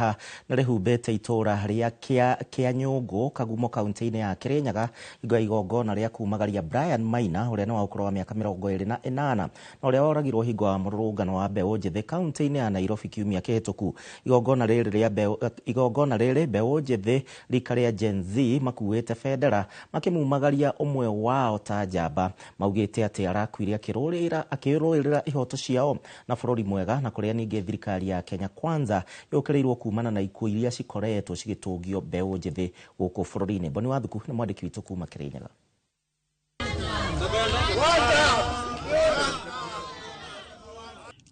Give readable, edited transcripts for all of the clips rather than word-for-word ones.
Kĩeha nĩ rĩhumbĩte itũũra rĩa Kĩanyũngũ Kagumo kaunti-inĩ ya Kĩrĩnyaga hingo ya igongona rĩa kumagaria Brian Maina ũrĩa nĩ wa ũkũrũ wa mĩaka 28 na ũrĩa woragirwo hingo ya mũrũrũngano wa mbeũ njĩthĩ kaunti-inĩ ya Nairobi kiumia kĩhĩtũku. Igongona rĩrĩ mbeũ njĩthĩ rika rĩa Gen Z makuĩte bendera makĩmumagaria ũmwe wao ta njamba maugĩte atĩ arakuire akĩrũĩrĩra ihoto ciao na bũrũri mwega na kũrĩa ningĩ thirikari ya Kenya Kwanza yũkĩrĩirwo kumana na ikuũ iria cikoretwo cigĩtũngio mbeũ njĩthĩ gũkũ bũrũri-inĩ. Boni Wathuku nĩ mwandĩki witũ kuma Kĩrĩnyaga.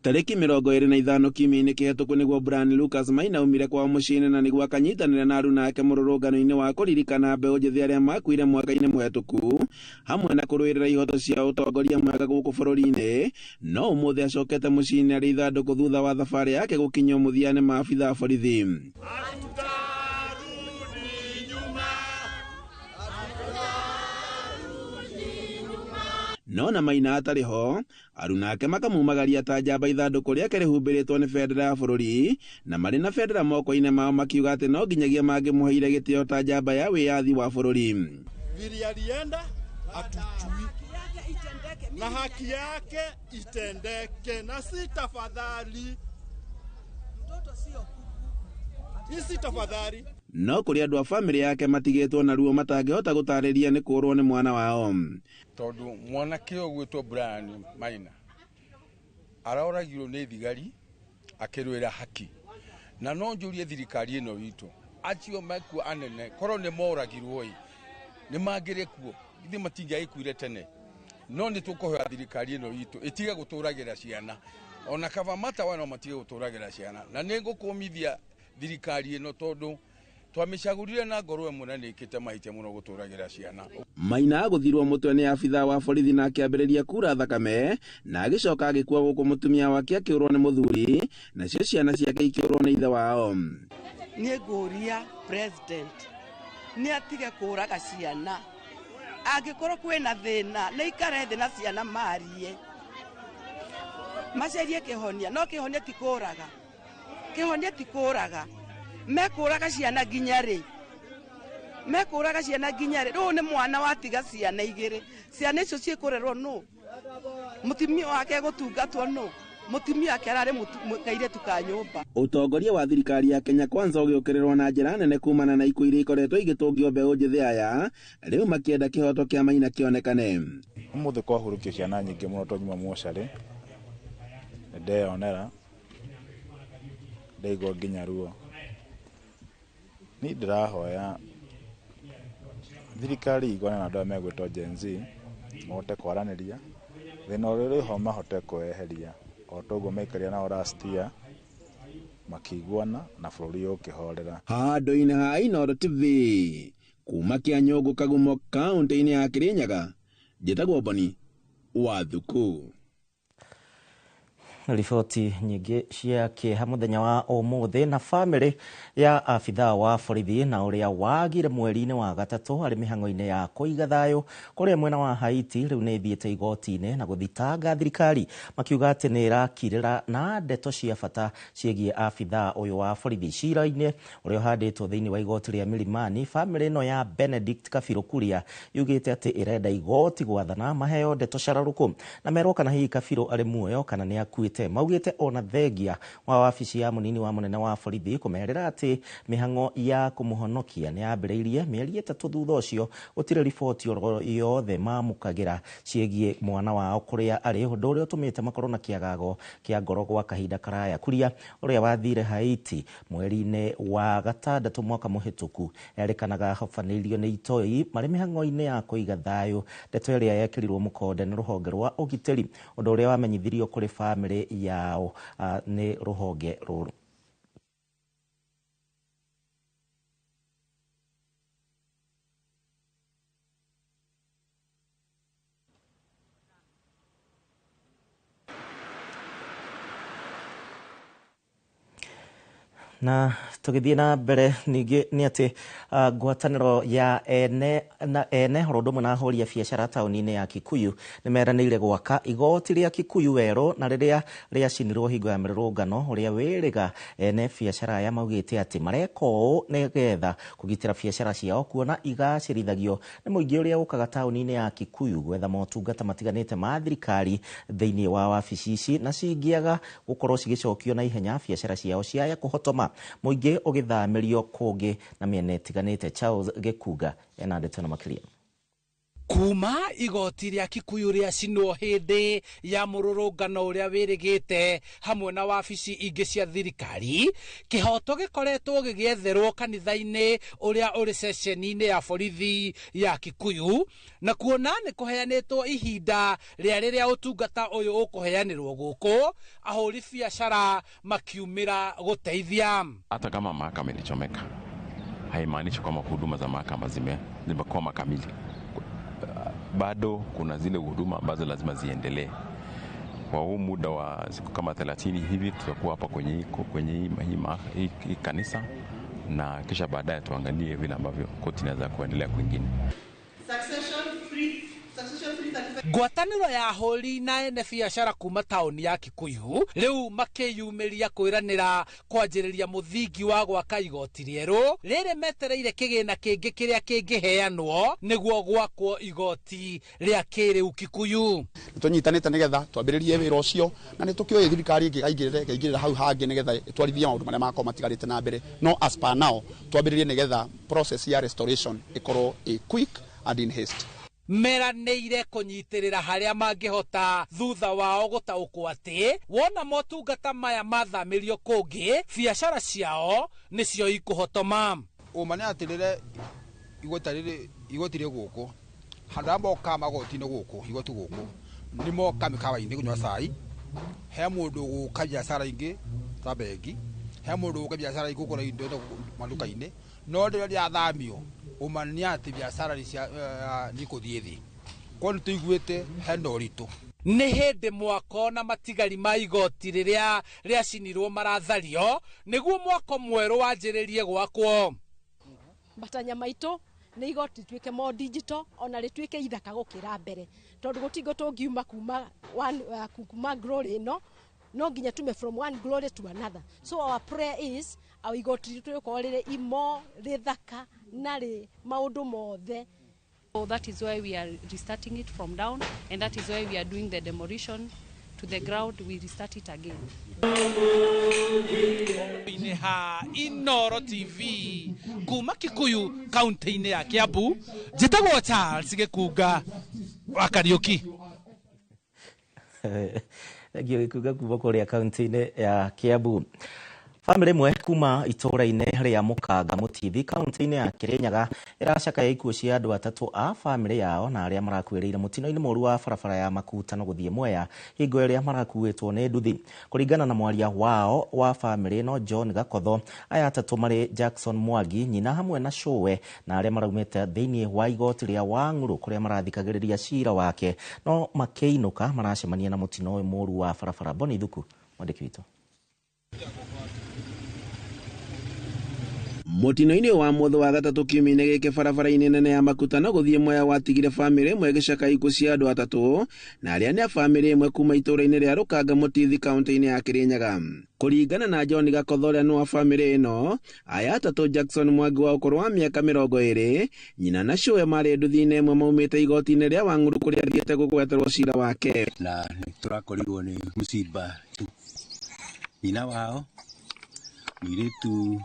Tarĩki 25 kiumia-inĩ kĩhĩtũku nĩguo Brian Lucas Maina aumire kwao mũciĩ-inĩ na nĩguo akanyitanĩra na aruna ake mũrũrũngano-inĩ wa kũririkana mbeũ njĩthĩ arĩa makuire mwaka-inĩ mũhetũku hamwe na kũrũĩrĩra ihoto cia ũtongoria mwega gũkũ bũrũri-inĩ. No ũmũthĩ acokete mũciĩ-inĩ arĩ ithandũkũ thutha wa thabarĩ yake gũkinyio mũthia nĩ maabitha a borithi. No na Maina atarĩ ho, aruna ake makamumagaria ta njamba ithandũkũ rĩake rĩhumbĩrĩtwo nĩ bendera ya bũrũri na marĩ na bendera moko-inĩ mao makiuga atĩ no nginyagia mangĩmũheire gĩtĩo ta njamba ya wĩyathi wa bũrũri. Vile alienda hatujui, na haki yake itendeke, na si tafadhali, si tafadhali. No kũrĩ andũ a famĩlĩ yake matigĩtwo na ruo matangĩhota gũtarĩria nĩ kũũrwo nĩ mwana wao. Tondũ mwanake ũyũ ũgwĩtwo Brian Maina aroragirwo nĩ thigari akĩrũĩra haki, na no njũrie thirikari ĩno witũ acio mekuo anene korwo nĩ moragirwo ĩ nĩ mangĩrĩ kuo, ithuĩ matingĩagĩkuire tene. No nĩ tũkũhoya thirikari ĩno witũ ĩtige gũtũragĩra ciana, ona kaba matawa no matige gũtũragĩra ciana, na nĩ ngũkũmithia thirikari ĩno tondũ twamĩcagũrire na ngoro ĩmwe na nĩ ĩkĩte mahĩtia mũno gũtũragĩra ciana. Maina agũthirwo mũtwe nĩ abithaa wa borithi na akĩambĩrĩria kura thakame na agĩcoka agĩkua gũkũ mũtumia wake akĩũrwo nĩ mũthuri nacio ciana ciake ikĩũrwo nĩ ithe wao. Niĩ ngũria president nĩ atige kũraga ciana, angĩkorwo kwĩna thĩna nĩ ikare thĩ na ciana marie macarie kĩhonia, no kĩhonia ti kũraga, kĩhonia ti kũraga. Mekũraga ciana nginya rĩ? Mekũraga ciana nginya rĩ? Rĩu nĩ mwana watiga ciana igĩrĩ, ciana icio ciĩkũrerwo nũ? Mũtumia wake gũtungatwo nũ? Mũtumia wake ararĩ kairĩtu ka nyũmba. Ũtongoria wa thirikari ya Kenya Kwanza ũgĩũkĩrĩrwo na njĩra nene kumana na ikuũ iria ikoretwo igĩtũngio mbeũ njĩthĩ aya rĩu makĩenda kĩhoto kĩa Maina kĩonekane. Ũmũthĩ kwahurũkio ciana nyingĩ mũno twanyuma mocarĩ, nĩndeyonera ndaigua nginya ruo. Niĩ ndĩrahoya thirikari iguane na andũ arĩa megwĩtwo Gen Z mahote kwaranĩria thĩna ũrĩa ũrĩ ho mahote kweheria o ta ũguo maikarire nao last year makĩiguana na bũrũri ũkĩhorera. Handũ-inĩ ha Inooro TV kuma Kĩanyũngũ Kagumo kaunti-inĩ ya Kĩrĩnyaga, njĩtagwo Boni Wathuku. Riboti nyingĩ cia kĩeha mũthenya wa ũmũthĩ na famĩlĩ ya abithaa wa borithi na ũrĩa wagire mweri-inĩ wa gatatũ arĩ mĩhang'o-inĩ ya kũiga thayũ kũrĩa mwena wa Haiti rĩu nĩ ĩthiĩte igoti-inĩ na gũthitanga thirikari makiuga atĩ nĩ ĩrakirĩra na ndeto cia bata ciĩgiĩ abithaa ũyũ wa borithi. Cira-inĩ ũrĩa ũhandĩtwo thĩinĩ wa igoti rĩa Milimani, famĩlĩ ĩno ya Benedict Kabiru Kuria yugĩte atĩ ĩrenda igoti gwathana maheo ndeto cararũkũ na merwo kana hihi Kabiru arĩ muoyo kana nĩ akuĩte. Maugĩte ona thengia wa wabici ya mũnini wa mũnene wa borithi kũmerĩra atĩ mĩhang'o ya kũmũhonokia nĩ yambĩrĩirie mĩeri 3 thutha ũcio gũtirĩ riboti yothe mamũkagĩra ciĩgiĩ mwana wao kũrĩa arĩ, ũndũ ũrĩa ũtũmĩte makorwo na kĩagago kĩa ngoro gwa kahinda karaya. Kuria ũrĩa wathire Haiti mweri-inĩ wa gatandatũ mwaka mũhĩtũku erĩkanaga ahobanĩirio nĩ itoi marĩ mĩhang'o-inĩ ya kũiga thayũ, ndeto ĩrĩa yekĩrirwo mũkonde nĩ rũhonge rwa ũgitĩri, ũndũ ũrĩa wamenyithirio kũrĩ famĩlĩ yao nĩ rũhonge rũrũ. Na tũgĩthiĩ na mbere ningĩ nĩ atĩ ngwatanĩro ya ene na ene oro ũndũ ũmwe na ahũri a biacara taũni-inĩ ya Kikuyu nĩ meranĩire gwaka igoti rĩa Kikuyu werũ na rĩrĩa rĩacinirwo hingo ya mĩrũrũngano ũrĩa wĩrĩga ene biacara aya maugĩte atĩ mareka ũũ nĩgetha kũgitĩra biacara ciao kuona igacĩrithagio nĩ mũingĩ ũrĩa ũkaga taũni-inĩ ya Kikuyu gwetha motungata matiganĩte ma thirikari thĩinĩ wa wabici ici na cingĩaga gũkorwo cigĩcokio na ihenya biacara ciao ciaya kũhotoma mũingĩ ũgĩthamĩrio kũngĩ na mĩena ĩtiganĩte. Charles Gĩkunga ena ndeto na makĩria. Kuma igoti rĩa Kikuyu rĩacinwo hĩndĩ ya mũrũrũngano ũrĩa wĩrĩgĩte hamwe na wabici ingĩ cia thirikari, kĩhoto gĩkoretwo gĩgĩetherwo kanitha-inĩ ũrĩa ũrĩ ceceni-inĩ ya borithi ya Kikuyu, na kuona nĩ kũheanĩtwo ihinda rĩa rĩrĩa ũtungata ũyũ ũkũheanĩrwo gũkũ, ahũri biacara makiumĩra gũteithia. Hata kama mahakama ilichomeka haimaanishi kwamba huduma za mahakama zimekwama kamili. Bado kuna zile huduma ambazo lazima ziendelee. Kwa huu muda wa siku kama 30 hivi tutakuwa hapa kwenye hii kanisa, na kisha baadaye tuangalie vile ambavyo koti inaweza kuendelea kwingine. Ngwatanĩro ya ahũri na ene biacara kuma taũni ya Kikuyu rĩu makĩyumĩria kwĩranĩra kwanjĩrĩria mũthingi wa gwaka igoti rĩerũ rĩrĩ metereire kĩgĩna kĩngĩ kĩrĩa kĩngĩheanwo nĩguo gwakwo igoti rĩa kĩrĩu Kikuyu. Nĩtũnyitanĩte nĩgetha twambĩrĩrie wĩra ũcio, na nĩtũkĩũĩ thirikari ĩngĩkaingĩrĩra hau hangĩ nĩgetha ĩtwarithie maũndũ marĩa makorwo matigarĩte na mbere, no as per now twambĩrĩrie nĩgetha process ya restoration ĩkorwo ĩ quick and in haste. Meranĩire kũnyitĩrĩra harĩa mangĩhota thutha wao gũtaũkwo atĩ wona motungata maya mathamĩrio kũngĩ biacara ciao nĩcio ikũhotoma. Ũma nĩ atĩ rĩrĩa igoti rĩ gũkũ handũ arĩa mokaga magoti-inĩ gũkũ igoti gũkũ nĩ moka mĩkawa-inĩ kũnyua cai, he mũndũ gũka biacara ingĩ ta bengi, he mũndũ gũka biacara ingĩ kũgũra indo maduka-inĩ, no rĩrĩa rĩathamio ũma nĩ atĩ biacara nĩ ikũthiĩ thĩ. Koguo nĩ tũiguĩte hena ũritũ. Nĩ hĩndĩ mwako na matigari ma igoti rĩrĩa rĩacinirwo marathario nĩguo mwako mwerũ wanjĩrĩrie gwakwo. Matanya maitũ nĩ igoti rĩtuĩke more digital ona rĩtuĩke ithaka gũkĩra mbere, tondũ gũtingo tũngiuma kuma glory ĩno no nginya tume from one glory to another. So our prayer is our igoti ritũ rĩkorwo rĩrĩ imo rĩthaka na rĩ maũndũ mothe. So that is why we are restarting it from down, and that is why we are doing the demolition to the ground. We restart it again. Ha Inoro TV kuma Kikuyu kaunti-inĩ ya Kiambu, njĩtagwo Charles Gĩkunga wa Kariũki. Thank you Gĩkunga kuma kũrĩa kaunti-inĩ ya Kiambu. Famĩlĩ ĩmwe kuma itũũra-inĩ rĩa Mũkanga Mũtithi kaunti-inĩ ya Kĩrĩnyaga ĩracakaya ikuũ cia andũ atatũ a famĩlĩ yao na arĩa marakuĩrĩire mũtino-inĩ mũru wa barabara ya Makutano gũthiĩ Mwea hingo ĩrĩa marakuĩtwo nĩ nduthi. Kũringana na mwaria wao wa famĩlĩ ĩno John Gakotho, aya atatũ marĩ Jackson Mwangi, nyina hamwe na cũwe, na arĩa maraumĩte thĩinĩ wa igoti rĩa Wang'ũrũ kũrĩa marathikagĩrĩria cira wake no makĩinũka maracemania na mũtino ũyũ mũru wa barabara. Boni Thuku mwandĩki witũ. Mũtino-inĩ wa mũthĩ wa gatatũ kiumia-inĩ gĩkĩ barabara-inĩ nene ya Makutano gũthiĩ Mwea watigire famĩlĩ ĩmwe ĩgĩcaka ikuũ cia andũ atatũ na arĩa nĩ a famĩlĩ ĩmwe kuma itũũra-inĩ rĩa Rũkanga Mũtithi kaunti-inĩ ya Kĩrĩnyaga. Kũringana na John Gakotho ũrĩa nĩ wa famĩlĩ ĩno, aya atatũ Jackson Mwangi wa ũkũrũ wa mĩaka 20, nyina na cũwe marĩ nduthi-inĩ ĩmwe maumĩte igoti-inĩ rĩa Wang'ũrũ kũrĩa athiĩte gũgweterwo cira wake. Na nĩtũrakorirwo nĩ mũciba nyina wao mũirĩtu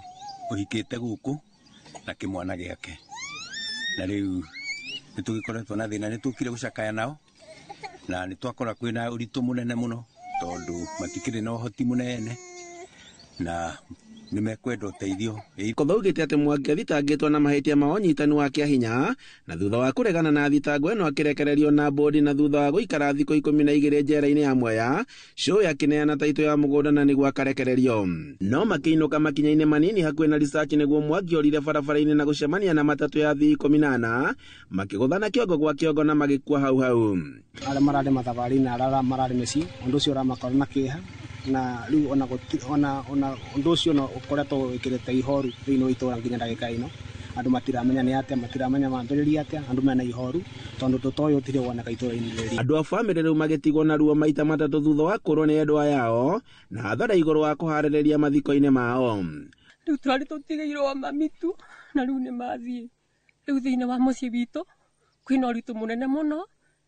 ũhikĩte gũkũ na kĩmwana gĩake, na rĩu nĩtũgĩkoretwo na thĩna, nĩtũkire gũcakaya nao na nĩtwakora kwĩna ũritũ mũnene mũno tondũ matikĩrĩ na ũhoti mũnene na nĩmekwenda ũteithio. Gakotho augĩte atĩ Mwangi athitangĩtwo na mahĩtia ma ũnyitani wa kĩahinya na thutha wa kũregana na thitango ĩno akĩrekererio na bodi, na thutha wa gũikara thikũ 12 njera-inĩ ya Mwea, cũwe akĩneana taitũ ya mũgũnda na nĩguo akarekererio. No makĩinũka makinya-inĩ manini hakuhĩ na Research nĩguo Mwangi orire barabara-inĩ na gũcemania na matatũ ya athii 14 makĩgũthana kĩongo gwa kĩongo na magĩkua hau hau. Arĩa mararĩ mathabarĩ-inĩ na arĩa mararĩ mĩciĩ, ũndũ ũcio ũramakora na kĩeha Na riu ona ona ona undu ucio no ukoretwo wikirite ihoru thiini wa itura nginya ndagika ino. Andu matiramenya ni atia, matiramenya mambiriria atia, andu mena ihoru tondu tutoyo tire woneka itura-ini riri. Andu a bamĩrĩ rĩu magĩtigwo na ruo maita matatũ thutha wa kũrwo nĩ endwa yao na hathara igũrũ wa kũharĩrĩria mathiko-inĩ mao. Rĩu tũrarĩ tũtigĩirwo mamitu na rĩu nĩ mathiĩ. Rĩu thĩinĩ wa mũciĩ witũ kwĩna ũritũ mũnene mũno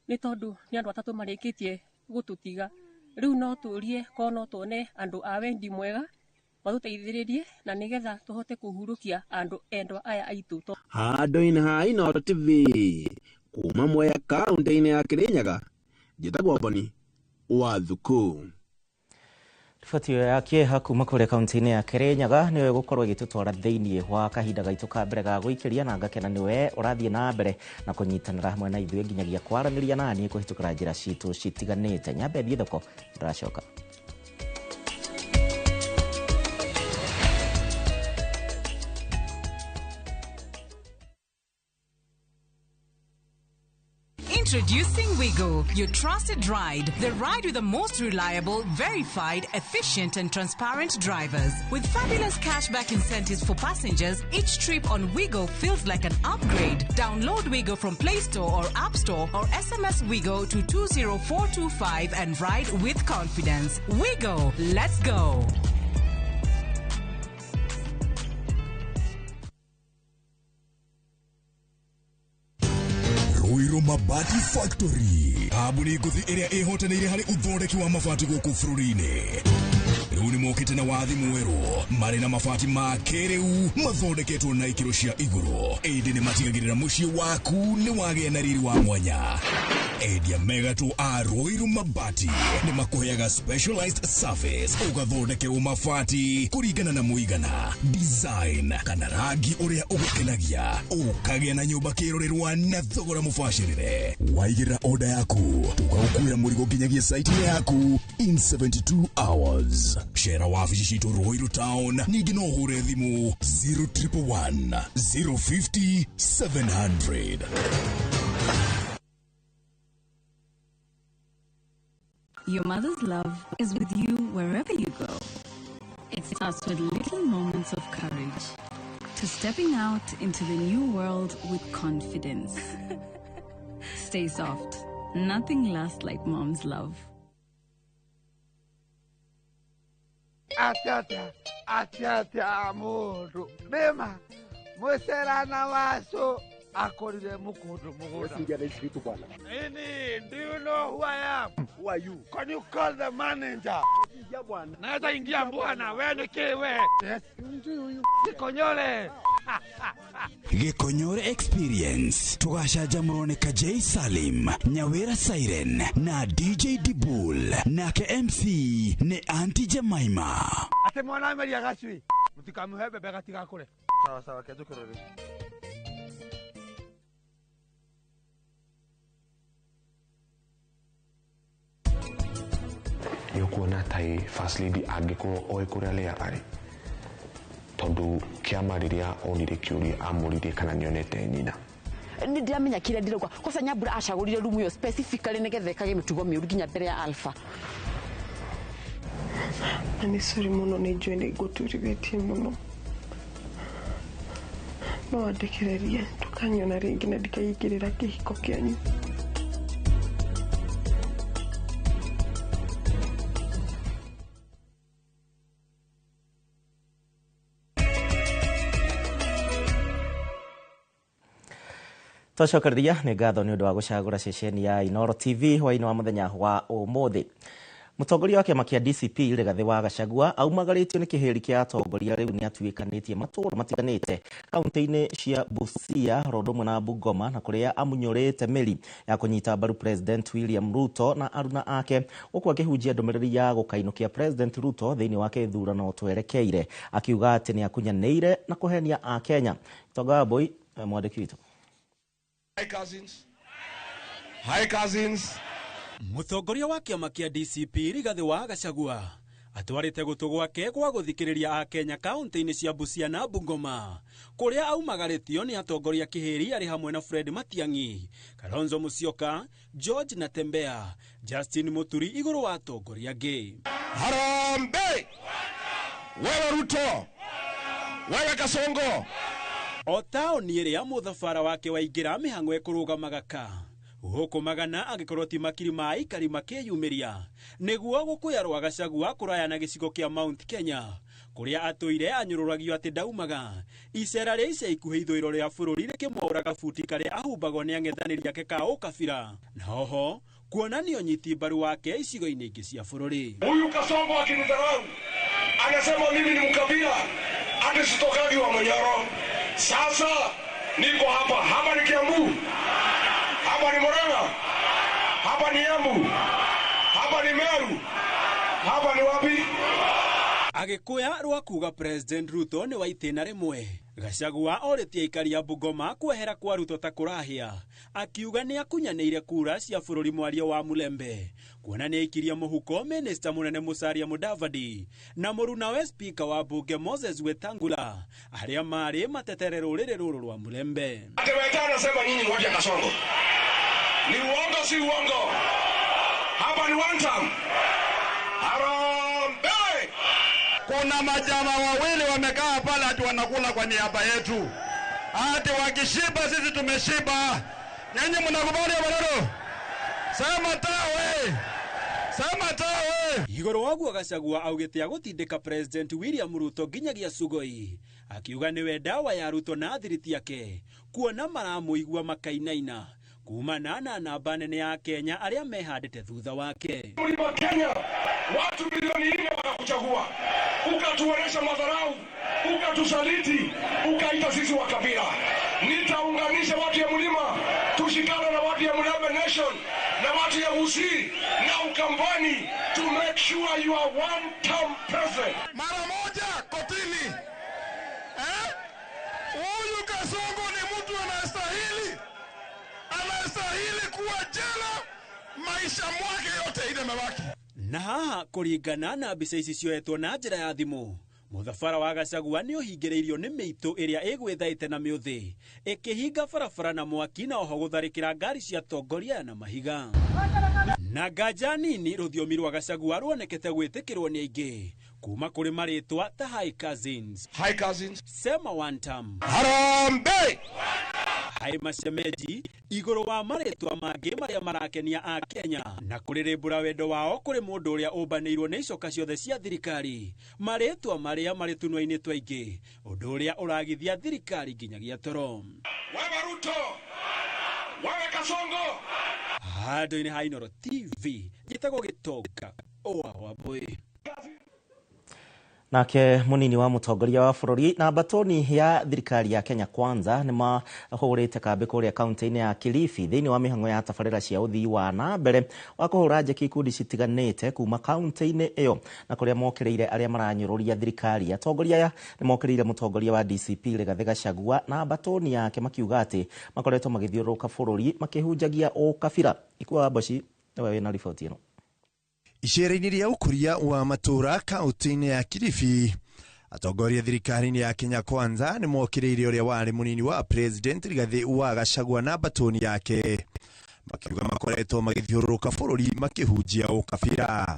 nĩ tondũ nĩ andũ atatũ marĩkĩtie gũtũtiga. Rĩu no tũrie korwo no tuone andũ a wendi mwega matũteithĩrĩrie na nĩgetha tũhote kũhurũkia andũ endwa aya aitũ. Handũ-inĩ ha Inooro TV kuma Mwea kaũntĩ-inĩ ya Kirinyaga, njĩtagwo Boni wa Thuku. Riboti ĩyo ya kĩeha kuma kũrĩa kaũntĩ-inĩ ya Kirinyaga nĩyo ĩgũkorwo ĩgĩtũtwara thĩinĩ wa kahinda gaitũ ka mbere ga gũikĩria, na ngakena nĩwe ũrathiĩ na mbere na kũnyitanĩra hamwe na ithuĩ nginyagia kwaranĩria na niĩ kũhĩtũkĩra njĩra citũ citiganĩte. Nyambe thiĩ thoko, ndĩracoka. Introducing Wigo, your trusted ride. The ride with the most reliable, verified, efficient and transparent drivers. With fabulous cashback incentives for passengers, each trip on Wigo feels like an upgrade. Download Wigo from Play Store or App Store or SMS Wigo to 20425 and ride with confidence. Wigo, let's go. Ruiru Mabati Factory, kambuni ngũthi ĩrĩa ĩhotanĩire harĩ ũthondeki wa mabati gũkũ bũrũri-inĩ. Rĩu nĩ mokĩte na wathi mwerũ, marĩ na mabati ma kĩrĩu mathondeketwo na ikĩro cia igũrũ, ĩndĩ nĩ matigagĩrĩra mũciĩ waku nĩ wagĩa na riri wa mwanya. Endia megatũ a Ruiru Mabati nĩ makũheaga specialized service, ũgathondekerwo mabati kũringana na mũigana, design kana rangi ũrĩa ũgũkenagia, ũkagĩa na nyũmba kĩrorerwa na thogora mũbacĩrĩre. Waigĩrĩra order yaku, tũgagũkuĩra mũrigo nginyagia site yaku in 72 hours. Cera wabici citũ Ruiru Town, ningĩ no ũhũre thimũ 0111 050 700. Your mother's love is with you wherever you go. It starts with little moments of courage to stepping out into the new world with confidence. Stay soft. Nothing lasts like mom's love. Atia atia atia mundu nema mweserana waso akorire mukundu mugunda. Nini, do you know who I am? Who are you? Can you call the manager? Naweza ingia bwana, wewe ni kiwe. Yes. Gikonyore. Gikonyore Experience tugacanjamũrwo nĩ Kajei Salim, Nyawira Siren na DJ Dibul, nake MC nĩ Auntie Jemima. Ate mwana ameria gacui mutikamuhe bebe gatigakure. Sawa sawa, kenjũkĩrore. Nĩũkuona ta First Lady angĩkorwo oĩ kũrĩa Leah arĩ, tondũ kĩama rĩrĩa onire kĩũria amũririe kana nĩonete nyina. Nĩ ndiramenya kĩrĩa ndĩrauga kosa Nyambura acagũrire rumu ĩyo specifically nĩgetha ĩkage mĩtugo mĩũru nginya mbere ya Alpha. Na nĩ sorry mũno, nĩ njũĩ nĩ ngũturithĩtie mũno, no andekererie ndũkanyona rĩngĩ na ndikaingĩrĩra kĩhiko kĩanyu. Twacokereria nĩ ngatho nĩ ũndũ wa gũcagũra ceceni ya Inooro TV hwaĩ-inĩ wa mũthenya wa ũmũthĩ. Mũtongoria wa kĩama kĩa DCP Rigathĩ wa Gachagua aumagarĩtio nĩ kĩhĩri kĩa atongoria rĩu nĩ atuĩkanĩtie matũũra matiganĩte kaunti-inĩ cia Busia, Rondũmwe na Bungoma, na kũrĩa amunyũrĩte mĩri ya kũnyita mbaru President William Ruto na aruna ake, gũkũ akĩhunjia ndũmĩrĩri ya gũkainũkia President Ruto thĩinĩ wa gĩthurano twerekeire, akiuga atĩ nĩ akunyanĩire na kũhenia Akenya. Tonga wa Mbui, mwandĩki witũ. Hi cousins. Hi cousins. Mũtongoria wa kĩama kĩa DCP Rigathĩ wa Gachagua Atwarĩte gũtũ gwake gwa gũthikĩrĩria Akenya kaunti-inĩ cia Busia na Bungoma, kũrĩa aumagarĩtio nĩ atongoria kĩhĩri arĩ hamwe na Fred Matiang'i, Kalonzo Musyoka, George Natembeya, Justin Muturi igũrũ wa atongoria angĩ. Harambee! Wewe Ruto! Wewe Kasongo! O taũni ĩrĩa mũthabara wake waingĩra mĩhang'o ĩkũrũgamaga ka gũkũ magana angĩkorwo ti makiri ma aikari makĩyumĩria nĩguo gũkũya rwa Gachagua kũraya na gĩcigo kĩa Mount Kenya kũrĩa atũire anyũrũragio atĩ ndaumaga. Icera rĩa ica ikuhĩ ithũĩro rĩa bũrũri rĩkĩmwaũraga buti karĩa ahumbagwo nĩ ang'ethanĩri ake ka ũkabira, na oho kuonania ũnyiti mbaru wake icigo-inĩ ingĩ cia bũrũri. Huyu Kasongo akinidharau anasema mimi ni mkabila, ati sitokagi wa Manyoro. Sasa niko hapa, hapa ni Kiambu, hapa ni Murang'a, hapa ni Embu, hapa ni Meru, hapa ni wapi? Agĩkũya rwa kuga President Ruto nĩ wa itĩna rĩmwe. Gachagua orĩtie aikari a Bungoma kwehera kwa Ruto ta kũrahĩa, akiuga nĩ akunyanĩire kura cia bũrũri mwaria wa Mulembe, kuona nĩ aikirie mũhuko minista mũnene Musalia Mudavadi na mũrunawe spika wa bunge Moses Wetangula arĩa marĩ matetere rũrĩrĩ rũrũ rwa Mulembe. Ati Weta anasema nyinyi ni watu ya Kasongo. Ni uongo si uongo? Hapa ni one term. Harambee! Kuna majama wawili wamekaa pale ati wanakula kwa niaba yetu. Ati wakishiba sisi tumeshiba. Nyinyi mnakubali maneno? Sema tawe. Sema tawe. Igũrũ wa ũguo Gachagua augĩte agũtindĩka President William Ruto nginyagia Sugoi, akiuga nĩwe ndawa ya Ruto na thiriti yake kuona maramũigua makainaina kumana na namba nene ya Kenya arĩa mehandĩte thutha wake. Mlima Kenya watu milioni 4 wakakuchagua, ukatuonesha madharau, ukatusaliti, ukaita sisi wa kabila. Nitaunganisha watu ya mlima, tushikane na watu ya Mulembe Nation na watu ya Gusii na Ukambani to make sure you are one term president. Mara moja kotini. Huyu Kasongo ni mtu anastahili. Anastahili kuwa jela maisha mwake yote ile mabaki. Na haha kũringana na mbica ici cioetwo na njĩra ya thimũ, mũthabara wa Gachagua nĩ ũhingĩrĩirio nĩ mĩitũ ĩrĩa ĩgwĩthaĩte na mĩũthĩ ĩkĩhinga barabara na mwaki na oho gũtharĩkĩra ngari cia atongoria na mahiga. Na nganja nini rũthiomi rwa Gachagua ruonekete gwĩtĩkĩrwo nĩ aingĩ kuma kũrĩ marĩtwa ta Hi Cousins, Hi Cousins, Sema One Term, Harambee, Hi Mashemeji, igũrũ wa marĩtwa mangĩ marĩa marakenia a Kenya na kũrĩrĩmbũra wendo wao kũrĩ mũndũ ũrĩa ũmbanĩirwo nĩ icoka ciothe cia thirikari, marĩtwa marĩa marĩ tũnua-inĩ twaingĩ, ũndũ ũrĩa ũragithia thirikari nginyagia toro. Wewe Ruto, wewe Kasongo. Handũ-inĩ ha Inooro TV njĩtagwo Gĩtonga Owa Wambui. Nake munini wa mutongoria wa bũrũri na mbatoni ya thirikari ya Kenya Kwanza nĩ mahũrĩte kambĩ kũrĩa kaunti-inĩ ya Kilifi thĩinĩ wa mĩhang'o ya tabarĩra cia ũthii wa na mbere wa kũhũra njeki ikundi citiganĩte kuma kaunti-inĩ ĩyo na kũrĩa mokĩrĩire arĩa maranyũrũria thirikari. Atongoria aya nĩ mokĩrĩire mũtongoria wa DCP Rigathĩ Gachagua na mbatoni yake makiuga atĩ makoretwo magĩthiũrũrũka bũrũri makĩhunjagia ũkabira. Ikua Wamboci nĩwe wĩna riboti ĩno. Icera-inĩ rĩa ũkũria wa matũũra kaunti-inĩ ya Kilifi, atongoria thirikari-inĩ ya Kenya Kwanza nĩ mokĩrĩire ũrĩa warĩ mũnini wa President Rigathĩ wa Gachagua na mbatoni yake, makiuga makoretwo magĩthiũrũrũka bũrũri makĩhunjia ũkabira.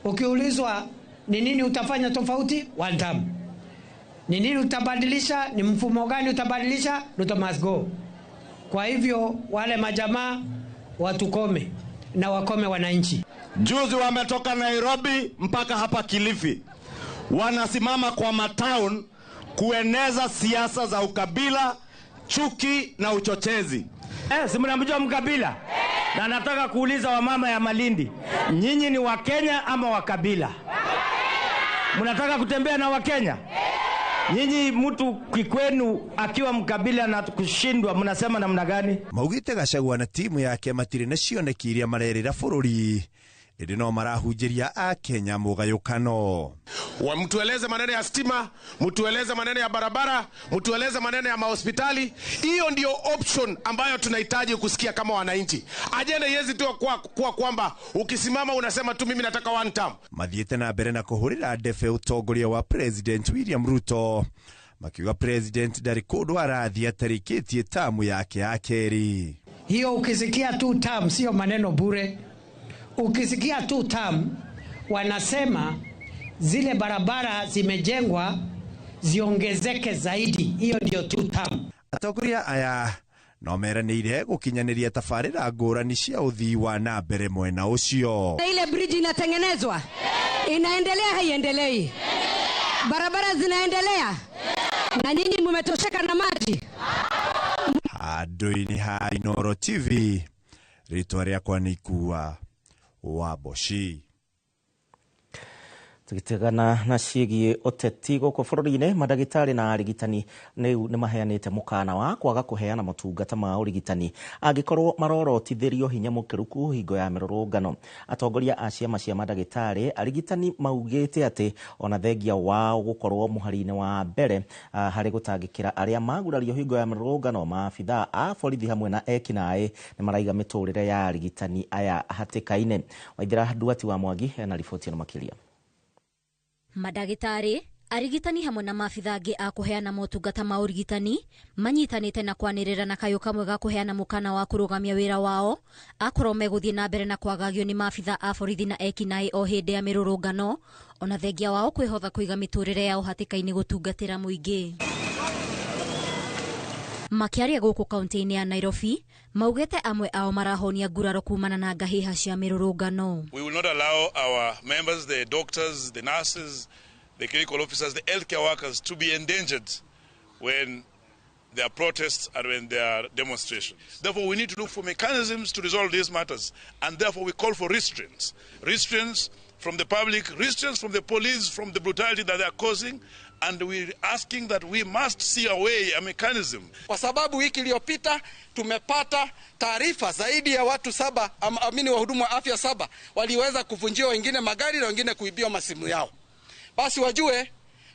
Ukiulizwa ni nini utafanya tofauti, one term. Ni nini utabadilisha, ni mfumo gani utabadilisha, Ruto must go. Kwa hivyo wale majamaa watukome na wakome wananchi. Juzi wametoka Nairobi mpaka hapa Kilifi, wanasimama kwa matown kueneza siasa za ukabila, chuki na uchochezi. Si mnamjua mkabila? Na nataka kuuliza wamama ya Malindi, nyinyi ni wa Kenya ama wa kabila? Mnataka kutembea na Wakenya? Nyinyi mtu kikwenu akiwa mkabila na kushindwa mnasema namna gani? Maugite Gachagua na timu yake matirĩ na cioneki iria marerĩra bũrũri Ĩndĩ no marahunjĩria Akenya mũgayũkano. Mtueleze maneno ya stima, mtueleze maneno ya barabara, mtueleze maneno ya mahospitali. Hiyo ndio option ambayo tunahitaji kusikia kama wananchi. Ajenda iwezi tu kuwa kwamba ukisimama unasema tu mimi nataka one term. Mathiĩte na mbere na kũhũrĩra ndebe ũtongoria wa President William Ruto, makiuga President ndarĩ kũndũ arathiĩ atarĩkĩtie tamu yake ya kerĩ. Hiyo ukisikia two term sio maneno bure. Ukisikia two term wanasema zile barabara zimejengwa ziongezeke zaidi, hiyo ndio two term. Atongoria aya no meranĩire gũkinyanĩria tabarĩra ngũrani cia ũthii wa na mbere mwena ũcio. Ile bridge inatengenezwa, inaendelea haiendelei? Barabara zinaendelea, na nyinyi mmetosheka na maji? Handũ-inĩ ha Inooro TV, rĩtwa rĩakwa nĩ Ikua wa Boshi. Tũgĩtigana na ciĩgiĩ ũteti gũkũ bũrũri-inĩ, mandagĩtarĩ na arigitani rĩu nĩ maheanĩte mũkana wa kwaga kũheana motungata ma ũrigitani angĩkorwo marorotithĩrio hinya mũkĩruku hingo ya mĩrũrũngano. Atongoria a ciama cia mandagĩtarĩ arigitani maugĩte atĩ ona thengia wao gũkorwo mũhari-inĩ wa mbere harĩ gũtangĩkĩra arĩa magurario hingo ya mĩrũrũngano, maabithaa a borithi hamwe na ekinaĩ nĩ maraiga mĩtũrĩre ya arigitani aya hatĩka-inĩ. Waithera Nduati wa Mwangi ena riboti ĩno makĩria. Mandagĩtarĩ, arigitani hamwe na maabithaa angĩ a kũheana motungata ma ũrigitani manyitanĩte na kwanĩrĩra na kayũ kamwe ga kũheana mũkana wa kũrũgamia wĩra wao akorwo megũthiĩ na mbere na kwagagio nĩ maabithaa a borithi na ekinaĩ o hĩndĩ ya mĩrũrũngano, ona thengia wao kwĩhotha kũiga mĩtũrĩre yao hatĩka-inĩ gũtungatĩra mũingĩ. Makĩaria gũkũ kaunti-inĩ ya Nairobi, maugĩte amwe ao marahonia nguraro kumana na ngahĩha cia mĩrũrũngano. We will not allow our members, the doctors, the nurses, the clinical officers, the healthcare workers to be endangered when there are protests and when there are demonstrations. Therefore, we need to look for mechanisms to resolve these matters, and therefore we call for restraints. Restraints from the public, restraints from the police, from the brutality that they are causing, and we're asking that we must see a way, a mechanism. Kwa sababu wiki iliyopita tumepata taarifa zaidi ya watu 7, amini wahudumu wa afya 7 waliweza kuvunjiwa wengine magari na wengine kuibiwa masimu yao. Basi wajue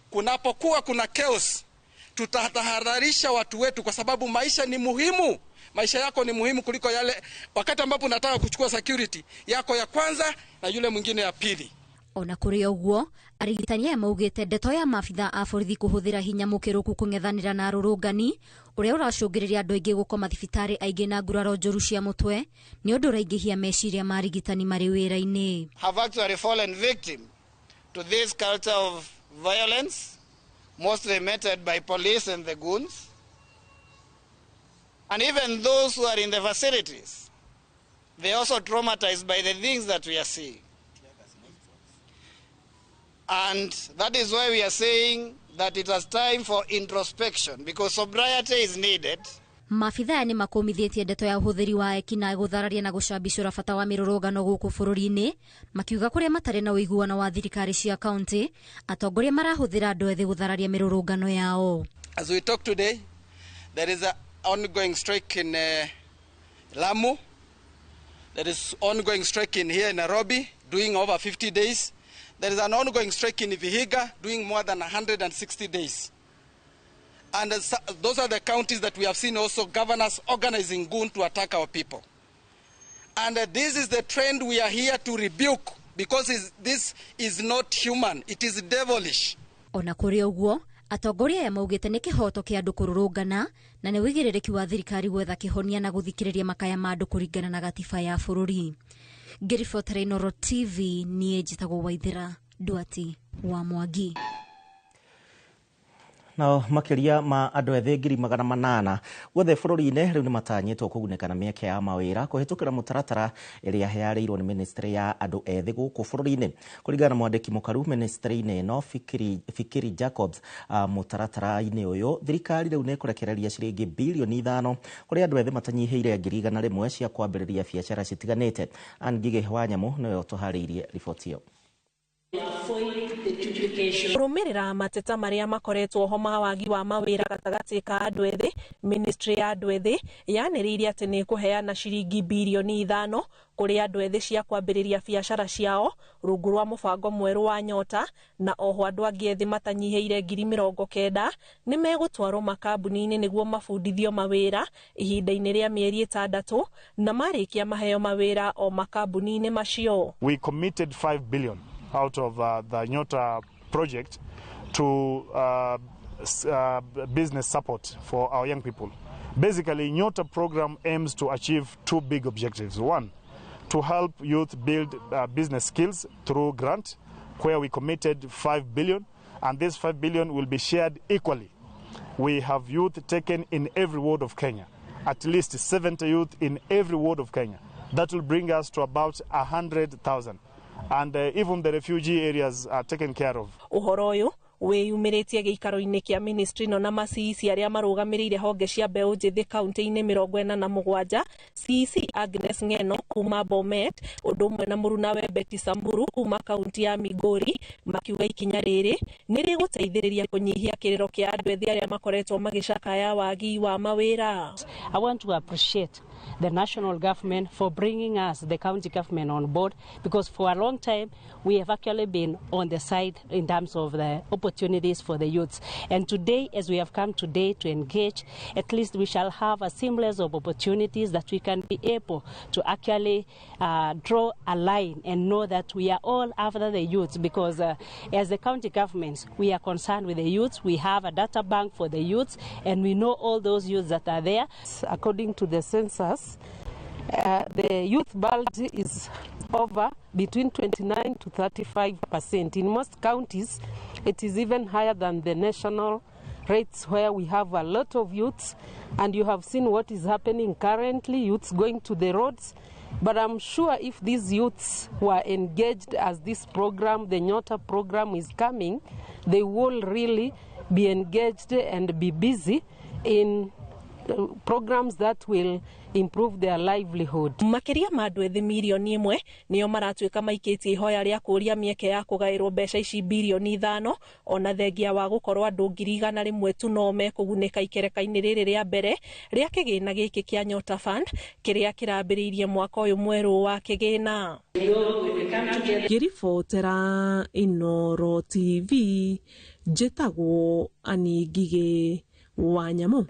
kunapokuwa kuna chaos, tutatahadharisha watu wetu kwa sababu maisha ni muhimu. Maisha yako ni muhimu kuliko yale wakati ambapo unataka kuchukua security yako ya kwanza na yule mwingine ya pili. Ona kũrĩ ũguo, arigitani aya maugĩte ndeto ya maabithaa a borithi kũhũthĩra hinya mũkĩrũku kũng'ethanĩra na arũrũngani ũrĩa ũracũngĩrĩria andũ aingĩ gũkoma thibitarĩ aingĩ na nguraro njũru cia mũtwe nĩ ũndũ ũraingĩhia meciria ma arigitani marĩ wĩra-inĩ. Have actually fallen victim to this culture of violence, mostly meted by police and the goons. And even those who are in the facilities, they are also traumatized by the things that we are seeing. And that is why we are saying that it is time for introspection, because sobriety is needed. Maabithaa nĩ makũmithĩtie ndeto ya ũhũthĩri wa ekinaĩ gũthararia na gũcambicũra bata wa mĩrũrũngano gũkũ bũrũri-inĩ, makiuga kũrĩa matarĩ na ũiguano wa thirikari cia kaunti, atongoria marahũthĩra andũ ethĩ gũthararia mĩrũrũngano yao. As we talk today, there is an ongoing strike in Lamu. There is ongoing strike in here in Nairobi, doing over 50 days. There is an ongoing strike in Vihiga, doing more than 160 days. And those are the counties that we have seen also governors organizing goon to attack our people. And this is the trend we are here to rebuke, because this is not human, it is devilish. Ona kũrĩ ũguo, atongoria aya maugĩte nĩ kĩhoto kĩa andũ kũrũrũngana na nĩ wĩigĩrĩrĩki wa thirikari gwetha kĩhonia na gũthikĩrĩria makaya ma andũ kũringana na gatiba ya bũrũri. Ngĩribotera Inooro TV, niĩ njĩtagwo Waithera Nduati wa Mwangi. Nao makĩria ma andũ ethĩ 800,000 guothe bũrũri-inĩ rĩu nĩ matanyĩtwo kũgunĩka na mĩeke ya mawĩra kũhĩtũkĩra mũtaratara ĩrĩa yarĩirwo nĩ ministry ya andũ ethĩ gũkũ bũrũri-inĩ. Kũringana na mwandĩki mũkaru ministry-inĩ ĩno Fikiri Jacobs, mũtaratara-inĩ ũyũ thirikari rĩu nĩ ĩkũrekereria ciringi bilioni 5 kũrĩ andũ ethĩ matanyihĩire 100,000 cia kwambĩrĩria biacara citiganĩte. Ann Ngigĩ wa Nyamũ nĩwe ũtũharĩirie riboti ĩyo. implications. Kũrũmĩrĩra mateta marĩa makoretwo ho ma wagi wa mawĩra gatagatĩ ka andũ ethĩ, ministry ya andũ ethĩ yanĩrĩire atĩ nĩ ĩkũheana ciringi birioni 5 kũrĩ andũ ethĩ cia kwambĩrĩria biacara ciao rungu rwa mũbango mwerũ wa Nyota, na oho andũ angĩ ethĩ matanyihĩire 90,000 nĩ megũtwarwo makambuni-inĩ nĩguo mabundithio mawĩra ihinda-inĩ rĩa mĩeri 6 na marĩkia maheo mawĩra o makambuni-inĩ macio. We committed 5 billion out of the Nyota project to business support for our young people. Basically, Nyota program aims to achieve two big objectives. One, to help youth build business skills through grant, where we committed 5 billion, and this 5 billion will be shared equally. We have youth taken in every ward of Kenya, at least 70 youth in every ward of Kenya. That will bring us to about 100,000. And even the refugee areas are taken care of. Ũhoro ũyũ wĩyumĩrĩtie gĩikaro-inĩ kĩa ministry ĩno na ma-CEC arĩa marũgamĩrĩire honge cia mbeũ njĩthĩ kaunti-inĩ 47, CEC Agnes Ng'eno kuma Bomet ũndũ ũmwe na mũrunawe Betty Samburu kuma kaunti ya Migori makiuga ikinya rĩrĩ nĩ rĩgũteithĩrĩria kũnyihia kĩrĩro kĩa andũ ethĩ arĩa makoretwo magĩcakaya wagi wa mawĩra. I want to appreciate the national government for bringing us, the county government, on board, because for a long time we have actually been on the side in terms of the opportunities for the youths. And today, as we have come today to engage, at least we shall have a seamless of opportunities that we can be able to actually draw a line and know that we are all after the youths, because as the county governments, we are concerned with the youths. We have a data bank for the youths, and we know all those youths that are there. According to the census, the youth bulge is over between 29 to 35%. In most counties, it is even higher than the national rates, where we have a lot of youths, and you have seen what is happening currently, youths going to the roads. But I'm sure if these youths were engaged as this program, the Nyota program, is coming, they will really be engaged and be busy in programs that will improve their livelihood. Makĩria ma andũ ethĩ mirioni 1 nĩo maratuĩka maikĩtie ihoya rĩa kũũria mĩeke ya kũgaĩrwo mbeca ici birioni 5, ona thengia wa gũkorwo andũ 100,000 tu no mekũgunĩka ikereka-inĩ rĩrĩ rĩa mbere rĩa kĩgĩna gĩkĩ kĩa Nyota Fund kĩrĩa kĩrambĩrĩirie mwaka ũyũ mwerũ wa kĩgĩna. Ngĩribotera Inooro TV, njĩtagwo Annie Ngigĩ wa Nyamũ.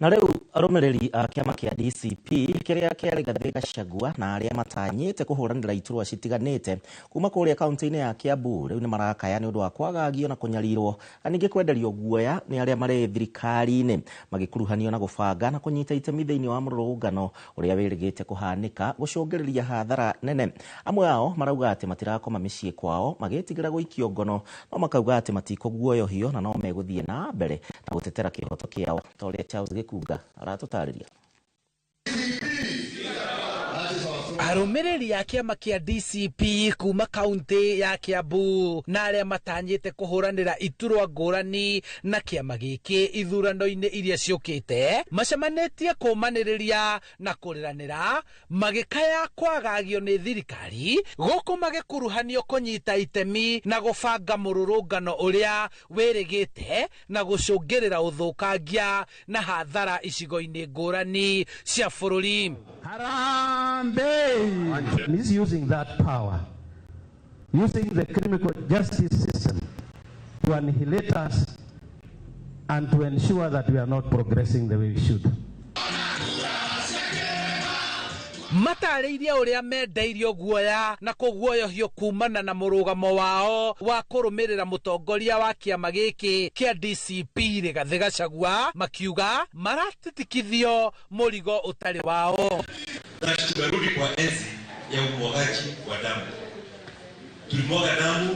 Na rĩu arũmĩrĩri a kĩama kĩa DCP kĩrĩa kĩa Rigathĩ Gachagua na arĩa matanyĩte kũhũranĩra iturwa citiganĩte kuma kũrĩa kaunti-inĩ ya Kiambu rĩu nĩ marakaya nĩ ũndũ wa kwagagio na kũnyarirwo na ningĩ kwenderio guoya nĩ arĩa marĩ thirikari-inĩ magĩkuruhanio na gũbanga na kũnyita itemi thĩinĩ wa mũrũrũngano ũrĩa wĩrĩgĩte kũhanĩka gũcũngĩrĩria hathara nene. Amwe ao marauga atĩ matirakoma mĩciĩ kwao magĩtigĩra gũikio ngono, no makauga atĩ matikũguoyohio na no megũthiĩ na mbere na gũtetera kĩhoto kĩao ta ũrĩa Charles Gĩkunga aratũtarĩria. Arũmĩrĩri a kĩama kĩa DCP kuma kaunti ya Kiambu na arĩa matanyĩte kũhũranĩra iturwa ngũrani na kĩama gĩkĩ ithurano-inĩ iria ciũkĩte macemanĩtie kũmanĩrĩria na kũrĩranĩra magĩkaya kwagagio nĩ thirikari gũkũ magĩkuruhanio kũnyita itemi na gũbanga mũrũrũngano ũrĩa wĩrĩgĩte na gũcũngĩrĩra ũthũkangia na hathara icigo-inĩ ngũrani cia bũrũri. Harambee! Misusing that power, using the criminal justice system to annihilate us and to ensure that we are not progressing the way we should. Matarĩirie ũrĩa mendeirio guoya na kũguoyohio kumana na mũrũgamo wao wa kũrũmĩrĩra mũtongoria wa kĩama gĩkĩ kĩa DCP Rigathĩ Gachagua, makiuga maratitikithio mũrigo ũtarĩ wao. That tumerudi kwa enzi ya umwagaji wa damu. Tulimwaga damu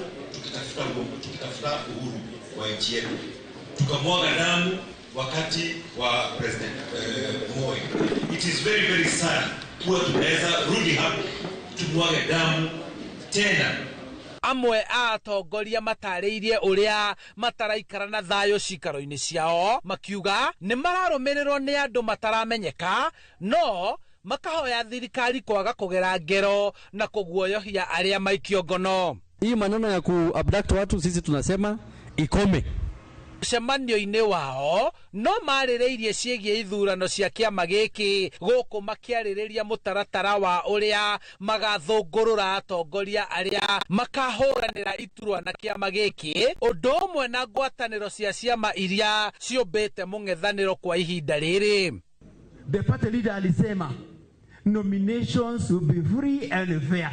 tukitafuta uhuru wa nchi yetu. Tukamwaga damu wakati wa President Moi. It is very very sad kuwa tunaweza rudi hapo tumwage damu tena. Amwe a atongoria matarĩirie ũrĩa mataraikara na thayũ cikaro-inĩ ciao, makiuga nĩ mararũmĩrĩrwo nĩ andũ mataramenyeka, no makahoya thirikari kwaga kũgera ngero na kũguoyohia arĩa maikio ngono. Hii maneno ya kuabduct watu sisi tunasema ikome. Mũcemanio-inĩ wao no marĩrĩirie ciĩgiĩ ithurano cia kĩama gĩkĩ gũkũ makĩarĩrĩria mũtaratara wa ũrĩa magathũngũrũra atongoria arĩa makahũranĩra iturwa na kĩama gĩkĩ, ũndũ ũmwe na ngwatanĩro cia ciama iria ciũmbĩte mũng'ethanĩro kwa ihinda rĩrĩ. The party leader alisema nominations will be free and fair.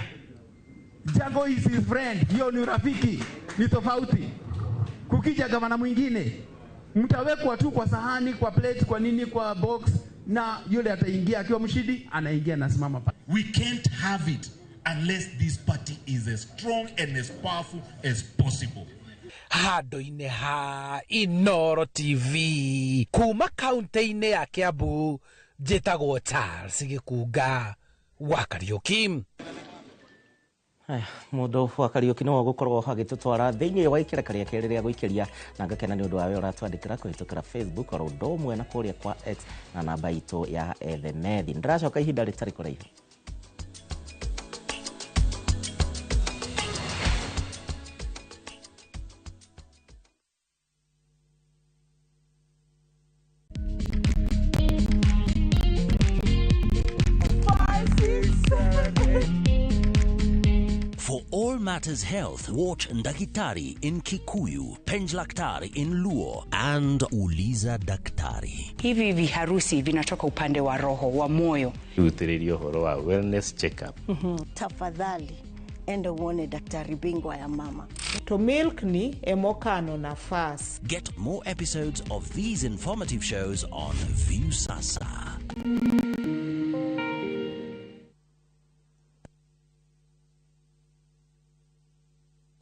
Jago is his friend, hiyo ni urafiki, ni tofauti. Kukija gavana mwingine mtawekwa tu kwa sahani, kwa plate, kwa nini, kwa box, na yule ataingia akiwa mshindi, anaingia na simama pale. We can't have it unless this party is as strong and as powerful as possible. Handũ-inĩ ha Inooro TV kuma kaunti-inĩ ya Kiambu, njĩtagwo Charles Gĩkunga wa Kariũki. Haya, mũndũ wa Kariũki nĩwe ũgũkorwo agĩtũtwara thĩinĩ wa ikereka rĩa kerĩ rĩa gũikĩria, na ngakena nĩ ũndũ wa we ũratwandĩkĩra kũhĩtũkĩra Facebook oro ũndũ ũmwe na kũrĩa kwa X na namba itũ ya ethemethi. Ndĩracoka ihinda rĩtarĩ kũraihu. For all matters health, watch Ndakitari in Kikuyu, Penjlaktari in Luo, and Uliza Daktari. Hivi viharusi vinatoka upande wa roho, wa moyo. Rutĩrĩria ũhoro wa wellness check-up. Tafadhali enda uone daktari bingwa ya mama. To milk ni emokano nafas. Get more episodes of these informative shows on Viusasa.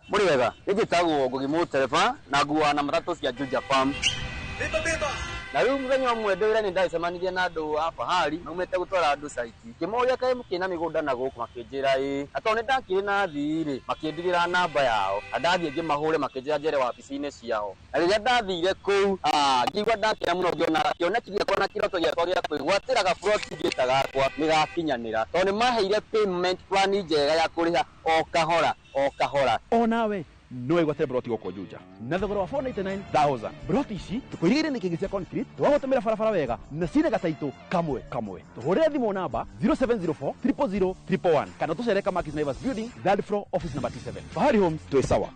Muri wega, njĩtagwo Ngugi Mũtereba na nguaga na matatũ cia Juja Farm. Na rĩu mũthenya ũmwe ndĩ wĩra nĩ ndacemanirie na andũ a Fahari maumĩte gũtwara andũ site. Ngĩmoria kaĩ mũkĩrĩ na mĩgũnda na gũkũ, makĩnjĩra ĩĩ. Na tondũ nĩ ndakĩrĩ na athii rĩ, makĩndigĩra namba yao. Na ndathiĩ ngĩmahũre makĩnjĩra njere wabici-inĩ ciao. Na rĩrĩa ndathire kũu, ngĩigua ndakena mũno ngĩona kĩoneki gĩakwa na kĩroto gĩakwa gĩa kwĩgwatĩra gaburoti ngĩta gakwa nĩ gakinyanĩra. Tondũ nĩ maheire payment plan njega ya kũrĩha o kahora o kahora. Onawe no wĩgwatĩre broti gũkũ Juja na thogora wa 499,000. Broti ici tũkũirigĩire nĩ kĩngĩ cia concrete, tũgagũtũmĩra barabara wega na cina gataitũ kamwe kamwe. Tũhũrĩre thimũ namba 0704 000 111 kana tũcere Kamakis Naivas Building, third floor, office number T7. Fahari Homes, twĩ sawa.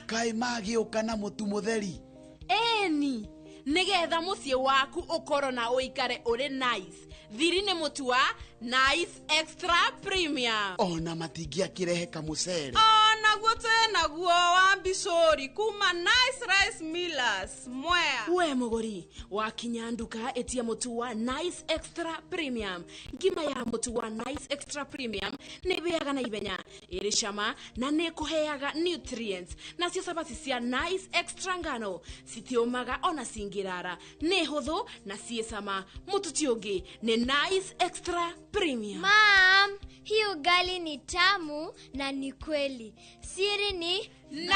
Kaĩ magĩũka na mũtu mũtheri? Ĩni, nĩgetha mũciĩ waku ũkorwo na ũikare ũrĩ nice. Thiri nĩ mũtu wa Nice Extra Premium. Ona matingĩakĩrehe kamũcere. Onaguo twĩnaguo wa mbicũri kuma Nice Rice Millers Mwea. We mũgũri, wakinya nduka ĩtia mũtu wa Nice Extra Premium. Ngima ya mũtu wa Nice Extra Premium nĩ ĩhĩaga na ihenya, ĩrĩ cama na nĩ ĩkũheaga nutrients. Nacio cabaci cia Nice Extra ngano citiũmaga ona cingĩrara, nĩ hũthũ na ciĩ cama. Mũtu ti ũngĩ nĩ Nice Extra Premium. Mom, hii ugali ni tamu na ni kweli. Siri ni Nice.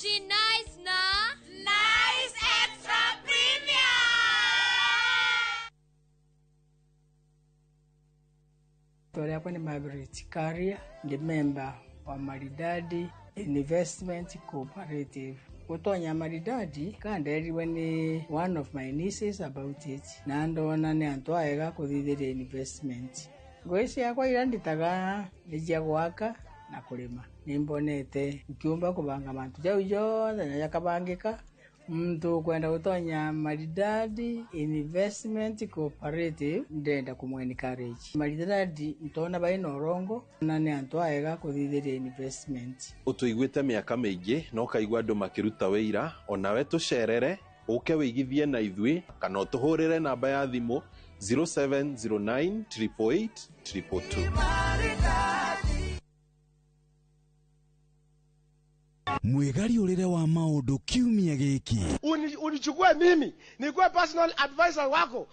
Ji nice na Nice Extra Premium. Story yakwa ni Margaret Karia, ndi member wa Maridadi Investment Cooperative. Gutonya Maridadi kanderirwe ni one of my nieces about it, na ndona ni antu aega kuthithiria investment. Ngũĩ ciakwa iria nditaga nĩ cia gwaka na kũrĩma. Nĩ mbonete nkiumba kũbanga mantu jau jothe na jakabangĩka. Mtu kwenda gutonya Maridadi Investment Cooperative ndenda kumwe encourage. Maridadi ntona bai na ũrongo na nĩ antu aega kuthithiria investment. Ũtũiguĩte mĩaka mĩingĩ na ũkaigua andũ makĩruta wĩira, onawe tũcerere ũke wĩigithie na ithuĩ kana ũtũhũrĩre namba ya thimũ 0709 888 222. Mwĩgariũrĩre wa maũndũ kiumia gĩkĩ. Unichukue mimi nikuwe personal advisor wako.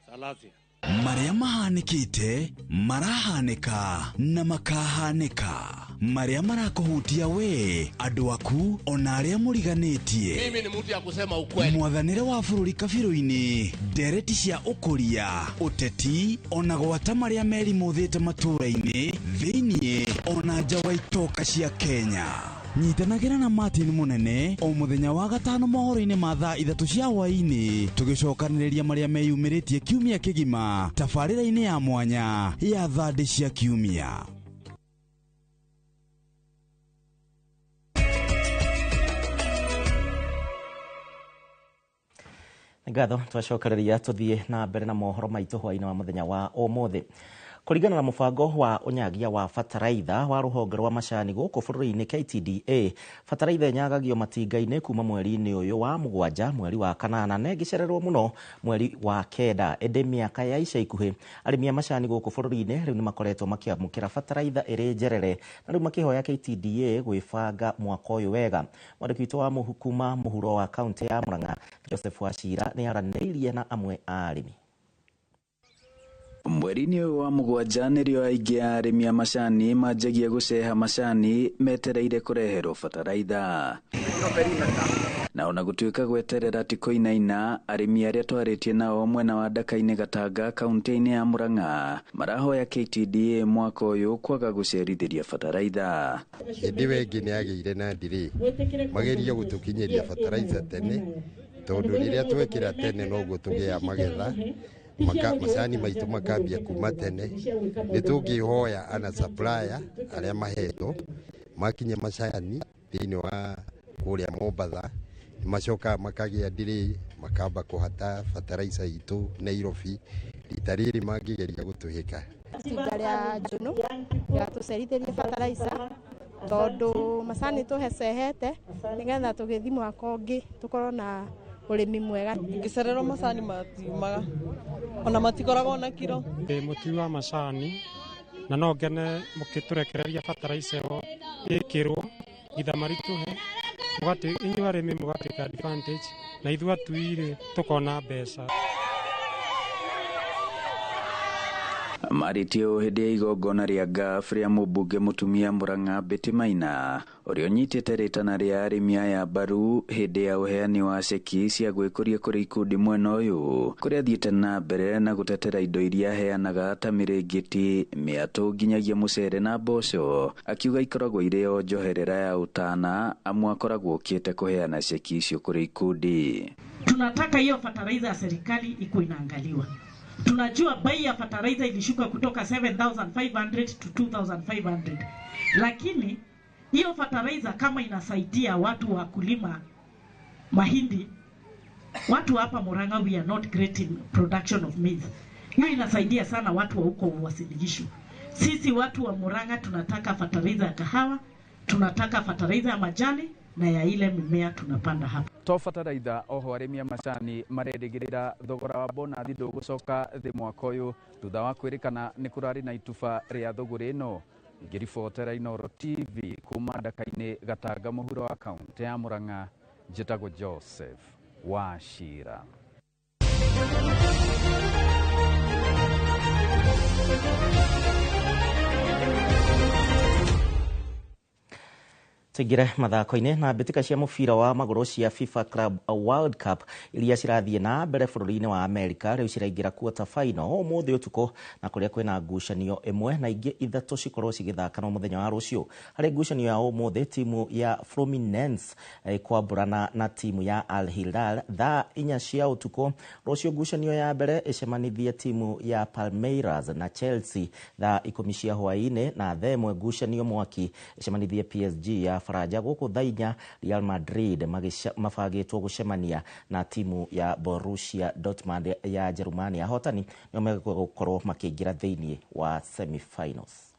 Salasia. Marĩa mahanĩkĩte, marahanĩka na makahanĩka, marĩa marakũhutia we, andũ aku ona arĩa mũriganĩtie. Mimi ni mtu ya kusema ukweli. Mwathanĩre wa bũrũri kabirũ-inĩ, ndereti cia ũkũria, ũteti ona gwata marĩa merimũthĩte matũũra-inĩ thĩiniĩ ona nja wa itoka cia Kenya. Nyitanagĩra na Martin Mũnene o mũthenya wa gatano mohoro-inĩ ma thaa 3 cia hwaĩ-inĩ, tũgĩcokanĩrĩria marĩa meyumĩrĩtie kiumia kĩgima tabarĩra-inĩ ya mwanya ya thandĩ cia kiumia. Ngatho twacokereria tuthie na mbere na mohoro maitũ hwaĩ-inĩ wa mũthenya wa ũmũthĩ. Kũringana na mũbango wa ũnyagia wa bataraitha wa rũhonge rwa macani gũkũ bũrũri-inĩ KTDA, bataraitha ĩnyagagio matinga-inĩ kuma mweri-inĩ ũyũ wa 7 mweri wa 8 na ĩngĩcererwo mũno mweri wa 9. Ĩndĩ mĩaka ya ica ikuhĩ arĩmi a macani gũkũ bũrũri-inĩ rĩu nĩmakoretwo makĩamũkĩra bataraitha ĩrĩ njerere na rĩu makĩhoya KTDA gwĩbanga mwaka ũyũ wega. Mwandĩki witũ wa kuma mũhuro wa kaunti ya Murang'a Joseph Wachira nĩaranĩirie na amwe a arĩmi. Mweri-inĩ ũyũ wa 7 nĩrĩo aingĩ a arĩmi a macani manjagia gũceha macani metereire kũreherwo bataraitha. Na ona gũtuĩka gweterera ti kũinaina, arĩmi arĩa twarĩtie nao mwena wa Ndaka-inĩ Gatanga kaunti-inĩ ya Murang'a marahoya KTDA mwaka ũyũ kwaga gũcerithĩria bataraitha. Hĩndĩ ĩyo ĩngĩ nĩyagĩire na delay, magerie gũtũkinyĩria bataraitha tene, tondũ rĩrĩa twekĩra tene noguo tũgĩa magetha. Macani maitũ makambia kuma tene. Nĩ tũngĩhoya ana supplier arĩa mahetwo makinye macani thĩinĩ wa kũrĩa Mombatha, macokaga makagĩa delay, makamba kũhata bataraitha itũ Nairobi. Rita rĩrĩ mangĩgeria gũtũhĩka. Itinga rĩa Njũnũ rĩgatũcerithĩria bataraitha tondũ macani tũhecehete nĩgetha tũgĩthiĩ mwaka ũngĩ tũkorwo na ũrĩmi mwega. Ngĩcererwo macani matiumaga ona matikoragwo na kiro. Ndĩ mũtui wa macani na no ngene mũkĩtũrekereria bataraitha ĩyo ĩkĩrwo githa maritũhe, inyuĩ arĩmi mũgatĩka advantage na ithuĩ atui-rĩ tũkona mbeca. Marĩtie ũũ hĩndĩ ya igongona rĩa ngaf rĩa mũmbunge mũtumia Murang'a Betty Maina ũrĩa ũnyitĩte rĩtana rĩa arĩmi aya mbaru hĩndĩ ya ũheani wa ceki cia gwĩkũria kũrĩ ikundi mwena ũyũ, kũrĩa athiĩte na mbere na gũtetera indo iria aheanaga ta mĩrĩngĩti, mĩatũ nginyagia mũcere na mboco, akiuga ikoragwo irĩ o njoherera ya ũtana amu akoragwo okĩte kũheana ceki icio kũrĩ ikundi. Tunataka hiyo fertilizer ya serikali iko inaangaliwa. Tunajua bei ya fertilizer ilishuka kutoka 7,500 to 2,500. Lakini hiyo fertilizer kama inasaidia watu wa kulima mahindi, watu hapa Murang'a we are not great in production of maize. Hiyo inasaidia sana watu wa huko Uasin Gishu. Sisi watu wa Murang'a tunataka fertilizer ya kahawa, tunataka fertilizer ya majani na ya ile mimea tunapanda hapa. To bataraitha oho arĩmi a macani marerĩgĩrĩra thogora wa bonathi ndũgũcoka thĩ mwaka ũyũ thutha wa kwĩrĩkana nĩ kũrarĩ na ituba rĩa thũgũrĩ ĩno. Ngĩribotera Inooro TV kuma Ndaka-inĩ Gatanga mũhuro wa kaunti ya Murang'a, njĩtagwo Joseph Wachira. Tũingĩre mathako-inĩ na mbĩtĩka cia mũbira wa magũrũ cia FIFA Club World Cup iria cirathiĩ na mbere bũrũri-inĩ wa Amerika rĩu ciraingĩra quarter final ũmũthĩ ũtukũ, na kũrĩa kwĩna ngucanio ĩmwe na ingĩ 3 cikorwo cigĩthakana mũthenya wa rũciũ. Harĩ ngucanio ya ũmũthĩ, timu ya Fluminense ĩkwambũrana na timu ya Al Hilal thaa 4 cia ũtukũ. Rũciũ ngucanio ya mbere ĩcemanithie timu ya Palmeiras na Chelsea thaa 10 cia hwaĩ-inĩ, na thaa 1 ngucanio mwaki ĩcemanithie PSG ya Faranja gũkũ thaa 4 Real Madrid mabangĩtwo gũcemania na timu ya Borussia Dortmund ya Jerumani. Ahotani nĩo megũkorwo makĩingĩra thĩinĩ wa semi-finals.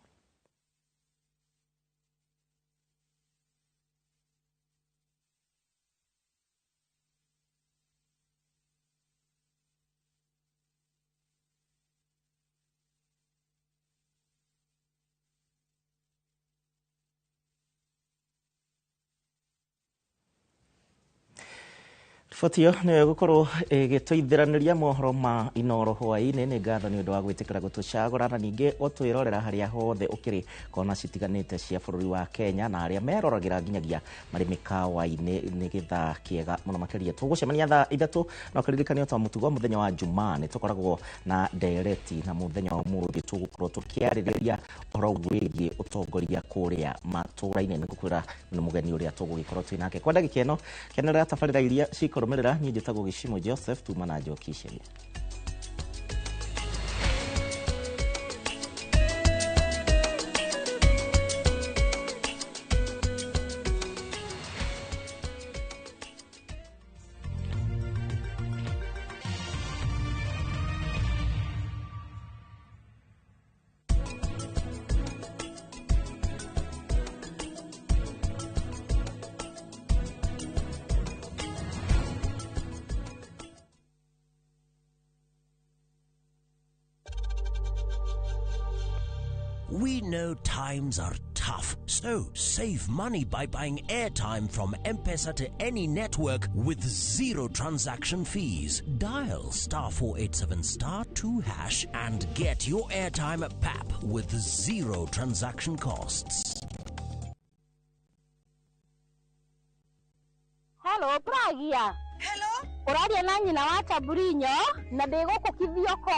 Riboti ĩyo nĩyo ĩgũkorwo ĩgĩtũithĩranĩria mohoro ma Inoro hwaĩ-inĩ. Nĩ ngatho nĩ ũndũ wa gwĩtĩkĩra gũtũcagũra na ningĩ gũtwĩrorera harĩa hothe ũkĩrĩ kona citiganĩte cia bũrũri wa Kenya, na arĩa meroragĩra nginyagia marĩ mĩkawa-inĩ. Nĩ gĩthaa kĩega mũno makĩria. Tũgũcemania thaa 3, na ũkĩririkanio ta mũtugo mũthenya wa Jumaa nĩ tũkoragwo na ndereti, na mũthenya wa ũmũthĩ tũgũkorwo tũkĩarĩrĩria ũhoro wĩgiĩ ũtongoria kũrĩa matũũra-inĩ. Nĩ ngũkwĩra nĩ mũgeni ũrĩa tũgũgĩkorwo twĩ nake kwa ndagĩka ĩno. Kenerera tabarĩra iria cikũrũmĩrĩra. Niĩ njĩtagwo Gĩcimo Joseph, tuma na Njoki Iceria. We know times are tough, so save money by buying airtime from M-Pesa to any network with zero transaction fees. Dial *487*2# and get your airtime at PAP with zero transaction costs. Hello, Pragia. Hello? Ũraria na nyina wa Chaburinyo na ndĩ gũkũ Kithioko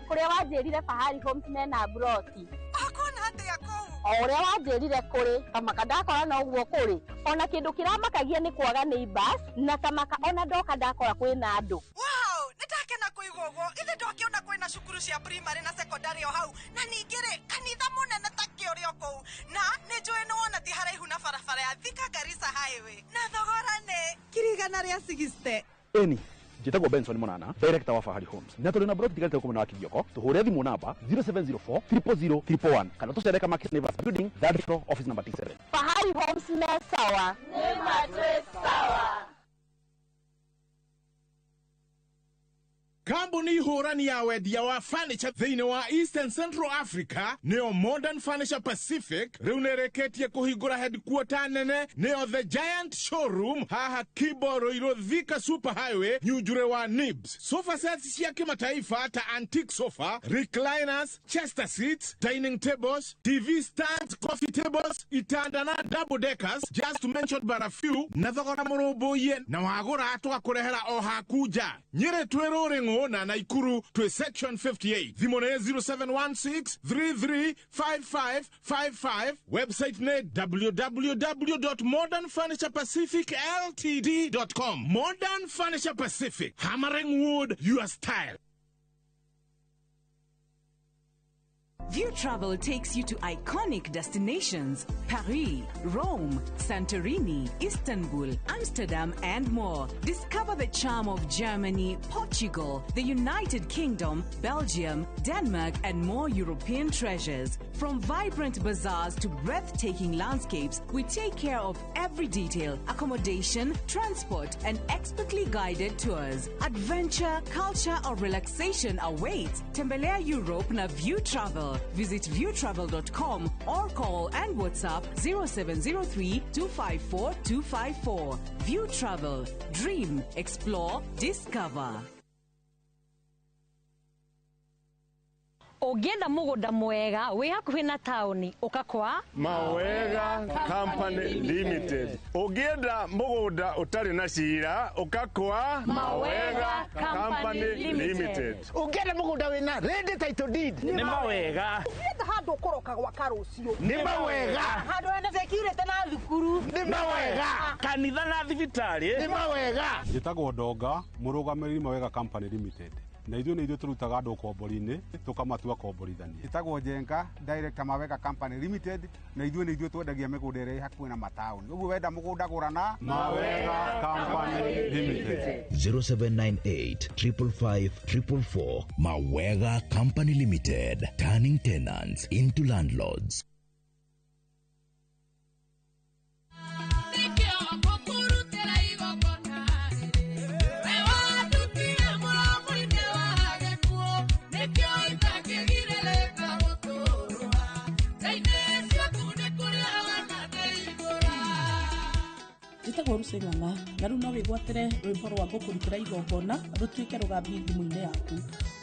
kũrĩa wanjĩrire Fahari Homes mena broti. Akona atĩa kũu? O ũrĩa wanjĩrire kũrĩ kamaka ndakora noguo kũrĩ. Ona kĩndũ kĩramakagia nĩ kwaga neighbors na kamaka ona ndoka ndakora kwĩna andũ. Wow, nĩndakena kũigua ũguo. Ithe ndwakĩona kwĩna cukuru cia primary na secondary o hau, na ningĩ rĩ kanitha mũnene ta kĩ ũrĩ o kũu, na nĩ njũĩ nĩ wona ti haraihu na barabara ya Thika Garissa Highway, na thogora nĩ 160,000. Eni njĩtagwo Benson Monana, director wa Fahari Homes, na tũrĩ na broti tigarĩte gũkũ mwena wa Kithioko. Tũhũre thimũ namba 0704 000 111 kana tũcere Kamakis Neighbors Building, third floor, office number T7. Fahari Homes me sawa. Nĩ matwĩ sawa. Kambuni hũrani ya wendia wa furniture thĩinĩ wa Eastern Central Africa nĩyo Modern Furniture Pacific rĩu nĩrĩkĩtie kũhingũra headquarter nene, nĩyo The Giant Showroom haha Kibo Ruiru Thika Super Highway Nyunjure wa Nibs. Sofa sets cia kimataifa ta antique sofa, recliners, chester seats, dining tables, TV stands, coffee tables, itanda na double deckers, just to mention but a few, na thogora mũrũmbũiye na wagũra tũgakũrehera o haku nja. Nyĩrĩ twĩ Rũrĩng'ũ na Naikuru twĩ section 58. Thimũ nĩ 0716 335555. Website nĩ www.modernfurniturepacificltd.com. Modern Furniture Pacific, hammering wood your style. View Travel takes you to iconic destinations: Paris, Rome, Santorini, Istanbul, Amsterdam, and more. Discover the charm of Germany, Portugal, the United Kingdom, Belgium, Denmark, and more European treasures. From vibrant bazaars to breathtaking landscapes, we take care of every detail: accommodation, transport, and expertly guided tours. Adventure, culture, or relaxation awaits. Tembelea Europe na View Travel. Visit viewtravel.com or call and WhatsApp 0703 254 254. View Travel. Dream, explore, discover. Ũngĩenda mũgũnda mwega wĩ hakuhĩ na taũni ũka kwa Mawega Company Limited. Ũngĩenda mũgũnda ũtarĩ na cira ũka kwa Mawega Company Limited. Ũngĩenda mũgũnda wĩna ready title deed nĩ Mawega. Ũngĩenda handũ ũkũroka gwaka rũciũ nĩ Mawega. Handũ hena security na thukuru nĩ Mawega. Kanitha na thibitarĩ nĩ Mawega. Njĩtagwo Ndonga, mũrũgamĩrĩri Mawega Company Limited. Na ithuĩ nĩ ithuĩ tũrutaga andũ ũkombori-inĩ tũkamatua komborithania. Ĩtagwo Njenga, director Mawega Company Limited, na ithuĩ nĩ ithuĩ twendagia mĩgũnda ĩrĩa ĩ hakuhĩ na mataũni. Ũguo wenda mũgũnda gũra na Mawega Company Limited. 0798 555 444. Mawega Company Limited, turning tenants into landlords. Njĩtagwo Lucy Ng'ang'a na rĩu no wĩgwatĩre rwĩmbo rwa ngũkũrutĩra igongona rũtuĩke rũgambi thimũ-inĩ yaku.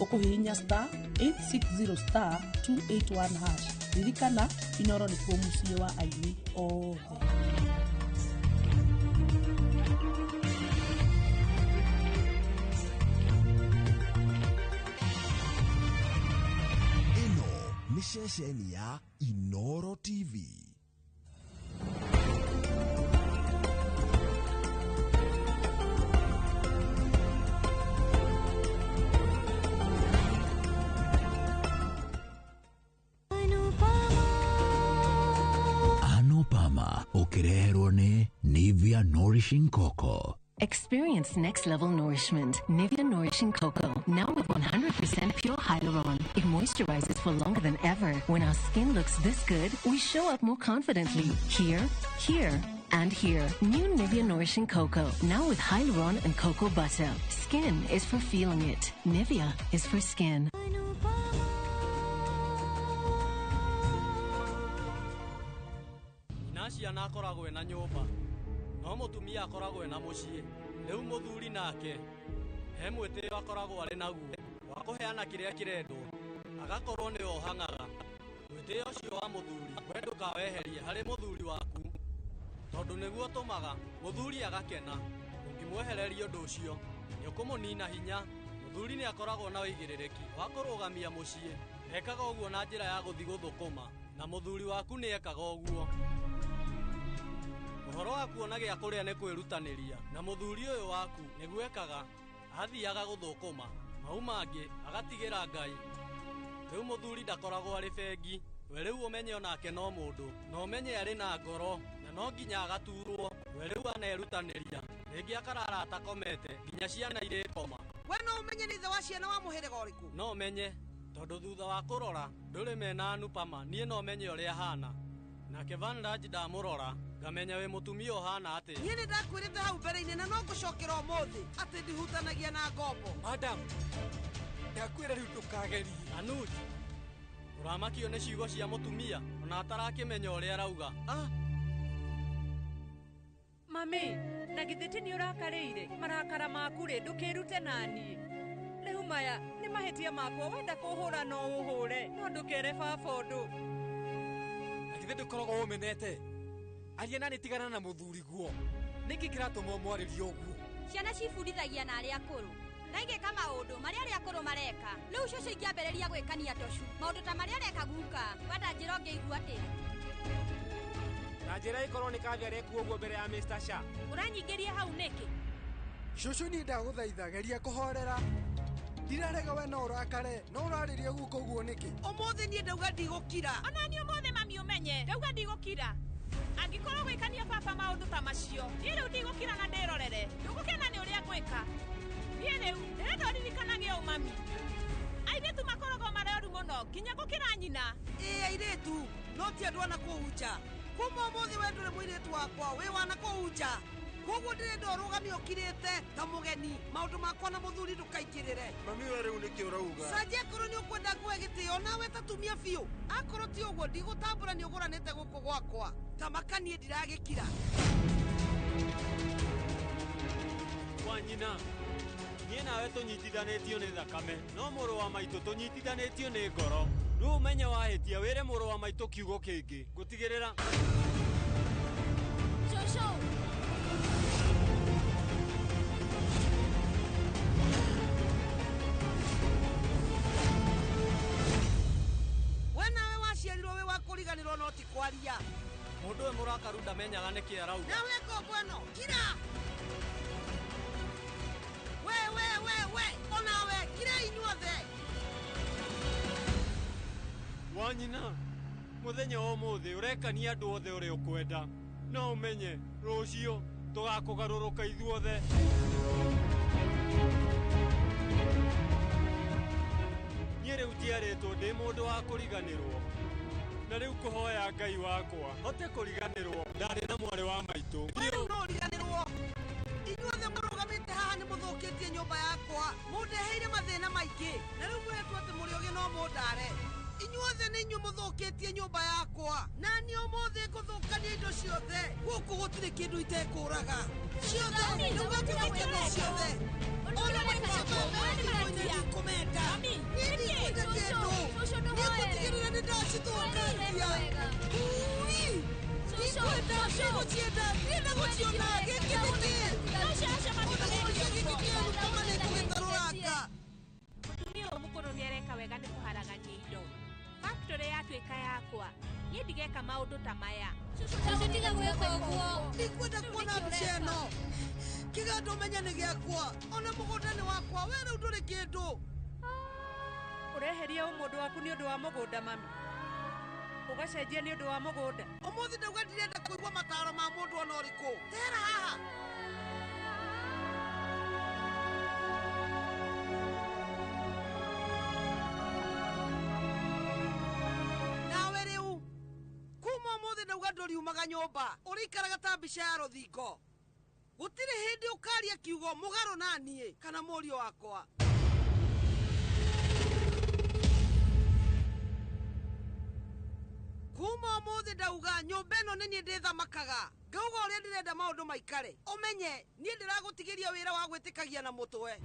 Ũkũhihinya star 860 star 281 hash. Ririkana, Inoro nĩkuo mũciĩ wa aini othe. Ĩno nĩ ceceni ya Inoro TV. Anupama ũkĩreherwo nĩ Nivea Nourishing Cocoa. Experience next level nourishment. Nivea Nourishing Cocoa, now with 100% pure hyaluron. It moisturizes for longer than ever. When our skin looks this good, we show up more confidently. Here, here, and here. New Nivea Nourishing Cocoa, now with hyaluron and cocoa butter. Skin is for feeling it. Nivea is for skin. Nyina ciana akoragwo ena nyũmba no mũtumia akoragwo ena mũciĩ. Rĩu mũthuri nake he mwĩtĩo akoragwo arĩ naguo wa kũheana kĩrĩa kĩrendwo, agakorwo nĩwe ũhang'aga. Mwĩtĩo ũcio wa mũthuri we ndũkaweherie harĩ mũthuri waku, tondũ nĩguo ũtũmaga mũthuri agakena. Ũngĩmwehereria ũndũ ũcio nĩũkũmũnina hinya. Mũthuri nĩ akoragwo na ũigĩrĩrĩki wa kũrũgamia mũciĩ. Ekaga ũguo na njĩra ya gũthiĩ gũthũkũma, na mũthuri waku nĩ ekaga ũguo. Ũhoro wa kuona gĩa kũrĩa nĩ kwĩrutanĩria, na mũthuri ũyũ waku nĩguo ekaga, athiaga gũthũkũma, mau mangĩ agatigĩra Ngai. Rĩu mũthuri ndakoragwo arĩ bengi, we rĩu ũmenye onake no mũndũ, na ũmenye arĩ na ngoro, na no nginya agaturwo. We rĩu anerutanĩria, rĩngĩ akarara atakomete nginya ciana irĩkoma. We no ũmenye nĩ ithe wa ciana wa mũhĩrĩga ũrĩkũ? No menye, tondũ thutha wa kũrora ndũrĩ mena Anupama, niĩ no menye ũrĩa ahana. Nake Vanraj ndamũrora ngamenya wĩ mũtumia ũhana atĩa. Niĩ nĩ ndakwĩrĩte hau mbere-inĩ na no ngũcokera ũmũthĩ atĩ ndihutanagia na ngombo. Madam, ndakwĩra rĩu ndũkagerie. Anuj, ũramakio nĩ ciugo cia mũtumia ona atarakĩmenya ũrĩa arauga. Ah! Mami, na githĩ ti nĩ ũrakarĩire? Marakara maku rĩ, ndũkĩrute naniĩ. Rĩu maya nĩ mahĩtia makwa, wenda kũhũra no ũhũre, no ndũkere baba ũndũ. Na githĩ ndũkoragwo ũmenete? Aria na nĩ tigana na mũthuri guo. Nĩkĩ kĩratũma ũmwarĩrie ũguo? Ciana cibundithagia na arĩa akũrũ na igĩka maũndũ marĩa arĩa akũrũ mareka. Rĩu cũcũ ingĩambĩrĩria gwĩkania tocu maũndũ ta marĩa areka guka, wenda njĩra ũngĩigua atĩa? Na njĩra ĩkorwo nĩ Kavya arekwo ũguo mbere ya Mr. Shah. Ũranyingĩria hau nĩkĩ? Cũcũ niĩ ndagũthaitha geria kũhorera. Ndirarega we no ũrakare, no ũrarĩria guka ũguo nĩkĩ? Ũmũthĩ niĩ ndauga ndigũkira. Ona niĩ ũmũthĩ mami ũmenye, ndauga ndigũkira. Angĩkorwo gwĩkania baba maũndũ ta macio, niĩ rĩu ndigũkira na ndĩrorere. Ndũgũkena nĩ ũrĩa ngwĩka. Niĩ rĩu ndĩrenda ũririkanage ũũ mami. Airĩtu makoragwo marĩ oru mũno nginya gũkĩra nyina. Ĩĩ airĩtu, no ti andũ a nakũu nja. Kuma ũmũthĩ we ndũrĩ mũirĩtu wakwa, wĩ wa nakũu nja. Koguo ndĩrenda ũrũgame ũkirĩte ta mũgeni. Maũndũ makwa na mũthuri ndũkaingĩrĩre. Mami we rĩu nĩkĩ ũrauga? Sanjia akorwo nĩ ũkwenda nguhe gĩtĩo nawe ta tumia biũ. Akorwo ti ũguo ndigũtambũra nĩ ũgũranĩte gũkũ gwakwa. Ta maka niĩ ndiragĩkira. Wa nyina, niĩ nawe tũnyitithanĩtio nĩ thakame, no mũrũ wa maitũ tũnyitithanĩtio nĩ ngoro. Rĩu ũmenye wahĩtia wĩre mũrũ wa maitũ kiugo kĩngĩ. Ngũtigĩrĩra. Cũcũ! We nawe waciarirwo wĩ wa kũriganĩrwo no ti kwaria. Mũndũ ũyũ mũrakaru ndamenyaga nĩkĩ arauga. Nawe ngombo ĩno, kira! We we we we, onawe kira inyuothe. Wa nyina, mũthenya wa ũmũthĩ ũrekania andũ othe ũrĩa ũkwenda. No ũmenye rũciũ tũgakũgarũrũka ithuothe. Niĩ rĩu njiarĩtwo ndĩ mũndũ wa kũriganĩrwo. Na rĩu kũhoya Ngai wakwa hote kũriganĩrwo ndarĩ na mwarĩ wa maitũ. We rĩu no ũriganĩrwo. Inyuothe mũrũgamĩte haha nĩ mũthũkĩtie nyũmba yakwa. Mũndeheire mathĩna maingĩ. Na rĩu mwĩretwo atĩ mũrĩ ogĩ no mũndare. Inyuothe nĩ nĩ inyuĩ mũthũkĩtie nyũmba yakwa. Na niĩ ũmũthĩ ngũthũkania indo ciothe. Gũkũ gũtirĩ kĩndũ itekũraga. Ciothe, ndauga ngũthũkania ciothe. Ona maica ma ndikũmenda. Niĩ ndikwenda kĩndũ. Nĩngũtigĩrĩra nĩ ndacithũkangia. Ui! Ndikwenda, ndigũcienda, ndienda gũciona. Gĩkĩ nĩ kĩ? Ona gĩkĩ gĩkĩ kĩeru kama nĩngũgĩtarũranga. Mũtumia ũyũ mũkũrũ nĩareka wega nĩ kũharagania indo. Factory yatuĩka yakwa. Niĩ ndigeka maũndũ ta maya. Cũcũ tiga gwĩka ũguo. Ndikwenda kuona mbica ĩno. Kĩganda ũmenye nĩ gĩakwa. Ona mũgũnda nĩ wakwa. We rĩu ndũrĩ kĩndũ. Ũreheria ũmũndũ waku nĩ ũndũ wa mũgũnda mami. Ũgacenjia nĩ ũndũ wa mũgũnda. Ũmũthĩ ndauga ndirenda kũigua mataro ma mũndũ ona ũrĩkũ. Tera haha. Nawe rĩu kuma ũmũthĩ ndauga ndũriumaga nyũmba. Ũrĩikaraga ta mbica ya rũthingo. Gũtirĩ hĩndĩ ũkaria kiugo mũgarũ na niĩ kana mũriũ wakwa. Kuma ũmũthĩ ndauga nyũmba ĩno nĩ niĩ ndĩthamakaga. Ngauga ũrĩa ndĩrenda maũndũ maikare. Ũmenye niĩ ndĩragũtigĩria wĩra wa gwĩtĩkagia na mũtwe.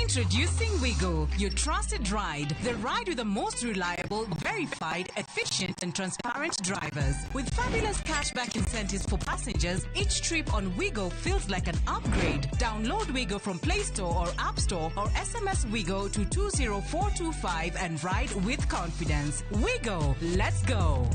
Introducing Wigo, your trusted ride. The ride with the most reliable, verified, efficient, and transparent drivers. With fabulous cashback incentives for passengers, each trip on Wigo feels like an upgrade. Download Wigo from Play Store or App Store or SMS Wigo to 20425 and ride with confidence. Wigo, let's go.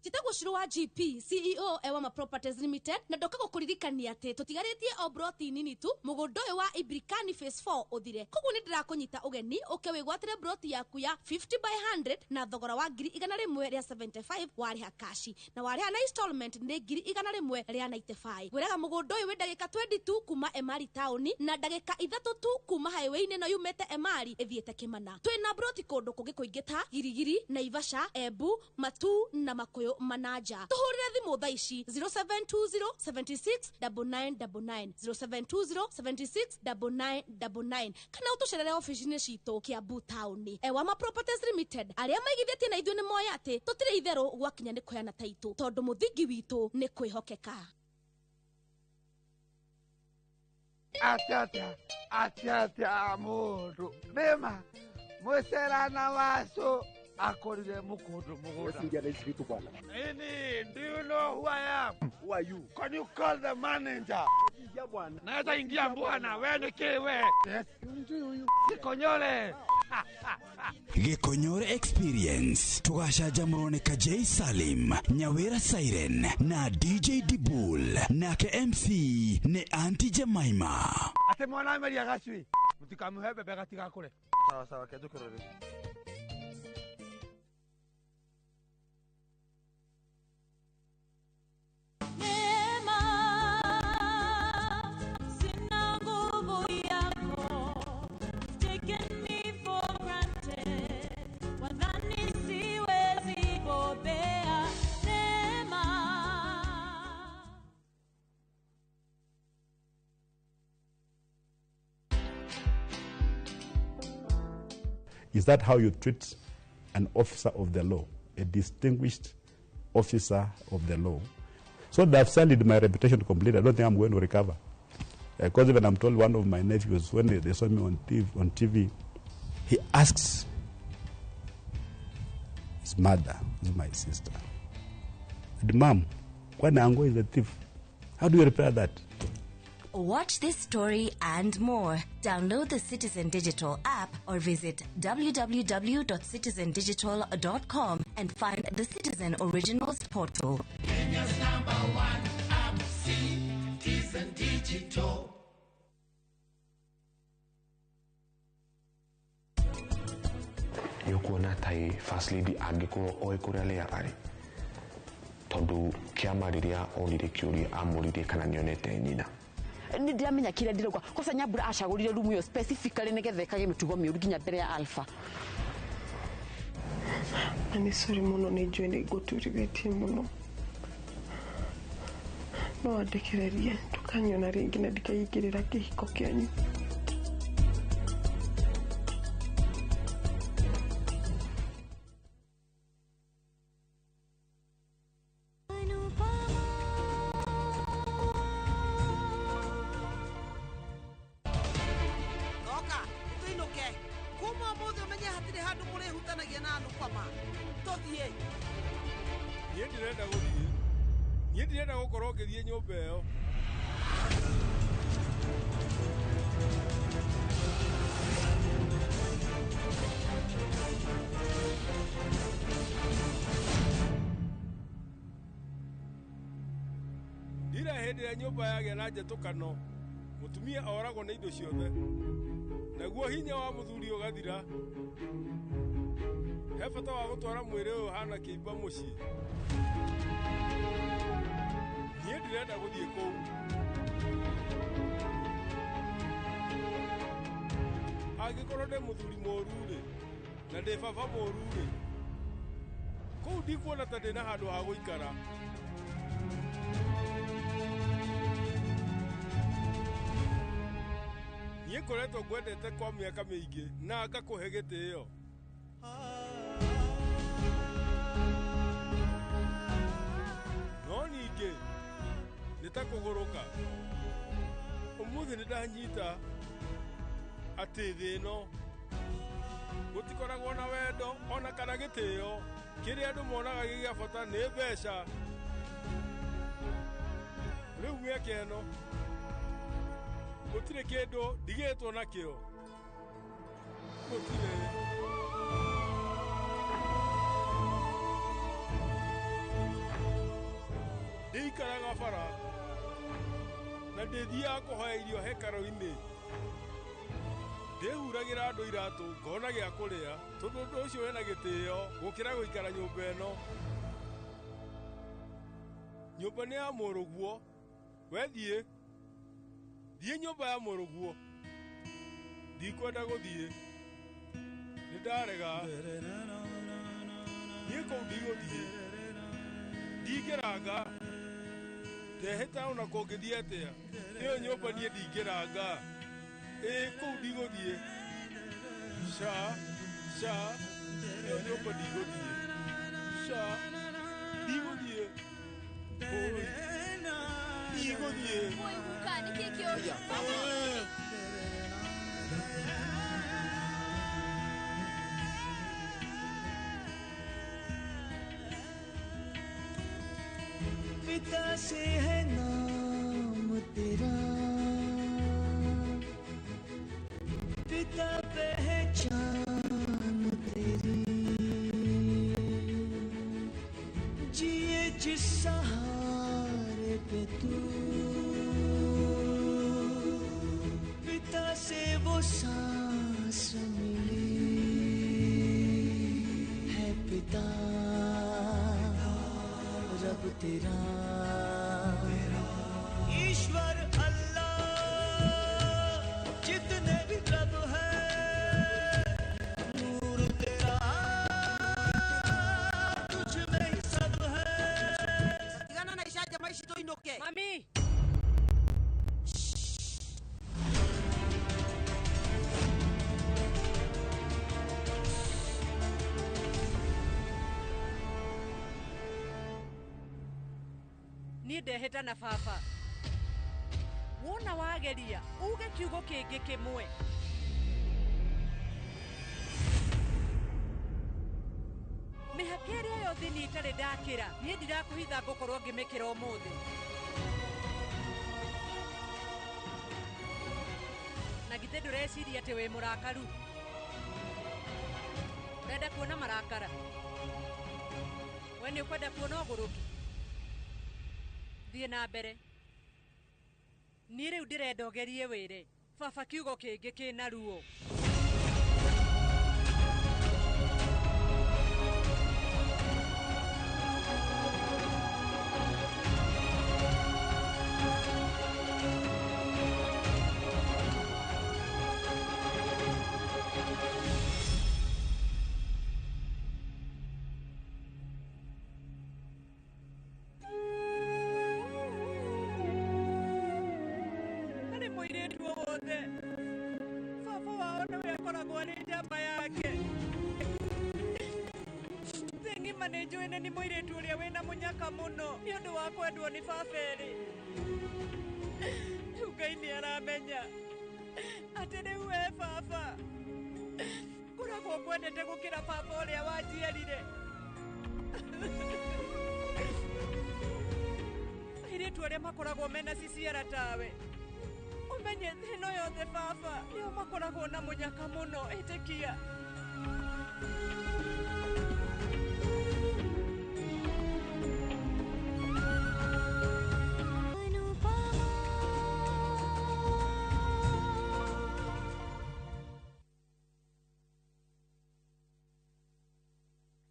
Njĩtagwo Shiro wa GP CEO Ewama Properties Limited na ndoka gũkũririkania atĩ tũtigarĩtie o broti nini tu mũgũnda ũyũ wa Ibrikani Phase 4 ũthire. Koguo nĩ ndĩrakũnyita ũgeni ũke wĩgwatĩre broti yaku ya 50 by 100 na thogora wa 175 warĩha kashi na warĩha na installment nĩ 195. Ngwĩraga mũgũnda ũyũ wĩ ndagĩka 22 kuma Emari taũni na ndagĩka 3 tu kuma highway-inĩ ĩno yumĩte Emari ĩthiĩte Kĩmana. Twĩna broti kũndũ kũngĩ kũingĩ ta Girigiri, Naivasha, Embu, Matu na Makuyu Manaja. Tuhurire thimu thaa ici 0720 76 9999 0720 76 9999 kana utucerere ofici-inĩ citũ Kiambu taũni. Ewama Properties Limited arĩa maigithĩtie na ithuĩ nĩ moĩ atĩ tũtirĩ itherũ gwakinya nĩ kũheana taitũ tondũ mũthingi witũ nĩ kwĩhokeka. Atia atia atia mundu nĩma mũcerana wacu akorire mukundu mugunda. Ini, do you know who I am? Who are you? Can you call the manager? Ingia bwana. Naweza ingia bwana, wewe ni kiwe. Yes. Gikonyore. Gikonyore Experience tugacanjamũrwo nĩ Kajei Salim, Nyawira Siren na DJ Dibul, nake MC nĩ Auntie Jemima. Ate mwana ameria gacui. Mutikamuhe bebe gatigakure. Sawa sawa, kenjũkĩrore. Is that how you treat an officer of the law, a distinguished officer of the law? So they have sullied my reputation completely. I don't think I'm going to recover. Because even I'm told one of my nephews, when they saw me on TV, he asks his mother, who's my sister, and Mom, when Ango is a thief, how do you repair that? Watch this story and more. Download the Citizen Digital app or visit www.citizendigital.com and find the Citizen Originals portal. Kenya's #1 app, Citizen Digital. Nĩ ũkuona ta ĩ first lady angĩkorwo oĩ kũrĩa Lea arĩ, tondũ kĩama rĩrĩa onire kĩũria amũririe kana nĩonete nyina. Nĩ ndiramenya kĩrĩa ndĩrauga kosa Nyambura acagũrire rumu ĩyo specifically nĩgetha ĩkage mĩtugo mĩũru nginya mbere ya Alpha. Na nĩ sorry mũno, nĩ njũĩ nĩ ngũturithĩtie mũno, no wandekererie ndũkanyona rĩngĩ na ndikaingĩrĩra kĩhiko kĩanyu. Oka, nĩtũinũke. Kuma ũmũthĩ ũmenye hatirĩ handũ mũrĩhutanagia na Anupama. Tũthiĩ. Niĩ ndirenda gũthiĩ, niĩ ndirenda gũkorwo ngĩthiĩ nyũmba ĩyo. Ndira hĩndĩ ĩrĩa nyũmba yagĩa na njetũkano, mũtumia oragwo nĩ indo ciothe, naguo hinya wa mũthuri ũgathira. He bata wa gũtwara mwĩrĩ ũyũ ũhana kĩimba mũciĩ. Niĩ ndirenda gũthiĩ kũu. Angĩkorwo ndĩ mũthuri mũũru-rĩ, na ndĩ baba mũũru-rĩ, kũu ndikuona ta ndĩna handũ ha gũikara. Niĩ ngoretwo ngwendete kwa mĩaka mĩingĩ na ngakũhe gĩtĩo. No ningĩ nĩ ta kũgũrũka. Ũmũthĩ nĩ ndanyita atĩ thĩ ĩno gũtikoragwo na wendo ona kana gĩtĩo. Kĩrĩa andũ monaga gĩ gĩa bata nĩ mbeca. Rĩu mĩaka ĩno gũtirĩ kĩndũ ndigĩtwo nakĩo, gũtirĩ. Ndĩikaraga bara na ndĩthiaga kũhoya irio hekarũ-inĩ. Ndĩhuragĩra andũ iratũ ngona gĩa kũrĩa, tondũ ũndũ ũcio wĩna gĩtĩo gũkĩra gũikara nyũmba ĩno. Nyũmba nĩ ya mũrũguo, we thiĩ thiĩ nyũmba ya mũrũguo. Ndikwenda gũthiĩ, nĩ ndarega. Niĩ kũu ndigũthiĩ, ndingĩranga. Ndehĩta ona kũngĩthiĩ atĩa, ĩyo nyũmba niĩ ndingĩranga. Ĩĩ kũu ndigũthiĩ. Ca ca, ĩyo nyũmba ndigũthiĩ. Ca, ndigũthiĩ. Ũi, ndigũthiĩ. Oi guka, nĩkĩĩ kĩũru? पिता से है नाम तेरा, पिता पहचान तेरी, जिए जिस सहारे पे तू, पिता से वो सांस मिली है। पिता रब तेरा, ईश्वर अल्लाह, जितने भी रब है, नूर तेरा तुझ में ही सब है। Tigana na icanjama ici tũinũke. Mami. Niĩ ndehĩta na baba. Wona wageria uge kiugo kĩngĩ kĩmwe. Mĩhaka ĩrĩa yothe niĩ itarĩ ndakĩra, niĩ ndirakũhitha ngũkorwo ngĩmĩkĩra ũmũthĩ. Na githĩ ndũreciria atĩ wĩ mũrakaru? Ũrenda kuona marakara? We nĩ ũkwenda kuona ũgũrũki? Thiĩ na mbere. Niĩ rĩu ndĩrenda ũgerie wĩre baba kiugo kĩngĩ kĩna ruo. Akoragwo arĩ njamba yake. Thĩ ng'ima nĩ njũĩ nĩ mũirĩtu ũrĩa wĩna mũnyaka mũno nĩ ũndũ wa kwendwo nĩ baba erĩ. Rĩu Ngai nĩ aramenya atĩ rĩu we baba ngoragwo ngwendete gũkĩra baba ũrĩa wanjiarire. Airĩtu arĩa makoragwo mena ciciara tawe ũmenye thĩ ĩno yothe baba nĩo makoragwo na mũnyaka mũno, ĩtĩkia.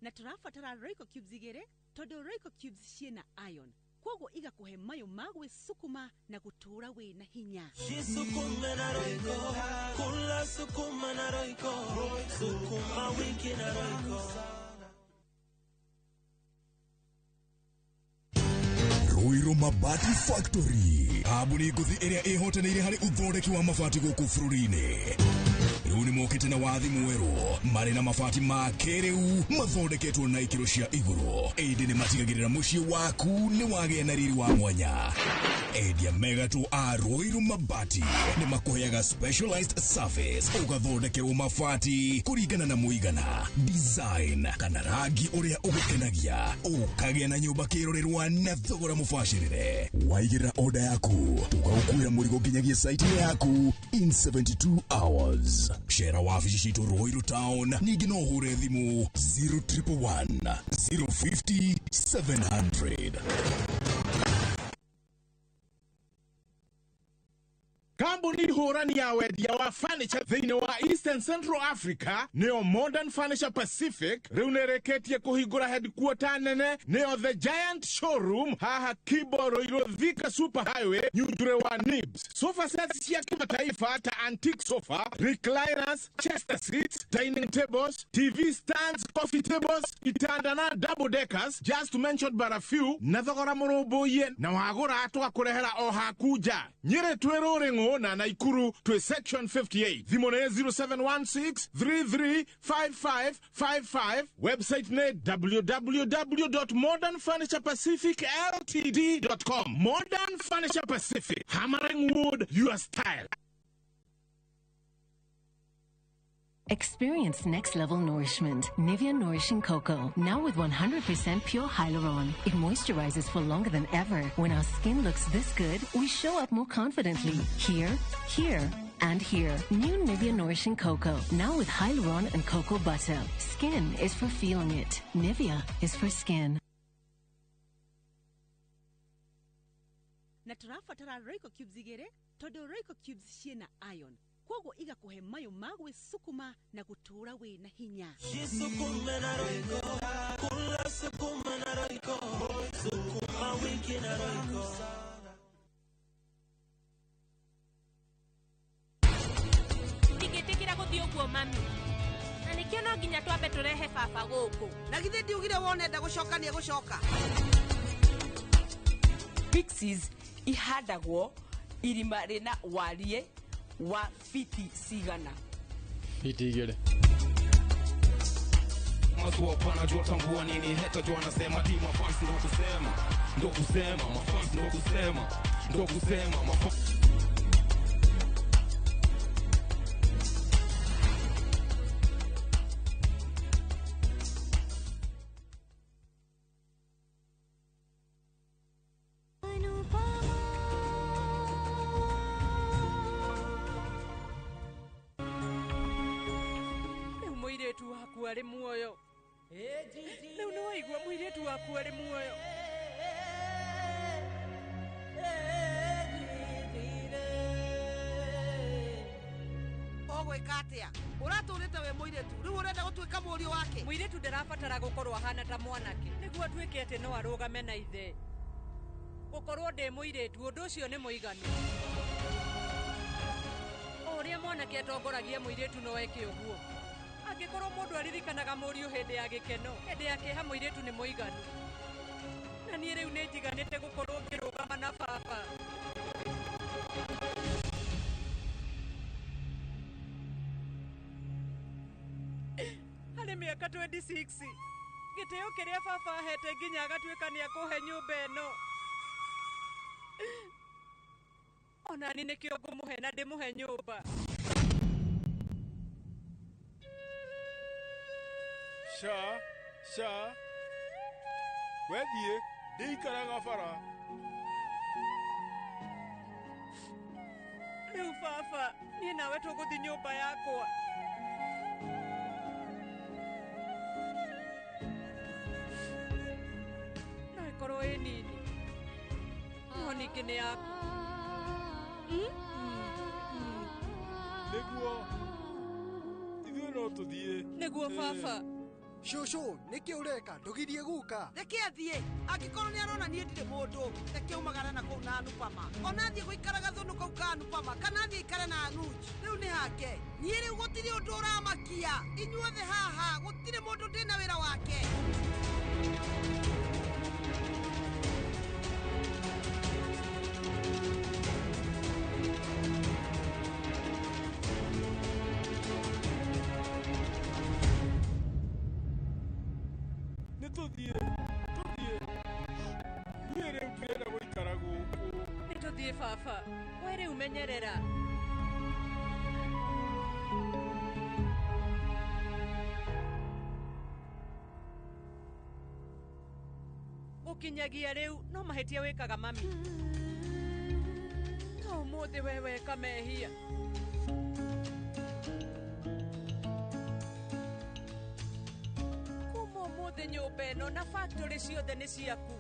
Na tũrabatara Royco cubes igĩrĩ tondũ Royco cubes ciĩna iron koguo igakũhe mayũ ma gwĩsukuma na gũtũũra wĩna hinya. Jisukume na Royco, kula sukuma na Royco, sukuma wiki na Royco. Ruiru Mabati Factory kambuni ngũthi ĩrĩa ĩhotanĩire harĩ ũthondeki wa mabati gũkũ bũrũri-inĩ. Rĩu nĩmokĩte na wathi mwerũ marĩ na mabati ma kĩrĩu mathondeketwo na ikĩro cia igũrũ, ĩndĩ nĩmatigagĩrĩra mũciĩ waku nĩ wagĩa na riri wa mwanya. Endia megatũ a Ruiru Mabati nĩmakũheaga specialized service ũgathondekerwo mabati kũringana na mũigana, design kana rangi ũrĩa ũgũkenagia, ũkagĩa na nyũmba kĩrorerwa na thogora mũbacĩrĩre. Waigĩrĩra order yaku tũgagũkuĩra mũrigo nginyagia site yaku in 72 hours. Cera wabici citũ Ruiru Town, ningĩ no ũhũre thimũ 0111 050 700. Kambuni hũrani ya wendia wa furniture thĩinĩ wa Eastern Central Africa nĩyo Modern Furniture Pacific rĩu nĩrĩkĩtie kũhingũra headquarter nene nĩyo The Giant Showroom haha Kibo Ruiru Thika Super Highway Nyunjure wa Nibs. Sofa sets cia kimataifa ta antique sofa, recliners, chester seats, dining tables, TV stands, coffee tables, itanda na double deckers, just to mention but a few, na thogora mũrũmbũiye na wagũra tũgakũrehera o haku nja. Nyĩrĩ twĩ Rũrĩng'ũ na Naikuru to section 58. Thimũ nĩ 0716 335555. Website nĩ www.modernfurniturepacificltd.com. Modern Furniture Pacific, hammering wood your style. Experience next level nourishment. Nivea Nourishing Cocoa, now with 100% pure hyaluron. It moisturizes for longer than ever. When our skin looks this good, we show up more confidently. Here, here, and here. New Nivea Nourishing Cocoa, now with hyaluron and cocoa butter. Skin is for feeling it. Nivea is for skin. Na tũrabatara Royco cubes igĩrĩ tondũ Royco cubes ciĩna iron koguo igakũhe mayũ ma gwĩsukuma na gũtũũra wĩna hinya. Jisukume na Royco, kula sukuma na Royco, sukuma wiki na Royco. Ndingĩtĩkĩra gũthiĩ ũguo mami, na nĩkĩo no nginya twambe tũrehe baba gũkũ. Na githĩ ndiugire wone enda gũcoka nĩ egũcoka. Pixies ihandagwo irima rĩna wariĩ wa fiti cigana? Fiti 2. Masu wanajua tambua nini heta jua nasema ti mafans ndo kusema, ndo kusema mafans ndo kusema, ndo kusema mafans. Rĩu mũirĩtu waku arĩ muoyo. Rĩu nĩ waigua mũirĩtu waku arĩ muoyo. Ũgwĩka atĩa? Ũratũrĩte wĩ mũirĩtu, rĩu ũrenda gũtuĩka mũriũ wake? Mũirĩtu ndarabatara gũkorwo ahana ta mwanake nĩguo atuĩke atĩ no arũgame na ithe. Gũkorwo ndĩ mũirĩtu ũndũ ũcio nĩ mũiganu. O ũrĩa mwanake atongoragia mũirĩtu no eke ũguo. Angĩkorwo mũndũ aririkanaga mũriũ hĩndĩ ya gĩkeno, hĩndĩ ya kĩeha mũirĩtu nĩ mũiganu. Na niĩ rĩu nĩ njiganĩte gũkorwo ngĩrũgama na baba. Nĩ mĩaka 26. Gĩtĩo kĩrĩa baba ahete nginya agatuĩka nĩ akũhe nyũmba ĩno. Ona niĩ nĩkĩo ngũmũhe na ndĩmũhe nyũmba. Sha sha wethiĩ ndĩikaraga bara. Rĩu baba, niĩ nawe tũgũthiĩ nyũmba yakwa. No ĩkorwo ĩ nini, no ningĩ nĩ yaku. Nĩguo ithuĩ no tũthiĩ. Nĩguo baba. Cũcũ, nĩkĩ ũreka? Ndũgirie guka. Reke athiĩ. Angĩkorwo nĩ arona niĩ ndirĩ mũndũ, reke aumagare na kũu na Anupama. Ona athiĩ gũikara gathũnũ kau ka Anupama, kana athiĩ aikare na Anuj. Rĩu nĩ hake. Niĩ rĩu gũtirĩ ũndũ ũramakia. Inyuothe haha, gũtirĩ mũndũ ndĩna wĩra wake. Nĩ tũthiĩ tũthiĩ. Niĩ rĩu ndirenda gũikara gũkũ. Nĩ tũthiĩ baba. We rĩu menyerera. Gũkinyagia rĩu no mahĩtia wĩkaga mami. No ũmũthĩ we weka mehia. Kuma ũmũthĩ nyũmba ĩno na factory ciothe nĩ ciaku.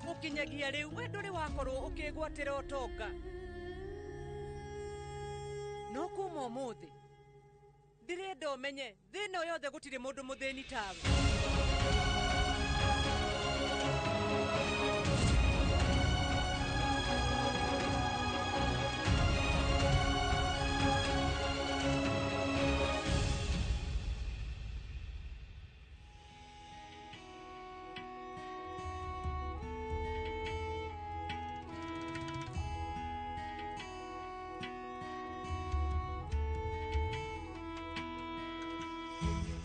Gũkinyagia rĩu we ndũrĩ wakorwo ũkĩgwatĩra ũtonga. No kuma ũmũthĩ ndĩrenda ũmenye thĩ ĩno yothe gũtirĩ mũndũ mũthĩni tawe.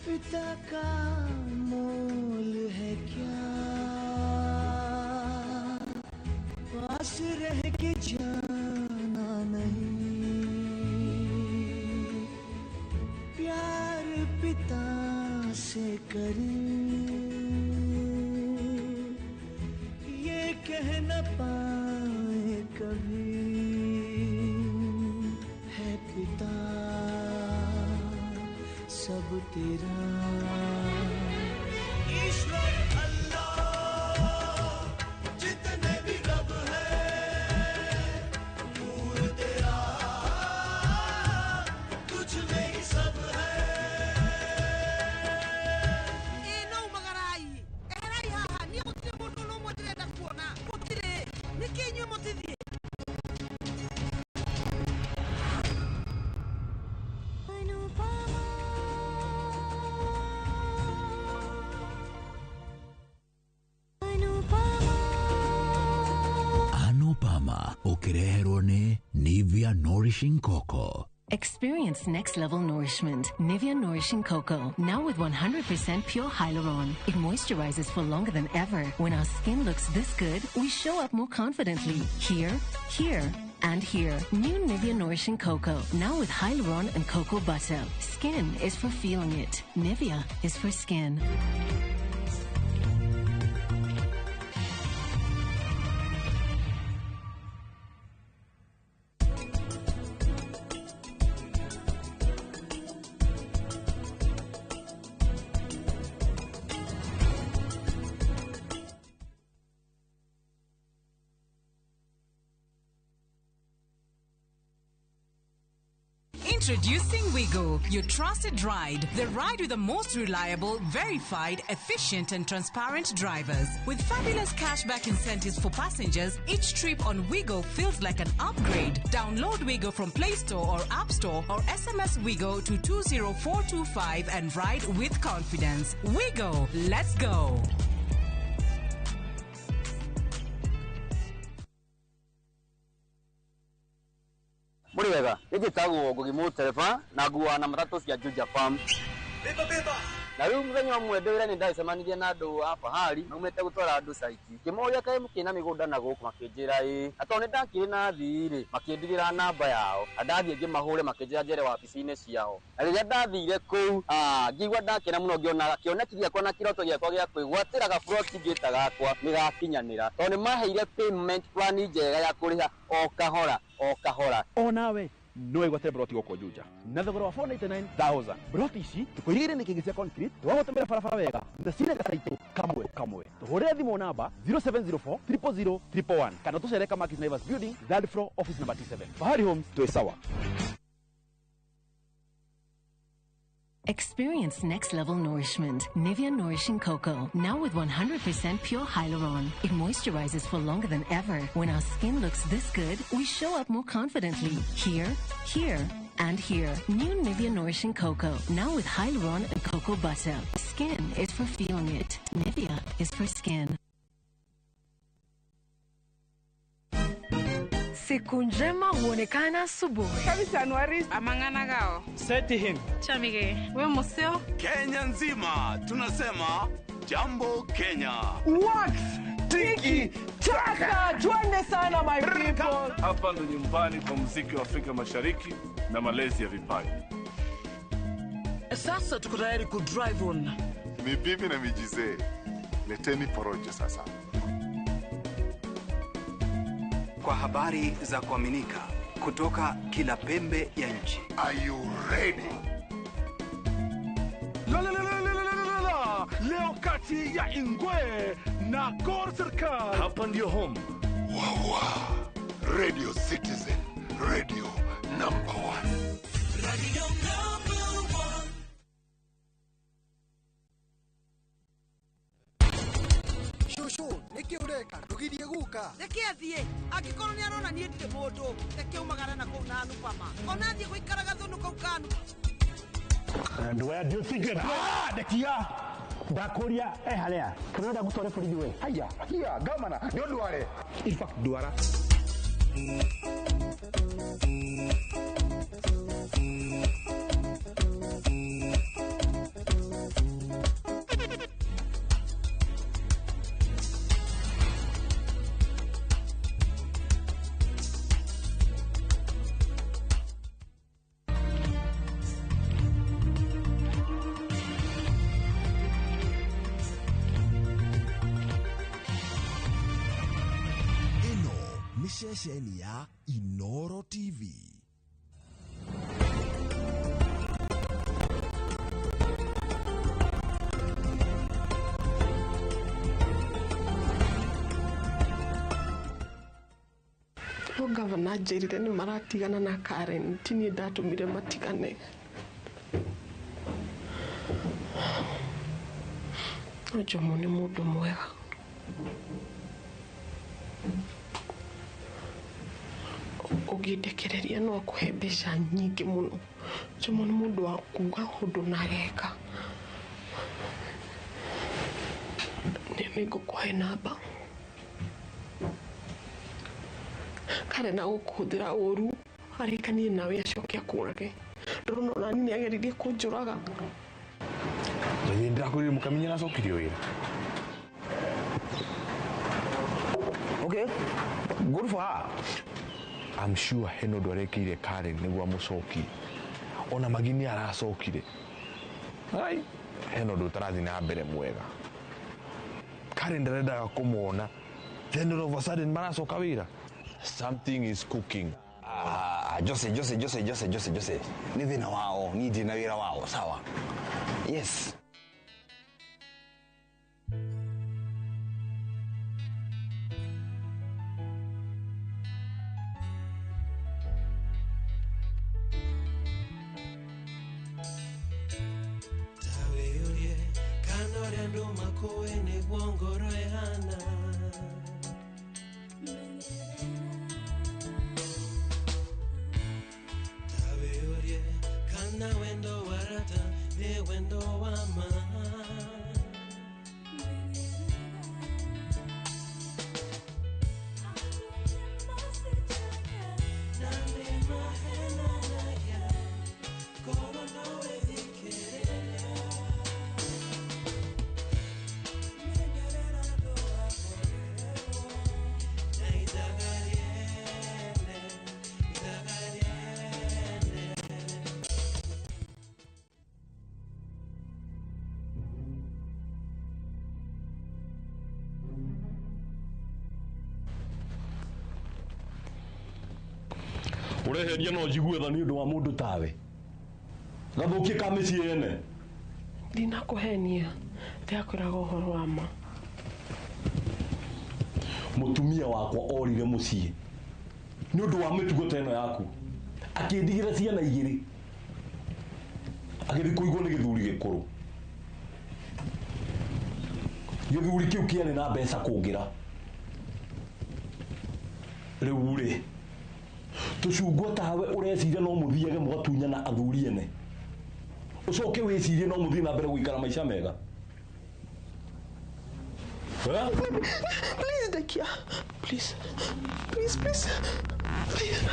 पिता का मोल है क्या, पास रह के जाना नहीं, प्यार पिता से करें ये कह न पाए कभी, है पिता सब तेरा। ईश्वर अल्लाह जितने भी रब है, नूर तेरा तुझ में ही सब है। Ĩ no umagarai. Eherai haha, niĩ gũtirĩ mũndũ ona ũmwe ndĩrenda kuona. Gũtirĩ. Nĩkĩ inyuĩ mũtithiĩ? Anupama ũkĩreherwo nĩ Nivea Nourishing Cocoa. Experience next level nourishment. Nivea Nourishing Cocoa, now with 100% pure hyaluron. It moisturizes for longer than ever. When our skin looks this good, we show up more confidently. Here, here, and here. New Nivea Nourishing Cocoa, now with hyaluron and cocoa butter. Skin is for feeling it. Nivea is for skin. Introducing Wigo, your trusted ride. The ride with the most reliable, verified, efficient, and transparent drivers. With fabulous cashback incentives for passengers, each trip on Wigo feels like an upgrade. Download Wigo from Play Store or App Store or SMS Wigo to 20425 and ride with confidence. Wigo, let's go. Muri wega, nĩ njĩtagwo Ngugi Mũtereba na nguaga na matatũ cia Juja Farm. Beba beba. Na rĩu mũthenya ũmwe ndĩ wĩra nĩ ndacemanirie na andũ a Fahari maumĩte gũtwara andũ caiti. Ngĩmoria kaĩ mũkĩrĩ na mĩgũnda na gũkũ makĩnjĩra ĩĩ. Na tondũ nĩ ndakĩrĩ na thii rĩ, makĩndigĩra namba yao. Na ndathiĩ ngĩmahũre makĩnjĩra njere wabici-inĩ ciao. Na rĩrĩa ndathire kũu, ngĩigua ndakena mũno ngĩona kĩoneki gĩakwa na kĩroto gĩakwa gĩa kwĩgwatĩra gaburoti ngĩta gakwa nĩ gakinyanĩra. Tondũ nĩ maheire payment plan njega ya kũrĩha o kahora o kahora. Onawe no wĩgwatĩre broti gũkũ Juja na thogora wa 499,000. Broti ici tũkũirigĩire nĩ kĩngĩ cia concrete, twagũtũmĩra barabara wega na cire gacaitũ kamwe kamwe. Tũhũrĩre thimũ namba 0704 000 111 kana tũcere Kamakis Naivas Building, third floor, office number T7. Fahari Homes, twĩ sawa. Experience next level nourishment. Nivea Nourishing Cocoa. Now with 100% pure hyaluron. It moisturizes for longer than ever. When our skin looks this good, we show up more confidently. Here, here, and here. New Nivea Nourishing Cocoa. Now with hyaluron and cocoa butter. Skin is for feeling it. Nivea is for skin. Siku njema huonekana asubuhi. Kabisa Anuari amang'ana gao. Seti him. Chamige. We museo. Kenya nzima tunasema jambo Kenya. Wax tiki taka, twende sana my people. Hapa ndo nyumbani kwa muziki wa Afrika Mashariki na malezi ya vipaji. Sasa tuko tayari ku drive on. Ni bibi na mijizee. Leteni porojo sasa. Kwa habari za kuaminika kutoka kila pembe ya nchi. Are you ready? La la la la la la la. Leo kati ya Ingwe na Gor Serikal. Hapa ndio home. Wawa. Radio Citizen, radio number 1. Radio number 1. Shushu, nĩkĩ ũreka? Ndũgirie guka. Reke athiĩ. Angĩkorwo nĩ arona niĩ ndirĩ mũndũ, reke umagare na kũu na Anupama. Ona athiĩ gũikara gathũnũ kau ka And where do you think it? Ah, ndekia. Ndakuria haria. Kana ndagũtware borithi we. Haya, hia, gamana, ndio ndware. In fact, ndwara. Ceceni ya Inoro TV. No gavana anjĩrire nĩ maratigana na Karen, ti niĩ ndatũmire matigane. No Jomo nĩ mũndũ mwega. Ũngĩndekereria no akũhe mbeca nyingĩ mũno. Jomo nĩ mũndũ wa kuuga ũndũ na ageka. Nĩ ngũkũhe namba. Karen agũkũhũthĩra ũru arĩkanie nawe acoke akũrage. Ndũrona ona niĩ nĩageririe kũnjũraga. Nĩ ndĩrakwĩrire mũkaminya nĩacokirio wĩra. Okay, good for her. I'm sure hena ũndũ arekĩire Karen nĩguo amũcokie. Ona Magi nĩ aracokire. Ai, hena ũndũ ũtarathiĩ na mbere mwega. Karen ndarendaga kũmuona. Then all of a sudden maracoka wĩra. Something is cooking. Ah, Jose. Nĩ thĩna wao, niĩ ndirĩ na wĩra wao, sawa? Yes. Tawĩũrie kana ũrĩa andũ makũĩ nĩguo ngoro ĩhana. Tawĩũrie kana wendo wa rata nĩ wendo wa ma. Na nĩ mahenanagia, ngoro no ĩthikĩrĩria. Ũreheria no njigue tha nĩ ũndũ wa mũndũ tawe. Gathũkie ka mĩciĩ ene. Ndinakũhenia, ndĩrakwĩraga ũhoro wa ma. Mũtumia wakwa orire mũciĩ nĩ ũndũ wa mĩtugo ta ĩno yaku. Akĩndigĩra ciana igĩrĩ. Agĩthiĩ kũigwo nĩ gĩthuri gĩkũrũ. Gĩthuri kĩu kĩarĩ na mbeca kũngĩra. Rĩu rĩ, tũcungwa tawe ũreciria no mũthiage mũgatunyana athuri ene. Ũcoke wĩcirie no mũthiĩ na mbere gũikara maica mega. Eh? Please, Dakia. Please. Please, please. Please.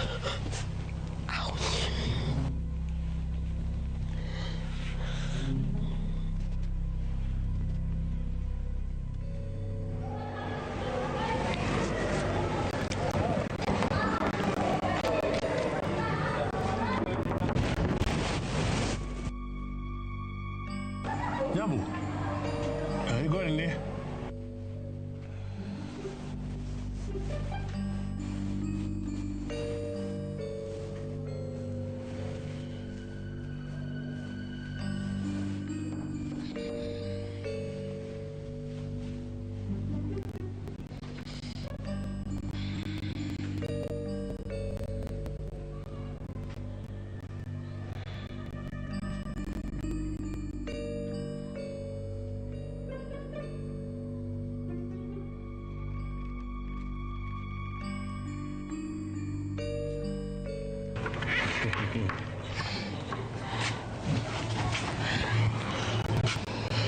Ouch. Jambo. You got in there?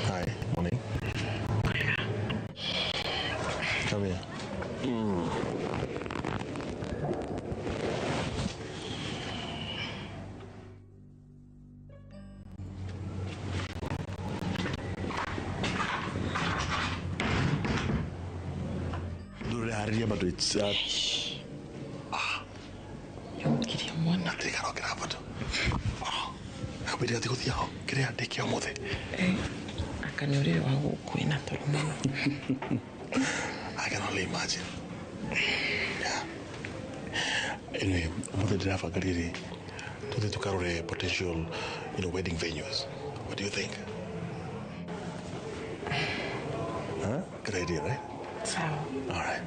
Hi, morning. Come here. Ndũreharĩria bado it's Ngiria mwana. Ndirĩkarokera bado. Wĩrĩga tigũthiĩ ho kĩrĩa ndĩke ũmũthĩ. Anga nĩ ũrĩrĩ wa gũkũ wĩna toro mũno. I can only imagine. Yeah. Anyway, ũmũthĩ ndĩrabanga rĩrĩ tũthiĩ tũkarore potential, wedding venues. What do you think? Huh? Good idea, right? Sawa. All right.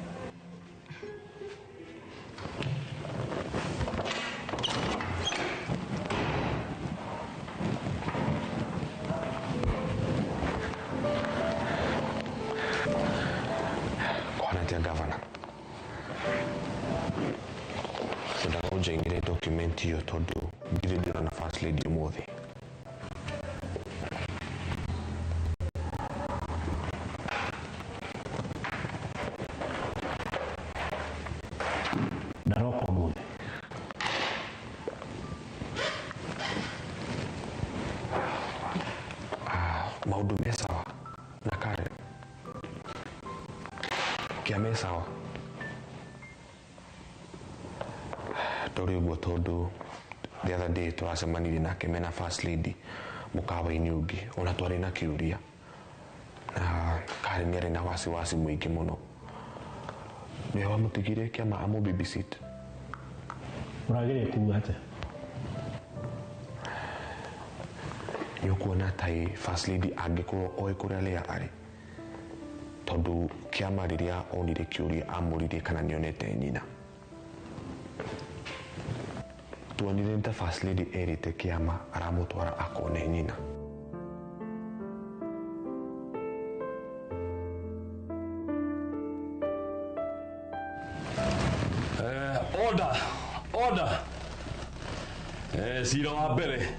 Kwana atia gavana ngwendaga ũnjengere document iyo tondũ ndirĩ ndĩrona first lady ũmũthĩ. Ndaroka ũmũthĩ. Maũndũ me sawa na Karen kĩa me sawa tũrĩ ũguo tondũ the other day tũracemanirie nake mena first lady mũkawa-inĩ ũngĩ ona twarĩ na kĩũria na Karen nĩ arĩ na wasiwasi mũingĩ mũno. Nĩwe wamũtigire kĩama amũ babysit. Ũrageria kuuga atĩa? Nĩ ũkuona ta ĩ first lady angĩkorwo oĩ kũrĩa Leah arĩ tondũ kĩama rĩrĩa onire kĩũria amũririe kana nĩonete nyina. Tuonire nĩ ta first lady erĩte kĩama aramũtwara akone nyina. Order, order. Cira wa mbere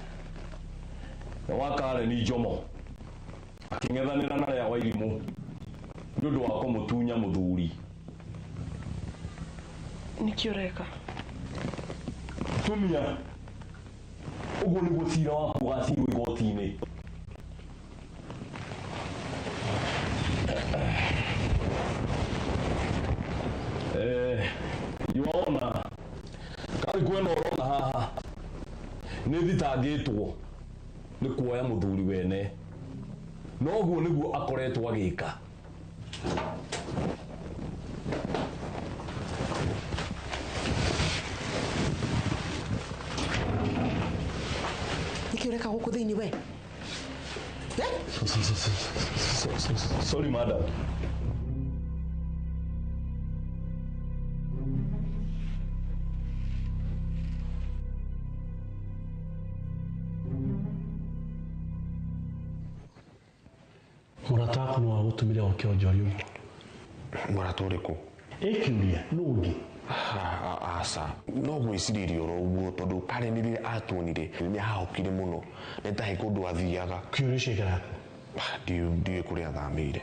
nĩ wa Karen Njomo akĩng'ethanĩra na Leah Wairimũ nĩ ũndũ wa kũmũtunya mũthuri. Nĩkĩ ũreka? Tumia, ũguo nĩguo cira waku ũgacirwo igoti-inĩ. Iwaona kari kwena ũrona haha nĩ thitangĩtwo nĩ kuoya mũthuri wene noguo nĩguo akoretwo agĩka. thĩinĩ we? Sorry madam. Mũrata waku nĩ wagũtũmire oke onjoria ũguo? Mũrata ũrĩkũ? Ĩkĩũria nũ ũngĩ? Aca, no gwĩcirĩria oro ũguo tondũ Karen rĩrĩa atuonire nĩ ahahũkire mũno, nĩ ta he kũndũ athiaga. Kĩũria ũcio aikaraga kũ? Ndiũĩ kũrĩa athamĩire.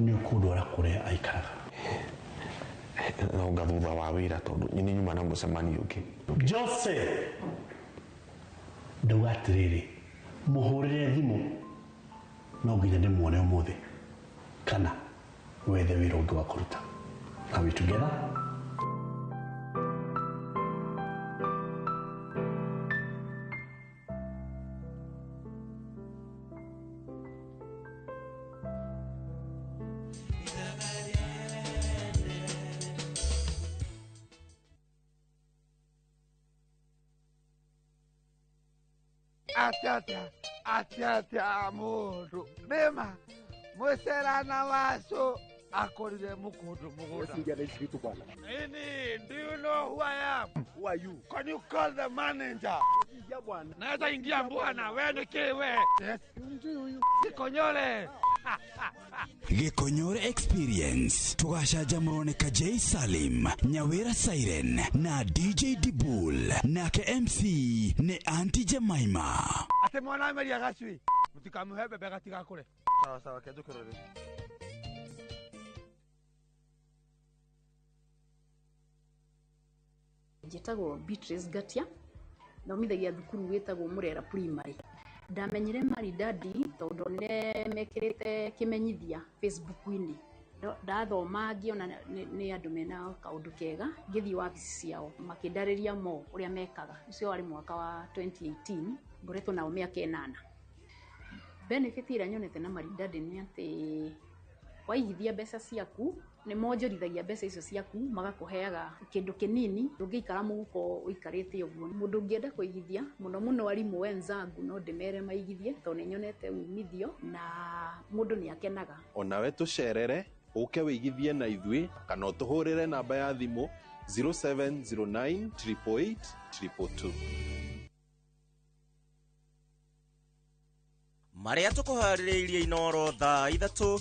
Nĩ ũkũndwara kũrĩa aikaraga? No nga thutha wa wĩra tondũ nĩ nyuma na mũcemanio ũngĩ. Jose, ndauga atĩrĩrĩ, mũhũrĩre thimũ no nginya ndĩmuone ũmũthĩ kana wethe wĩra ũngĩ wa kũruta. Are we together? Atia atia mundu nima mwicerana wacu akorire mukundu mugunda. Nini, do you know who I am? Who are you? Can you call the manager? Naweza ingia bwana, wewe ni kiwe. Yes. Gikonyore. Gikonyore Experience tugacanjamũrwo nĩ Kajei Salim, Nyawira Siren na DJ Dibul, nake MC nĩ Auntie Jemima. Ate mwana ameria gacui mutikamuhe bebe gatigakure. Sawa sawa, kenjũkĩrore. Njĩtagwo Beatrice Ngatia, thomithagia thukuru wĩtagwo Murera Primary. Ndamenyire Maridadi tondũ ndonire mekĩrĩte kĩmenyithia Facebook-inĩ. Ndathoma ngĩona nĩ andũ mena kaũndũ kega, ngĩthiĩ wabici ciao makĩndarĩria mo ũrĩa mekaga. Ũcio warĩ mwaka wa 2018, ngoretwo nao mĩaka 8. Benefit ĩrĩa nyonete na Maridadi nĩ atĩ waigithia mbeca ciaku nĩ monjorithagia mbeca icio ciaku magakũheaga kĩndũ kĩnini ndũngĩikara mũhuko ũikarĩte ũguo. Mũndũ ũngĩenda kũigithia mũno mũno arimũ wenzangu no ndĩmere maigithie tondũ nĩ nyonete umithio na mũndũ nĩ akenaga. Onawe tũcerere ũke wĩigithie na ithuĩ kana ũtũhũrĩre namba ya thimũ 0709 888 222. Marĩa tũkũharĩrĩirie Inoro thaa 3.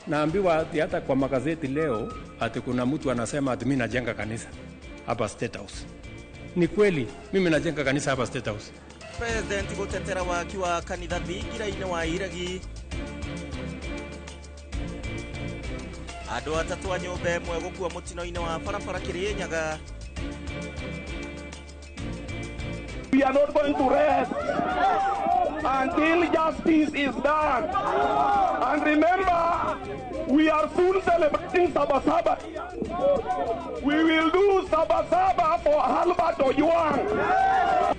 Naambiwa ati hata kwa magazeti leo ati kuna mtu anasema ati mimi najenga kanisa hapa State House. Ni kweli mimi najenga kanisa hapa State House. President gutetera waki wa kanitha thingira-inĩ wa Iregi. Andũ 3 a nyũmba ĩmwe gũkua mũtino-inĩ wa barabara Kĩrĩnyaga. We are not going to rest until justice is done. And remember, we are soon celebrating Sabasaba. We will do Sabasaba for Albert Ojwang.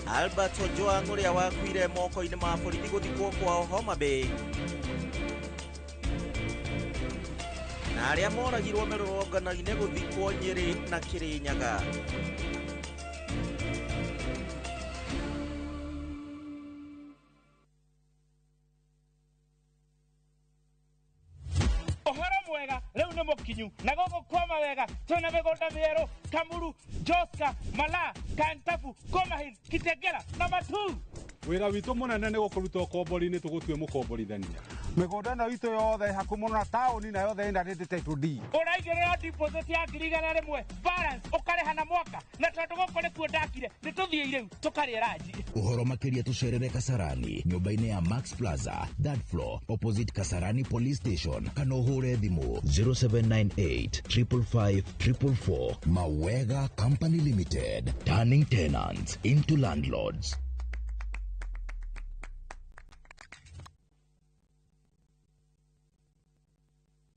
Albert Ojwang ũrĩa wakuire moko-inĩ ma borithi gũthikwo kwao Homa Bay. Na arĩa moragirwo mĩrũrũngano-inĩ gũthikwo Nyĩrĩ na Kĩrĩnyaga. Mwega leo nĩ mũkinyu na gũkũ kwa mawega twĩna mĩgũnda mĩerũ Kamuru, Joska, Mala, Kantafu, Komahil, Kitegera na Matu. Wĩra witũ mũnene nĩ gũkũruta ũkombori-inĩ tũgũtue mũkomborithania. Mĩgũnda ĩno itũ yothe hakuhĩ mũno na taũni na yothe ĩna title deed. Ũraigĩrĩra deposit ya 100,000 balance ũkarĩha na mwaka na tondũ gũkũ nĩkuo ndakire nĩ tũthiĩ rĩu tũkarĩe ranji. Ũhoro makĩria tũcerere Kasarani nyũmba-inĩ ya Max Plaza third floor opposite Kasarani Police Station kana ũhũre thimũ 0798 555 444. Mawega Company Limited, turning tenants into landlords.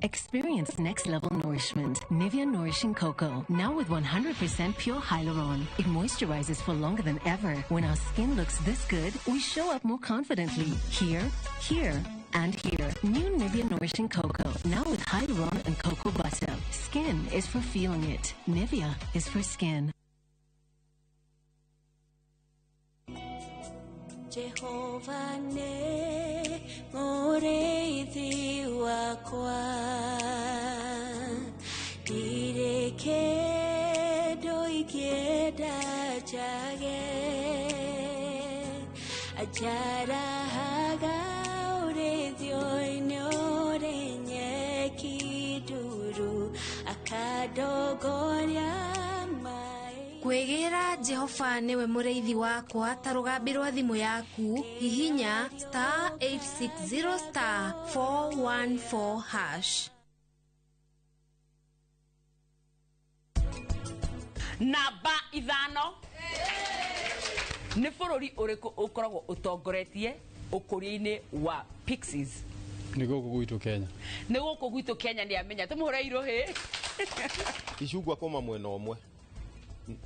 Experience next level nourishment. Nivea Nourishing Cocoa, now with 100% pure hyaluron. It moisturizes for longer than ever. When our skin looks this good, we show up more confidently. Here, here, and here. New Nivea Nourishing Cocoa, now with hyaluron and cocoa butter. Skin is for feeling it. Nivea is for skin. Jehova nĩ mũrĩithi wakwa, ndirĩ kĩndũ ingĩenda njage. Anjarahaga ũrĩithio-inĩ ũrĩ nyeki nduru, akandongoria. Kwĩgĩra Jehova nĩwe mũrĩithi wakwa ta rũgambi rwa thimũ yaku, hihinya star 860 star 414 hash. Namba 5 nĩ bũrũri ũrĩkũ ũkoragwo ũtongoretie ũkũria-inĩ wa pixies? Nĩ gũkũ gwitũ Kenya. Nĩ gũkũ gwitũ Kenya. Nĩ amenya tũmũhũre irũhĩ. Icungwa kuma mwena ũmwe,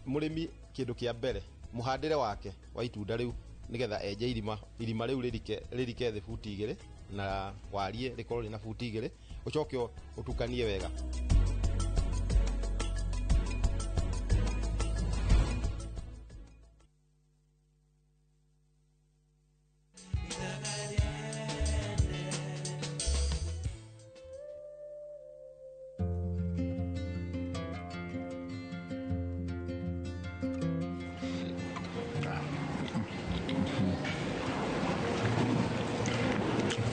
mũrĩmi kĩndũ kĩa mbere mũhandĩre wake wa itunda rĩu nĩgetha enje irima, irima rĩu rĩrike thĩ buti 2 na warie rĩkorwo rĩna buti 2, ũcoke ũtukanie wega.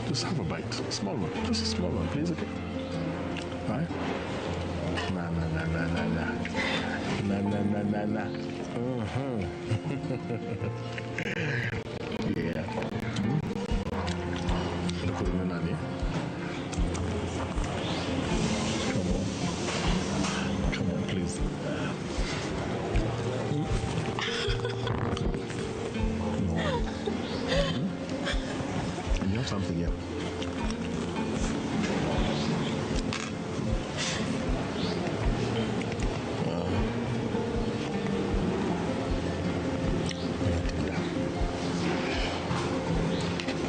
Just have a bite, small one, just a small one, please, okay? All right? Na na na na na na na na na na na. Yeah. Look at the nani. Come on, come on, please. No. You have something here.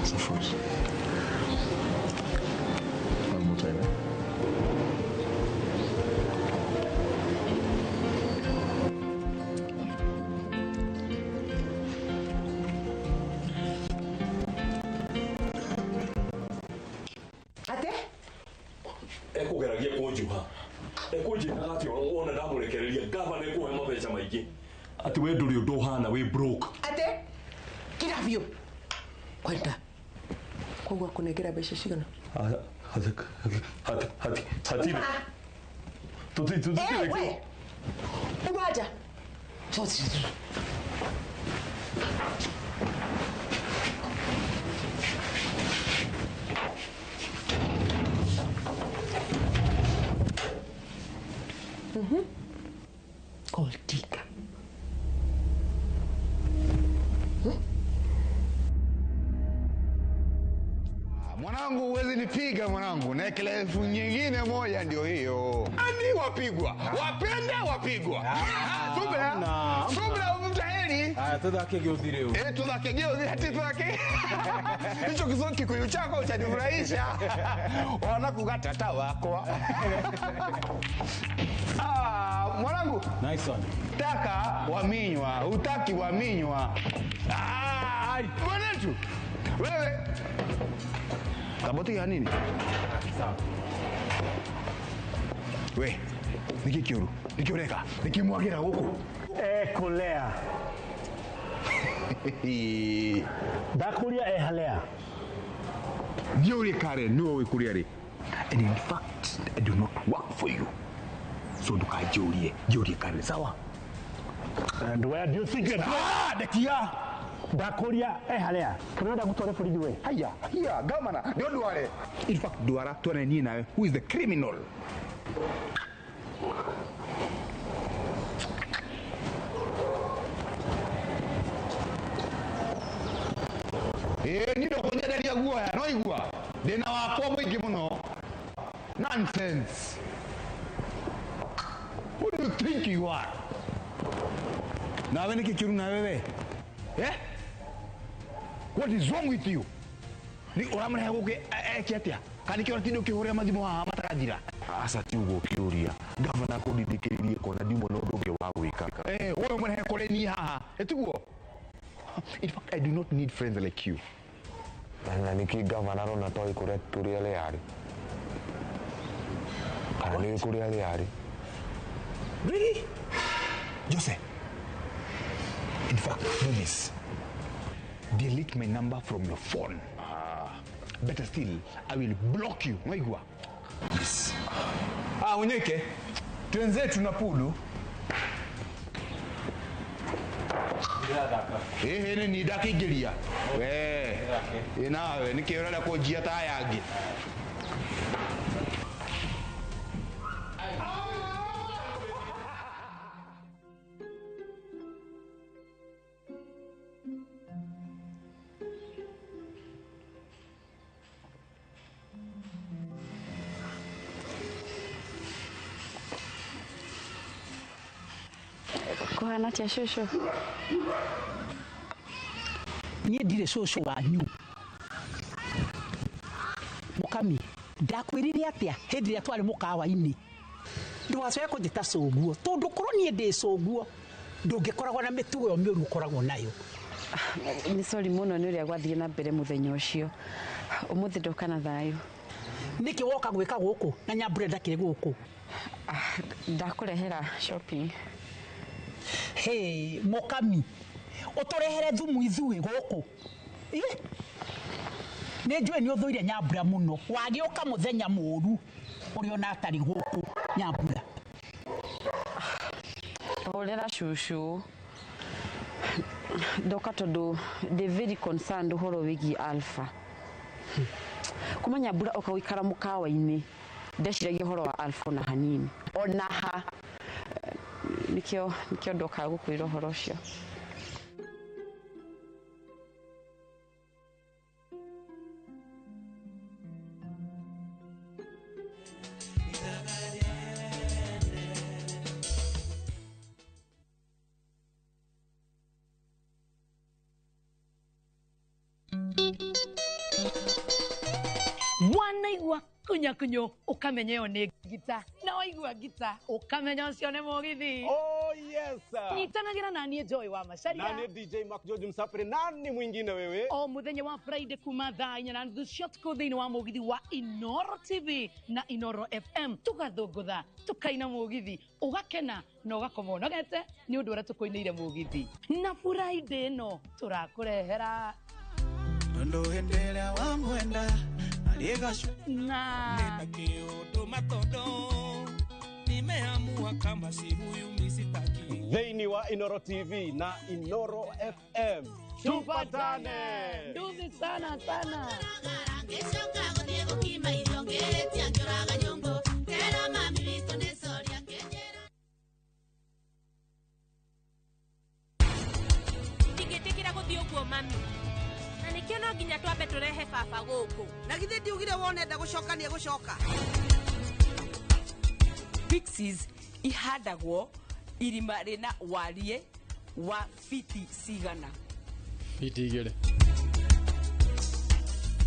It's a fruit. One more time, eh? Ekũgeragia kũnjuha, ekũnjĩkaga atĩ wona ndamũrekereria gavana ekũhe mabeca maingĩ, atĩ we ndũrĩ ũndũ ũhana, wĩ broke. Ate kira biũ kwenda koguo akũnengera mbeca cigana? Hatirĩ. Tũtirĩ. We uma nja. Gold digger. Mwanangu, huwezi nipiga mwanangu, na elfu nyingine moja ndio hiyo. Ani wapigwa, wapenda wapigwa. Subra, subra mtaheri. Ah, tuthake gĩũthi rĩu. Eh, tuthake gĩũthi, hati tuthake. Hicho kizungu Kikuyu chako chanifurahisha. Wanakuga tata wakwa. Ah, mwanangu. Nice one. Taka waminywa, utaki waminywa. Ah, mwanetu. Wewe Kaboti ya nini? Sawa. We, niki kiuru, niki ureka, niki mwagira guku. Ekulea. Ndakuria ehalea. Ndiũrie Karen, nĩwe wĩkũria rĩ. And in fact, I do not work for you. So ndukanjũrie, njũrie Karen, sawa? And where do you think you're going? Ah, ndekia. Ndakuria ehalea. Kana ndagũtware borithi we. Haya, hia, gamana, ndio ndware. In fact, ndwara tuone niĩ nawe, who is the criminal? Ĩĩ, niĩ ndũkũnyenderia guoya, no igua. Ndĩna wakwa mũingĩ mũno. Nonsense. Who do you think you are? Nawe nĩkĩ kĩũru nawe we? Eh? What is wrong with you? Ni ũramũrehe gũkũ eke atĩa? Kana nĩkĩo ũratinda ũkĩhũrĩra mathimũ haha matarathira? Aca ti ũguo kĩũria. Gavana kũndindĩkĩrĩirie kona ndiuma na ũndũ ũngĩ wa gwĩka. Eh, wewe ũmũrehe kũrĩ niĩ haha. Ĩtiguo? In fact, I do not need friends like you. Na nĩkĩ gavana arona toĩ kũrĩa tũrĩ arĩa arĩ kana nĩ kũrĩa arĩa arĩ. Really? Jose, in fact, do this. Delete my number from your phone. Better still, I will block you. Mwaigua? Yes. Ah, unyeke. Twenzetu na pulu. Ĩhĩ nĩ niĩ ndakĩingĩria. We. Ĩ nawe nĩkĩ ũrenda kũnjia ta aya angĩ? Kũhana atĩa cũcũ? Niĩ ndirĩ cũcũ wanyu. Mũkami, ndakwĩrire atĩa hĩndĩ ĩrĩa twarĩ mũkawa-inĩ? Ndũgacoke kũnjĩta cũguo, tondũ korwo niĩ ndĩ cũguo, ndũngĩkoragwo na mĩtugo ĩyo mĩũru ũkoragwo nayo. Nĩ sorry mũno nĩ ũrĩa gwathiĩ na mbere mũthenya ũcio. Ũmũthĩ ndoka na thayũ. Nĩkĩ woka gwĩka gũkũ na Nyambura ndakĩrĩ gũkũ? Ndakũrehera shopping. Hey, mũkami, ũtũrehere thumu ithuĩ gũkũ. Ĩ? Nĩ njũĩ nĩ ũthũire Nyambura mũno. Wagĩũka mũthenya mũũru ũrĩa ona atarĩ gũkũ Nyambura. Horera cũcũ. Ndoka tondũ ndĩ very concerned ũhoro wĩgiĩ Alpha. Kuma Nyambura oka gũikara mũkawa-inĩ, ndeciragia ũhoro wa Alpha ona hanini. Ona ha. Nĩkĩo ndoka gũkwĩra ũhoro ũcio. Wanaigua kunyakunyo ukamenya ĩyo nĩ ngita, na waigua ngita ukamenya ũcio nĩ mũgithi. Oh yes. Nyitanagĩra na niĩ Joy wa Macharia. Na niĩ DJ Mark George Msafiri. Nani mwingine wewe? O mũthenya wa Friday kuma thaa 4:30 cia ũtukũ thĩinĩ wa mũgithi wa Inoro TV na Inoro FM, tũgathũngũtha, tũkaina mũgithi, ũgakena na ũgakoma ũnogete nĩ ũndũ ũrĩa tũkũinĩire mũgithi. Na Friday ĩno tũrakũrehera Tondu hĩndĩ ĩrĩa wamwenda na nimeamua kama si huyu misitaki. Thĩinĩ wa Inoro TV na Inoro FM. Tupatane. Nduzi sana sana. Ndingĩtĩkĩra gũthiĩ ũguo mami. Na nĩkĩo no nginya twambe tũrehe baba gũkũ. Na githĩ ndiugire wona enda gũcoka nĩ egũcoka. Pixies ihandagwo irima rĩna wariĩ wa fiti cigana? Fiti 2.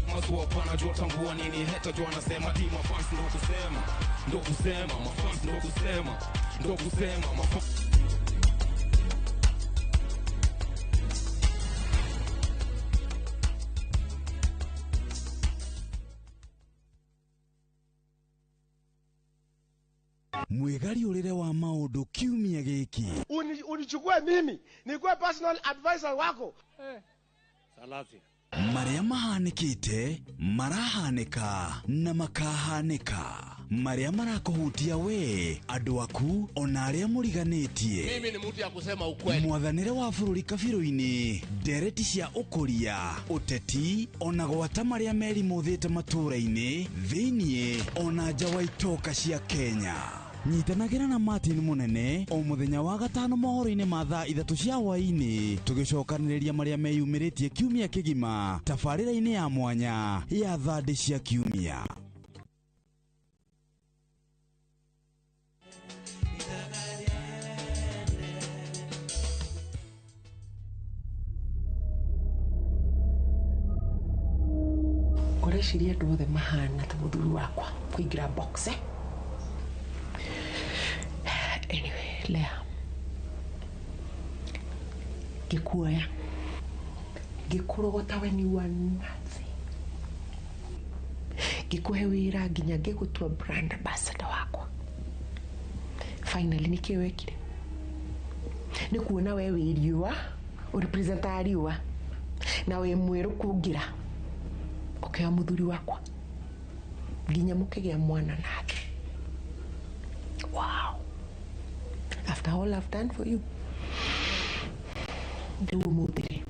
Maswa pana jua tambua nini heta jua nasema di mafans ndo kusema. Ndo kusema mafans ndo kusema. Ndo kusema mafans. Mwĩgariũrĩre wa maũndũ kiumia gĩkĩ. Unichukue mimi nikuwe personal advisor wako. Salasi. Marĩa mahanĩkĩte, marahanĩka na makahanĩka. Marĩa marakũhutia we, andũ aku, ona arĩa mũriganĩtie. Mimi ni mtu ya kusema ukweli. Mwathanĩre wa bũrũri kabirũ-inĩ, ndereti cia ũkũria, ũteti, ona gwata marĩa merimũthĩte matũũra-inĩ, thĩiniĩ, ona nja wa itoka cia Kenya. Nyitanagĩra na Martin Mũnene o mũthenya wa gatano mohoro-inĩ ma thaa 3 cia hwaĩ-inĩ, tũgĩcokanĩrĩria marĩa meyumĩrĩtie kiumia kĩgima tabarĩra-inĩ ya mwanya ya thandĩ cia kiumia. Ũreciria andũ othe mahana ta mũthuri wakwa kũingĩra box eh? Anyway, Lea, ngĩkuoya Ngĩkũrogota when you were nothing. Ngĩkũhe wĩra nginya ngĩgũtua brand ambassador wakwa. Finally nĩkĩ wekire? Nĩ kuona we wĩ riũa, ũrepresentaga riũa na wĩ mwerũ kũngĩra, ũkĩoya mũthuri wakwa nginya mũkĩgĩa mwana nake. Wow. After all I've done for you, rĩu ũmũthĩ rĩ,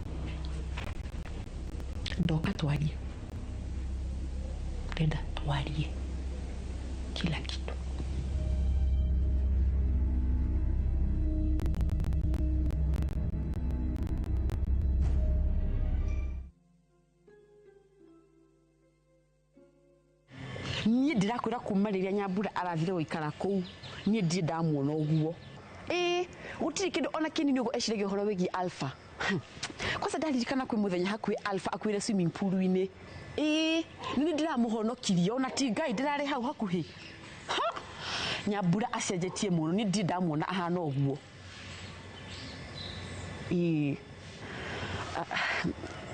ndoka twarie, ndenda twarie kila kitu. Niĩ ndĩrakwĩra kuma rĩrĩa Nyambura arathire gũikara kũu, niĩ ndirĩ ndamuona ũguo. Ĩĩ, gũtirĩ kĩndũ ona kĩnini ũguo eciragia ũhoro wĩgiĩ Alpha. Kwanza ndaririkana kwĩ mũthenya hakuhĩ Alpha akuĩre swimming pool-inĩ. Ĩĩ, nĩ ndĩramũhonokirie ona ti Ngai ndĩrarĩ hau hakuhĩ. Ha! Nyambura acenjetie mũno, niĩ ndirĩ ndamuona ahana ũguo. Ĩĩ.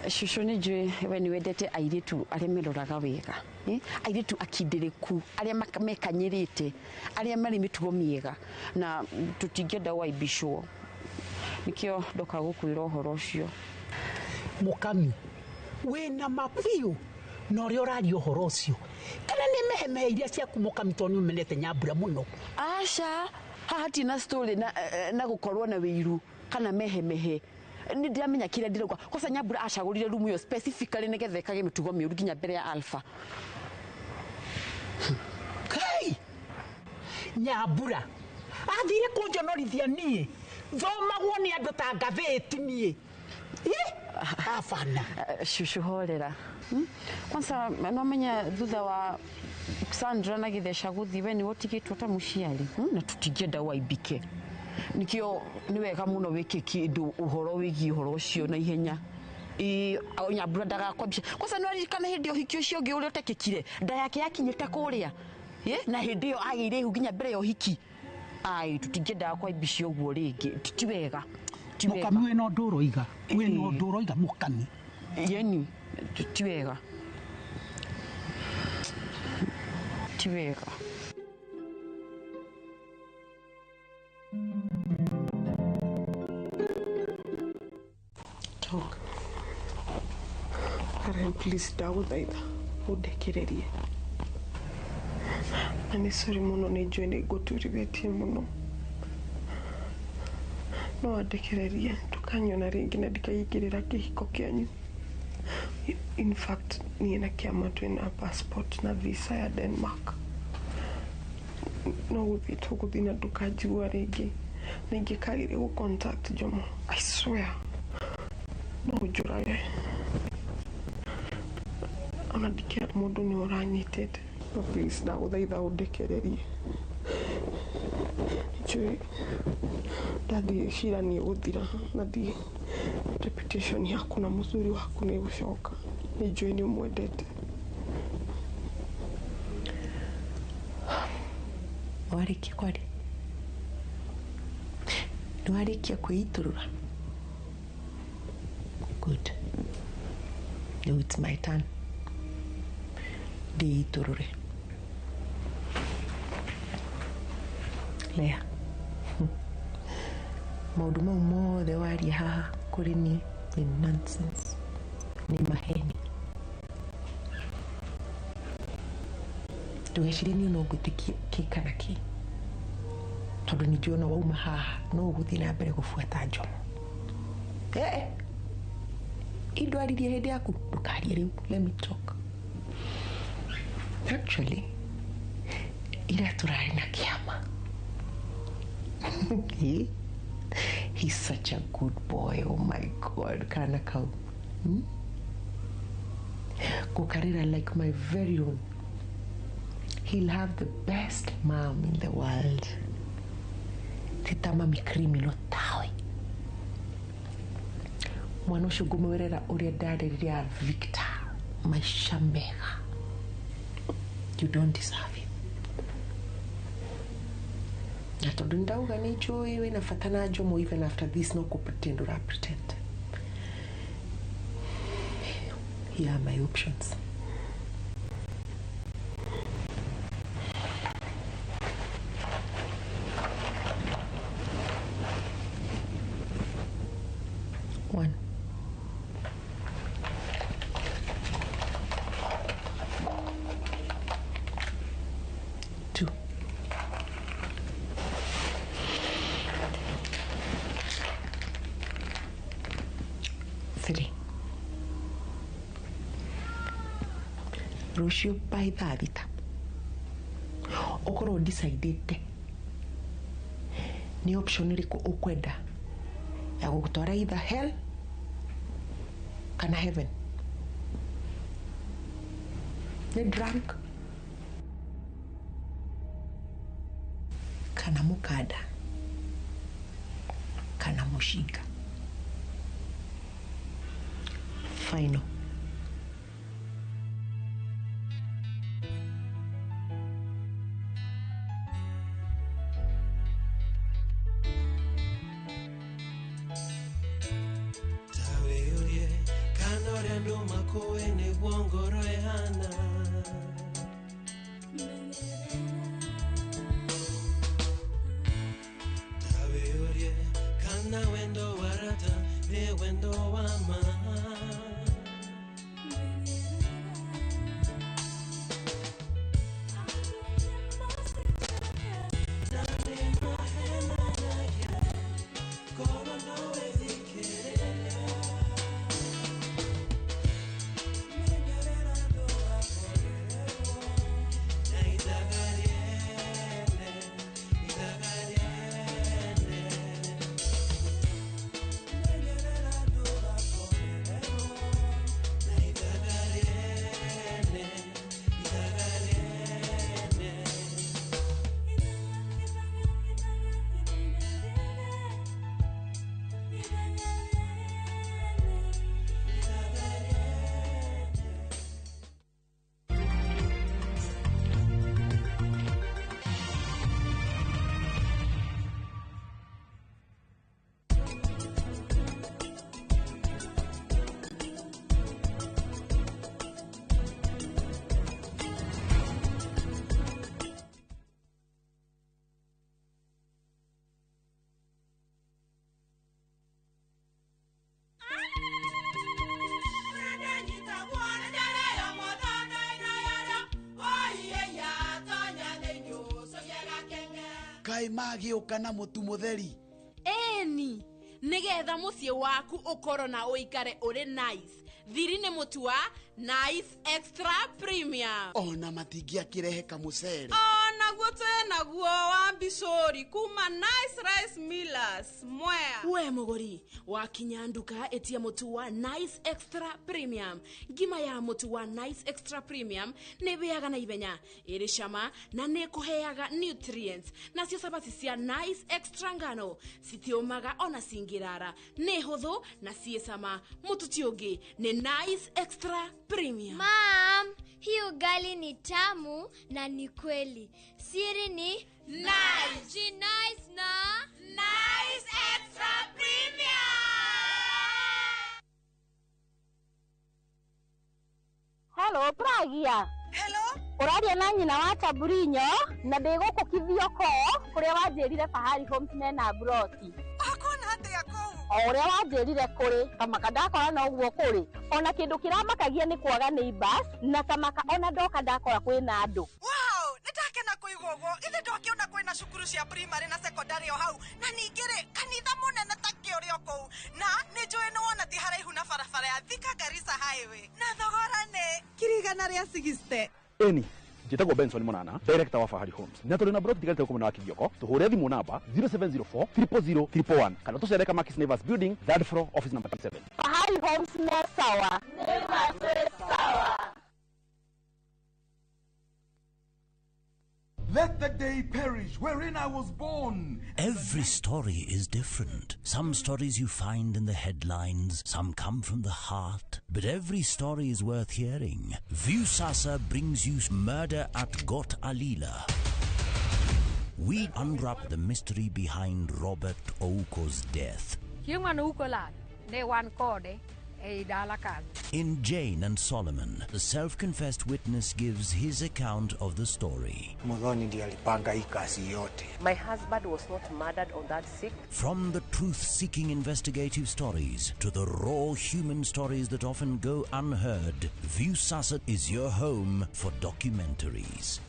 Cũcũ nĩ njũĩ we nĩ wendete airĩtu arĩa meroraga wega, airĩtu akindĩrĩku, arĩa mekanyĩrĩte, arĩa marĩ mĩtugo mĩega, na tũtingĩenda waibicwo. Nĩkĩo ndoka gũkwĩra ũhoro ũcio. Mũkami, wĩna ma biũ na ũrĩa ũraria ũhoro ũcio, kana nĩ mehemehe iria ciaku mũkami, tondũ nĩ ũmenete Nyambura mũno? Aca, haha hatirĩ na story na gũkorwo na wĩiru kana mehemehe. Nĩ ndĩramenya kĩrĩa ndĩrauga. Kwanza Nyambura acagũrire rumu ĩyo specifically nĩgetha ekage mĩtugo mĩũru nginya mbere ya Alpha. Kai! Nyambura athire kũnjonorithia niĩ, thomagwo nĩ andũ ta ngathĩti niĩ. Abana. Cũcũ horera. Kwanza no menya thutha wa Sandra na Gĩtheca gũthiĩ, we nĩwe ũtigĩtwo ta mũciari, na tũtingĩenda waibike. Nĩkĩo nĩ wega mũno wĩke kĩndũ ũhoro wĩgiĩ ũhoro ũcio na ihenya. Ĩĩ, Nyambura ndagakwambia. Kwanza nĩ waririkana hĩndĩ ya ũhiki ũcio ũngĩ ũrĩa ũtekĩkire, nda yake yakinyĩte kũrĩa, na hĩndĩ ĩyo agĩire ihu nginya mbere ya ũhiki. Ai, tũtingĩendaga kwaibicia ũguo rĩngĩ, ti wega. Mũkami wĩna ũndũ ũroiga, wĩna ũndũ ũroiga mũkami. Yeni, ti wega. Ti wega. Talk. Karen, please ndagũthaitha ũndekererie. Na nĩ sorry mũno, nĩ njũĩ nĩ ngũturithĩtie mũno. No wandekererie, ndũkanyona rĩngĩ na ndikaingĩrĩra kĩhiko kĩanyu. In fact, niĩ na kĩama twĩna passport na visa ya Denmark. No gũthiĩ tũgũthiĩ na ndũkanjigua rĩngĩ. Na ingĩkagire gũ contact Jomo, I swear, no ũnjũrage. Ona ndikĩra mũndũ nĩ ũranyitĩte. No please ndagũthaitha ũndekererie. Njũĩ ndathiĩ cira nĩ ĩgũthira, na thiĩ reputation yaku na mũthuri waku nĩ ĩgũcoka. Nĩ njũĩ nĩ ũmwendete. Warĩkia kwaria? Nĩ warĩkia kwĩitũrũra? Good. Now it's my turn. Ndĩitũrũre. Lea, maũndũ mau mothe waria haha kũrĩ niĩ nĩ nonsense, nĩ maheni. Ndũgecirie niĩ no ngwĩtĩkie kĩ kana kĩ, tondũ nĩ njũĩ ona wauma haha no ũgũthiĩ na mbere gũbuata Njomo. Indwaririe hĩndĩ yaku, ndũkarie rĩu, let me talk. Actually, ira tũrarĩ na kĩama. He's such a good boy, oh my God, kana kau. Gũkarĩra like my very own. He'll have the best mom in the world. Ti ta mami criminal tawe. Mwana ũcio ngũmwĩrĩra ũrĩa ndarĩrire Victor, maica mega. You don't deserve it. Na tondũ nĩndauga nĩ njũĩ wĩna bata na Njomo even after this, no kũ pretend ũra pretend. Here are my options. One. Two. Three. Rũciũ by thaa thita ũkorwo decidĩte nĩ option ĩrĩkũ ũkwenda ya gũgũtwara either hell kana heaven. Nĩ drunk kana mũkanda kana mũcinga. Final. Kaĩ magĩũka na mũtu mũtheri. Ĩni, nĩgetha mũciĩ waku ũkorwo na ũikare ũrĩ nice. Thiri nĩ mũtu wa Nice Extra Premium. Ona matingĩakĩrehe kamũcere. Onaguo twĩ naguo wa mbicũri kuma Nice Rice Millers Mwea. We mũgũri, wakinya nduka ĩtia mũtu wa Nice Extra Premium. Ngima ya mũtu wa Nice Extra Premium nĩ ĩhĩaga na ihenya, ĩrĩ cama na nĩ ĩkũheaga nutrients. Nacio cabaci cia Nice Extra ngano citiũmaga ona cingĩrara, nĩ hũthũ na ciĩ cama. Mũtu ti ũngĩ nĩ Nice Extra Premium. Mom, hii ugali ni tamu na ni kweli. Siri ni Nice. Nice na Nice Extra Premium. Hello, Pragia. Hello. Ũraria na nyina wa Taburinyo na ndĩ gũkũ Kithioko kũrĩa wanjĩrire Fahari Homes mena broti. Ũkuona atĩa kũu? O ũrĩa wanjĩrire kũrĩ kamaka ndakora no ũguo kũrĩ. Ona kĩndũ kĩramakagia nĩ kwaga neighbors na kamaka ona ndoka ndakora kwĩna andũ. Wow, nĩndakena kũigua ũguo. Ithe ndwakĩona kwĩna cukuru cia primary na secondary o hau na ningĩ rĩ kanitha mũnene ta kĩ ũrĩ o kũu na nĩ njũĩ nĩ wona ti haraihu na barabara ya Thika Garissa Highway na thogora nĩ 160,000. Eni, njĩtagwo Benson Monana, director wa Fahari Homes. Na tũrĩ na broti tigarĩte gũkũ mwena wa Kithioko. Tũhũre thimũ namba 0704 000 111 kana tũcere Kamakis Neighbors Building, third floor, office number 7. Fahari Homes me sawa. Nĩ sawa. Let the day perish wherein I was born. Every story is different. Some stories you find in the headlines, some come from the heart. But every story is worth hearing. Viusasa brings you Murder at Got Alila. We unwrap the mystery behind Robert Ouko's death. Chieng' mane Ouko lal, ne wan kode Ĩ ndala kazi. In Jane and Solomon, the self confessed witness gives his account of the story. Muthoni ndiye alipanga hii kazi yote. My husband was not murdered on that 6th. From the truth seeking investigative stories to the raw human stories that often go unheard, Viusasa is your home for documentaries.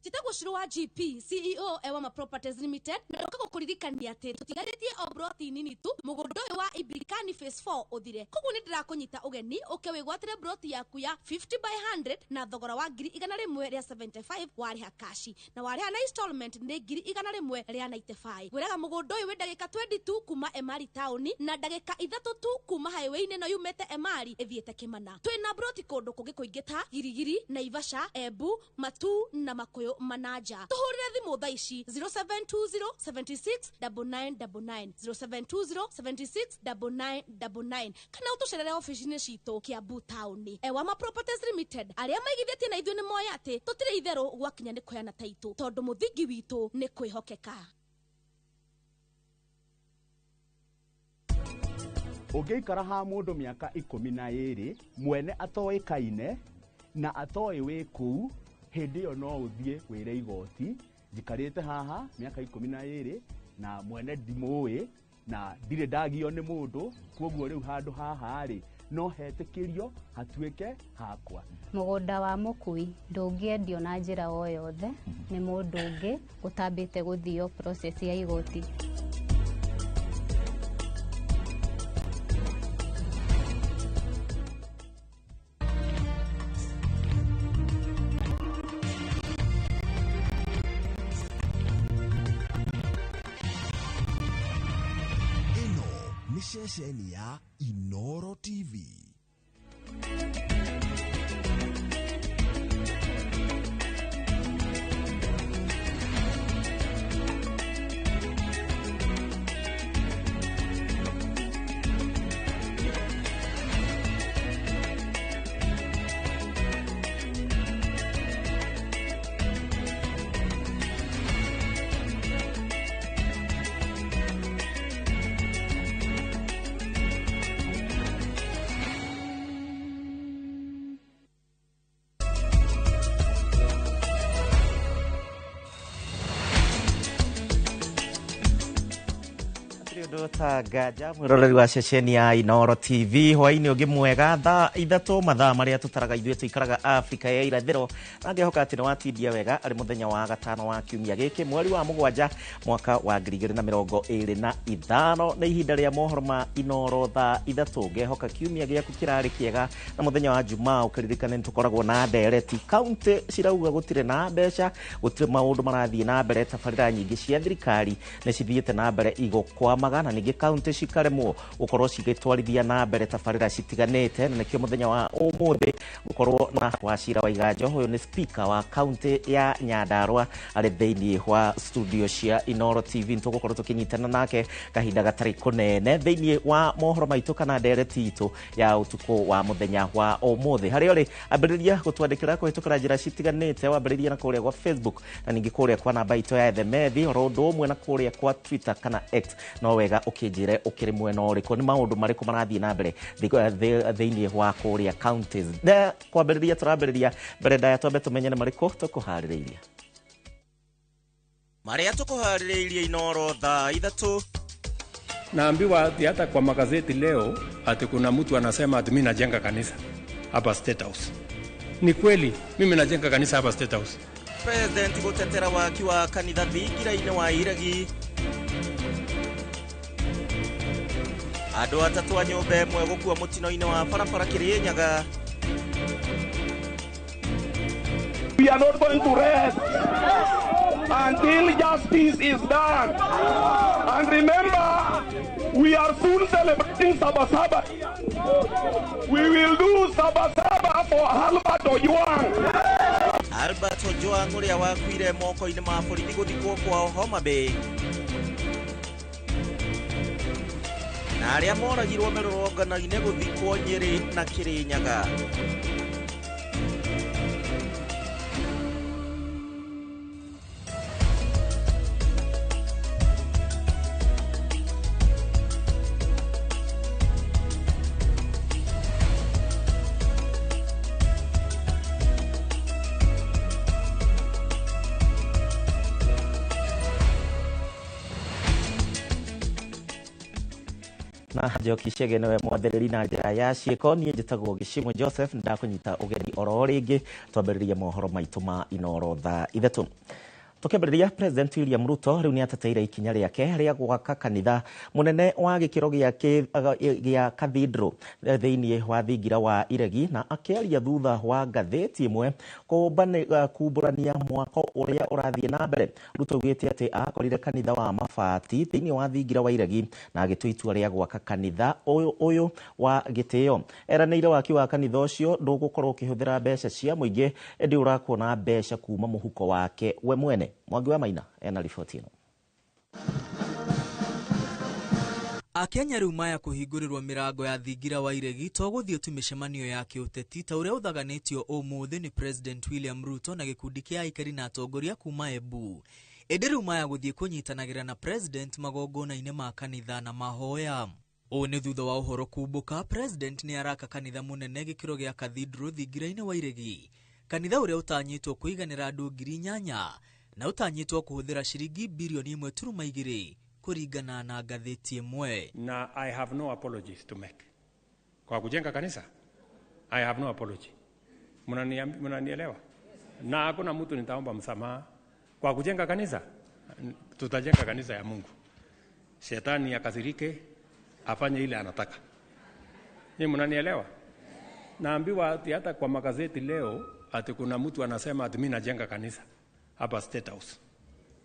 Njĩtagwo Shiro wa GP CEO Ewama Properties Limited, na ndoka gũkũririkania atĩ tũtigarĩtie o broti nini tu mũgũnda ũyũ wa Ibirikani Phase 4 ũthire. Koguo nĩ ndĩrakũnyita ũgeni ũke wĩgwatĩre broti yaku ya 50 by 100 na thogora wa 175,000 warĩha kashi, na warĩha na installment nĩ 195,000. Ngwĩraga mũgũnda ũyũ wĩ ndagĩka 22 kuma Emari taũni na ndagĩka 3 tu kuma highway-inĩ ĩno yumĩte Emari ĩthiĩte Kĩmana. Twĩna broti kũndũ kũngĩ kũingĩ ta Girigiri, Naivasha, Embu, Matuu na Makuyu Manaja. Tuhurire thimu thaa ici 0720 76 9999, 0720 76 9999, kana utucerere ofici-inĩ citũ Kiambu taũni. Ewama Properties Limited, arĩa maigithĩtie na ithuĩ nĩ moĩ atĩ tũtirĩ itherũ gwakinya nĩ kũheana taitũ, tondũ mũthingi witũ nĩ kwĩhokeka. Ũngĩikara ha mũndũ mĩaka 12 mwene atoĩkaine na atoĩ wĩ kũu, hĩndĩ ĩyo no ũthiĩ wĩre igoti, njikarĩte haha mĩaka 12 na mwene ndimũĩ na ndirĩ ndagio nĩ mũndũ, koguo rĩu handũ haha rĩ no hetĩkĩrio hatuĩke hakwa. Mũgũnda wa mũkui ndũngĩendio na njĩra o yothe nĩ mũndũ ũngĩ ũtambĩte gũthio process ya igoti. Ĩno nĩ ceceni ya Inoro TV. Ta ngaja mwiroreri wa ceceni ya Inoro TV hwaini ungi mwega thaa 3 mathaa maria tutaraga ithuĩ tuikaraga Afrika ya irathĩro, na ngehoka atĩ nĩ watindia wega arĩ mũthenya wa gatano wa kiumia gĩkĩ mweri wa 7 mwaka wa 2025. Nĩ ihinda rĩa mohoro ma Inoro thaa 3. Ngehoka kiumia gĩaku kĩrarĩ kĩega, na mũthenya wa Jumaa ũkĩririkane nĩ tũkoragwo na ndereti. Kaunti cirauga gũtirĩ na mbeca, gũtirĩ maũndũ marathiĩ na mbere, tabarĩra nyingĩ cia thirikari nĩ cithiĩte na mbere igũkwamaga, na ningĩ kaunti cikaremwo gukorwo cigĩtwarithia na mbere tabarĩra citiganĩte, na nĩkĩo mũthenya wa ũmũthĩ gukorwo na Wachira Waiganjo. Ũyũ nĩ speaker wa kaunti ya Nyandarua arĩ thĩinĩ wa studio cia Inoro TV. Nĩtũgũkorwo tũkĩnyitana nake kahinda gatarĩ kũnene thĩinĩ wa mohoro maitũ kana ndereti itũ ya ũtukũ wa mũthenya wa ũmũthĩ. Harĩa ũrĩ ambĩrĩria gũtwandĩkĩra kũhĩtũkĩra njĩra citiganĩte, wambĩrĩria na kũrĩa gwa Facebook na ningĩ kũrĩa kwa namba itũ ya SMS, oro ũndũ ũmwe na kũrĩa kwa Twitter kana X. No wega ũkĩnjĩre ũkĩrĩ mwena ũrĩkũ, nĩ maũndũ marĩkũ marathiĩ na mbere thĩinĩ wa kũrĩa counties. Na kwambĩrĩria tũrambĩrĩria mbere ndaya, twambe tũmenye nĩ marĩkũ tũkũharĩrĩirie. Marĩa tũkũharĩrĩirie Inoro thaa 3. Naambiwa ati hata kwa magazeti leo ati kuna mtu anasema ati mimi najenga kanisa hapa State House. Ni kweli mimi najenga kanisa hapa State House. President gũtetera waki wa kanitha thingira-inĩ wa Iregi. Andũ 3 a nyũmba ĩmwe gũkua mũtino-inĩ wa barabara Kĩrĩnyaga. We are not going to rest until justice is done. And remember, we are soon celebrating Sabasaba. We will do Sabasaba for Albert Ojwang. Albert Ojwang ũrĩa wakuire moko-inĩ ma borithi gũthikwo kwao Homa Bay. Na arĩa moragirwo mĩrũrũngano-inĩ gũthikwo Nyĩrĩ na Kĩrĩnyaga. Na Njoki Chege nĩwe mwathĩrĩri na njĩra ya ciĩko. Niĩ njĩtagwo Gĩcimũ Joseph, ndakũnyita ũgeni oro rĩngĩ twambĩrĩrie mohoro maitũ ma Inooro thaa 3. Tukiambĩrĩria, President William Ruto rĩu nĩ ateteire ikinya rĩake rĩa gwaka kanitha mũnene wa gĩkĩro gĩa cathedral thĩinĩ wa thingira wa Iregi, na akĩaria thutha wa ngathĩti ĩmwe kumbũrania mwako ũrĩa ũrathiĩ na mbere. Ruto augĩte atĩ akorire kanitha wa mabati thĩinĩ wa thingira wa Iregi na agĩtua itua rĩa gwaka kanitha ũyũ wa gĩtĩo. Eranĩire waki wa kanitha ũcio ndũgũkorwo ũkĩhũthĩra mbeca cia mũingĩ, ĩndĩ ũrakwo na mbeca kuma mũhuko wake we mwene. Mwangi wa Maina ena riboti ĩno. Akenya rĩu maya kũhingũrĩrwo mĩrango ya thingira wa Iregi to gũthiĩ tu mĩcemanio ya kĩũteti ta ũrĩa ũthaganĩtio ũmũthĩ nĩ President William Ruto na gĩkundi kĩa aikari na atongoria kuma Embu. Ĩndĩ rĩu maya gũthiĩ kũnyitanagĩra na President magongona-inĩ ma kanitha na mahoya. Ũũ nĩ thutha wa ũhoro kumbũka President nĩ araka kanitha mũnene gĩkĩro gĩa cathedral thingira-inĩ wa Iregi, kanitha ũrĩa ũtanyĩtwo kũiganĩra andũ 8,000 na ũtanyĩtwo kũhũthĩra ciringi birioni 1.2 kũringana na ngathĩti ĩmwe. Na I have no apologies to make. Kwa kujenga kanisa, I have no apology. Mnanielewa? Na hakuna mtu nitaomba msamaha. Kwa kujenga kanisa, tutajenga kanisa ya Mungu. Shetani akasirike, afanye ile anataka. Ni mnanielewa? Naambiwa ati hata kwa magazeti leo ati kuna mtu anasema ati mimi najenga kanisa hapa State House.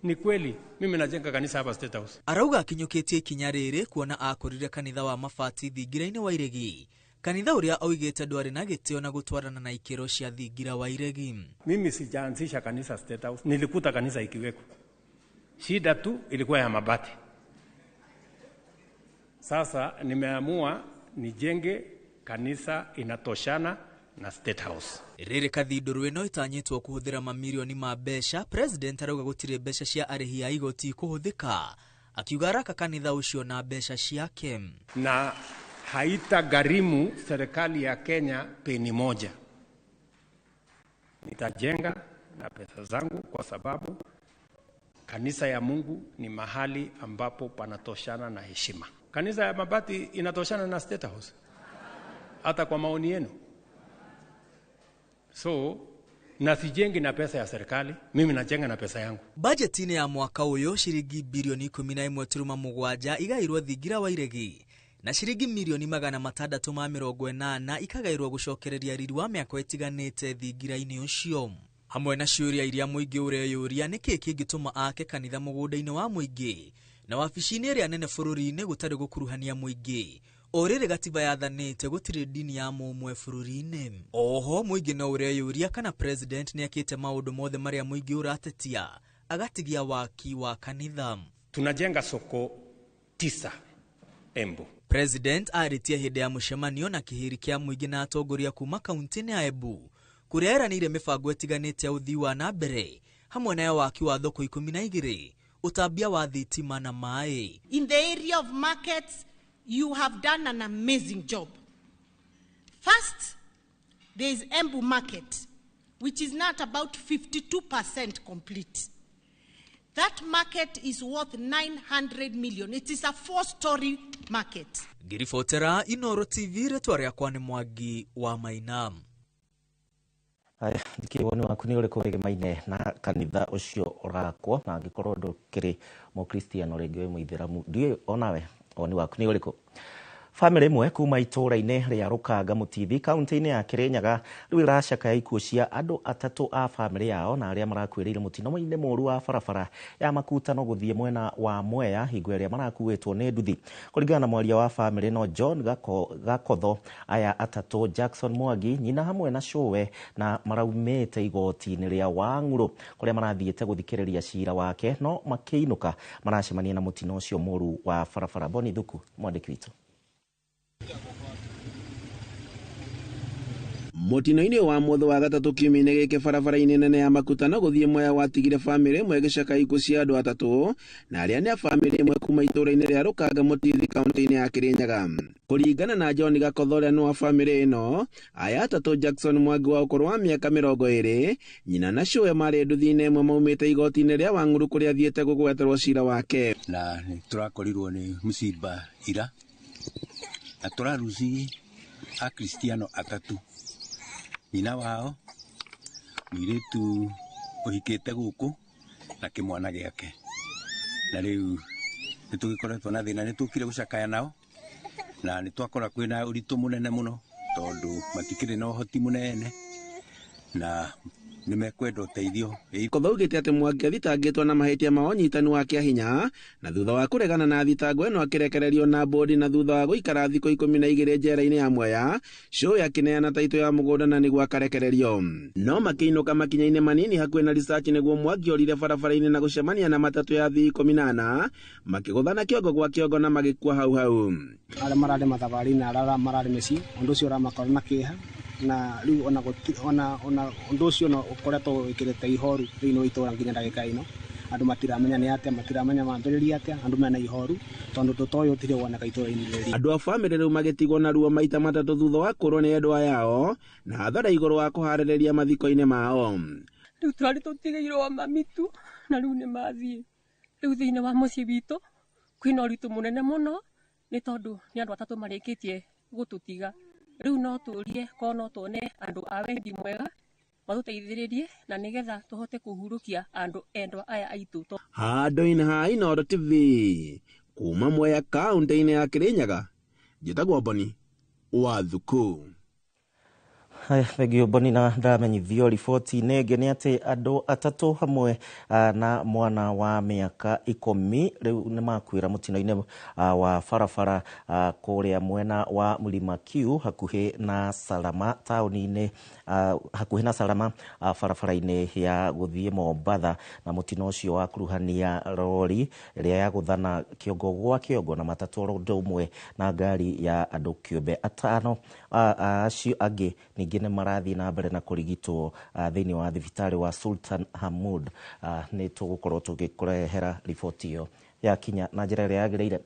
Ni kweli mimi najenga kanisa hapa State House. Arauga akinyũkĩtie ikinya rĩrĩ kuona akorire kanitha wa mabati thingira-inĩ wa Iregi, kanitha ũrĩa oigĩte ndwarĩ na gĩtĩo na gũtwarana na ikĩro cia thingira wa Iregi. Mimi sijaanzisha kanisa State House, nilikuta kanisa ikiweko. Shida tu ilikuwa ya mabati. Sasa nimeamua nijenge kanisa inatoshana na State House. Rĩrĩ kathindũrũ ĩno ĩtanyĩtwo kũhũthĩra mamirioni ma mbeca, President arauga gũtirĩ mbeca cia arĩhi a igoti kũhũthĩka, akiuga araka kanitha ũcio na mbeca ciake. Na haitagharimu serikali ya Kenya peni moja. Nitajenga na pesa zangu kwa sababu kanisa ya Mungu ni mahali ambapo panatoshana na heshima. Kanisa ya mabati inatoshana na State House, hata kwa maoni yenu. So, na sijengi na pesa ya serikali, mimi najenga na pesa yangu. Bajeti-inĩ ya mwaka ũyũ ciringi birioni 11.7 igairwo thingira wa Iregi na ciringi mirioni 680 ikagairwo gũcokereria riri wa mĩako ĩtiganĩte thingira-inĩ ũcio. Hamwe na ciũria iria mũingĩ ũreyũria nĩkĩĩ kĩngĩtũma ake kanitha mũgũnda-inĩ wa mũingĩ na wabici-inĩ ĩrĩa nene bũrũri-inĩ gũtarĩ gũkuruhania mũingĩ. O rĩrĩ gatiba yathanĩte gũtirĩ ndini ya mũmwe bũrũri-inĩ. Oho mũingĩ no ũreyũria kana President nĩakĩte maũndũ mothe marĩa mũingĩ ũratetia agatigia waki wa kanitha. Tunajenga soko 9 Embu. President arĩtie hĩndĩ ya mũcemanio na kĩhĩri kĩa mũingĩ na atongoria kuma kaunti-inĩ ya Embu kũrĩa eranĩire mĩbango ĩtiganĩte ya ũthii wa na mbere hamwe na ya waki wa thoko 12, ũtambia wa thitima na maĩ. In the area of markets, you have done an amazing job. First, there is Embu Market, which is not about 52% complete. That market is worth 900 million. It is a 4-story market. Ngiribotera Inooro TV, rĩtwa rĩakwa nĩ Mwangi wa Maina. Aya, ndikĩrĩ woni waku nĩ ũrĩkũ wĩgemaine na kanitha ũcio ũrakwo, na angĩkorwo ndũkĩrĩ mũkristiano rĩngĩ wĩ mũithĩramu, ndiũĩ onawe woni waku nĩ ũrĩkũ. Famĩlĩ ĩmwe kuma itũũra-inĩ rĩa Rũkanga Mũtithi kaunti-inĩ ya Kĩrĩnyaga rĩu ĩracakaya ikuũ cia andũ 3 a famĩlĩ yao na arĩa marakuĩrĩire mũtino-inĩ mũũru wa barabara ya Makutano gũthiĩ mwena wa Mwea hingo ĩrĩa marakuĩtwo nĩ nduthi. Kũringana na mwaria wa famĩlĩ no John Gakotho, aya 3 Jackson Mwangi, nyina hamwe na cũwe, na maraumĩte igoti-inĩ rĩa Wang'ũrũ kũrĩa marathiĩte gũthikĩrĩria cira wake, no makĩinũka maracemania na mũtino ũcio mũũru wa barabara. Boni Thuku mwandĩki witũ. Mũtino-inĩ wa mũthĩ wa gatatũ kiumia-inĩ gĩkĩ barabara-inĩ nene ya Makutano gũthiĩ Mwea watigire famĩlĩ ĩmwe ĩgĩcakaya ikuũ cia andũ 3 na arĩa nĩ a famĩlĩ ĩmwe kuma itũũra-inĩ rĩa Rũkanga Mũtithi kaunti-inĩ ya Kĩrĩnyaga. Kũringana na John Gakotho ũrĩa nĩ wa famĩlĩ ĩno, aya 3 Jackson Mwangi wa ũkũrũ wa mĩaka 20, nyina na cũwe marĩ nduthi-inĩ ĩmwe maumĩte igoti-inĩ rĩa Wang'ũrũ kũrĩa athiĩte gũgweterwo cira wake. Na nĩ tũrakorirwo nĩ mũciba ira Na tũraruci Akristiano atatũ, nyina wao, mũirĩtu ũhikĩte gũkũ na kĩmwana gĩake. Na rĩu nĩ tũgĩkoretwo na thĩna, nĩ tũkire gũcakaya nao na nĩ twakora kwĩna ũritũ mũnene mũno tondũ matikĩrĩ na ũhoti mũnene na nĩ mekwenda ũteithio. Kotha augĩte atĩ Mwangi athitangĩtwo na mahĩtia ma ũnyitani wa kĩahinya na thutha wa kũregana na thitango ĩno akĩrekererio na bodi na thutha wa gũikara thikũ 12 njera-inĩ ya Mwea, Shoe akĩneana taitũ ya mũgũnda na nĩguo akarekererio. No makĩinũka makinya-inĩ manini hakuhĩ na Research nĩguo Mwangi orire barabara-inĩ na gũcemania na matatũ ya athii 14 makĩgũthana kĩongo gwa kĩongo na magĩkua hau hau. Arĩa mararĩ mathabarĩ-inĩ na arĩa mararĩ mĩciĩ, ũndũ ũcio ũramakora na kĩeha na rĩu ona ona ũndũ ũcio no ũkoretwo wĩkĩrĩte ihoru thĩinĩ wa itũũra nginya ndagĩka ĩno. Andũ matiramenya nĩ atĩa, matiramenya mambĩrĩria atĩa, andũ mena ihoru tondũ ũndũ ta ũyũ ũtirĩ woneka itũũra-inĩ rĩrĩ. Andũ a bamĩrĩ rĩu magĩtigwo na ruo maita matatũ thutha wa kũrwo nĩ endwa yao na hathara igũrũ wa kũharĩrĩria mathiko-inĩ mao. Rĩu tũrarĩ tũtigĩirwo mamitu na rĩu nĩ mathiĩ. Rĩu thĩinĩ wa mũciĩ witũ kwĩna ũritũ mũnene mũno nĩ tondũ nĩ andũ atatũ marĩkĩtie gũtũtiga. Rĩu no tũrie korwo no tuone andũ a wendi mwega matũteithĩrĩrie na nĩgetha tũhote kũhurũkia andũ endwa aya aitũ. Handũ-inĩ ha Inooro TV kuma Mwea kaũntĩ-inĩ ya Kirinyaga, njĩtagwo Boni wa Thuku. Haya, thengio Boni na ndamenyithio riboti-inĩ ĩngĩ nĩ atĩ andũ atatũ hamwe na mwana wa mĩaka 10 rĩu nĩ makuĩra mũtino-inĩ wa barabara kũrĩa mwena wa Mlima Kiu hakuhĩ na Salama taũni-inĩ, hakuhĩ na Salama barabara-inĩ ya gũthiĩ Mombatha, na mũtino ũcio wakuruhania rori ĩrĩa yagũthana kĩongo gwa kĩongo na matatũ oro ũndũ ũmwe na ngari ya andũ kĩũmbe atano. Acio angĩ ningĩ nĩ marathiĩ na mbere na kũrigitwo thĩinĩ wa thibitarĩ wa Sultan Hamud. Nĩ tũgũkorwo tũgĩkũrehera riboti ĩyo yakinya na njĩra ĩrĩa yagĩrĩire.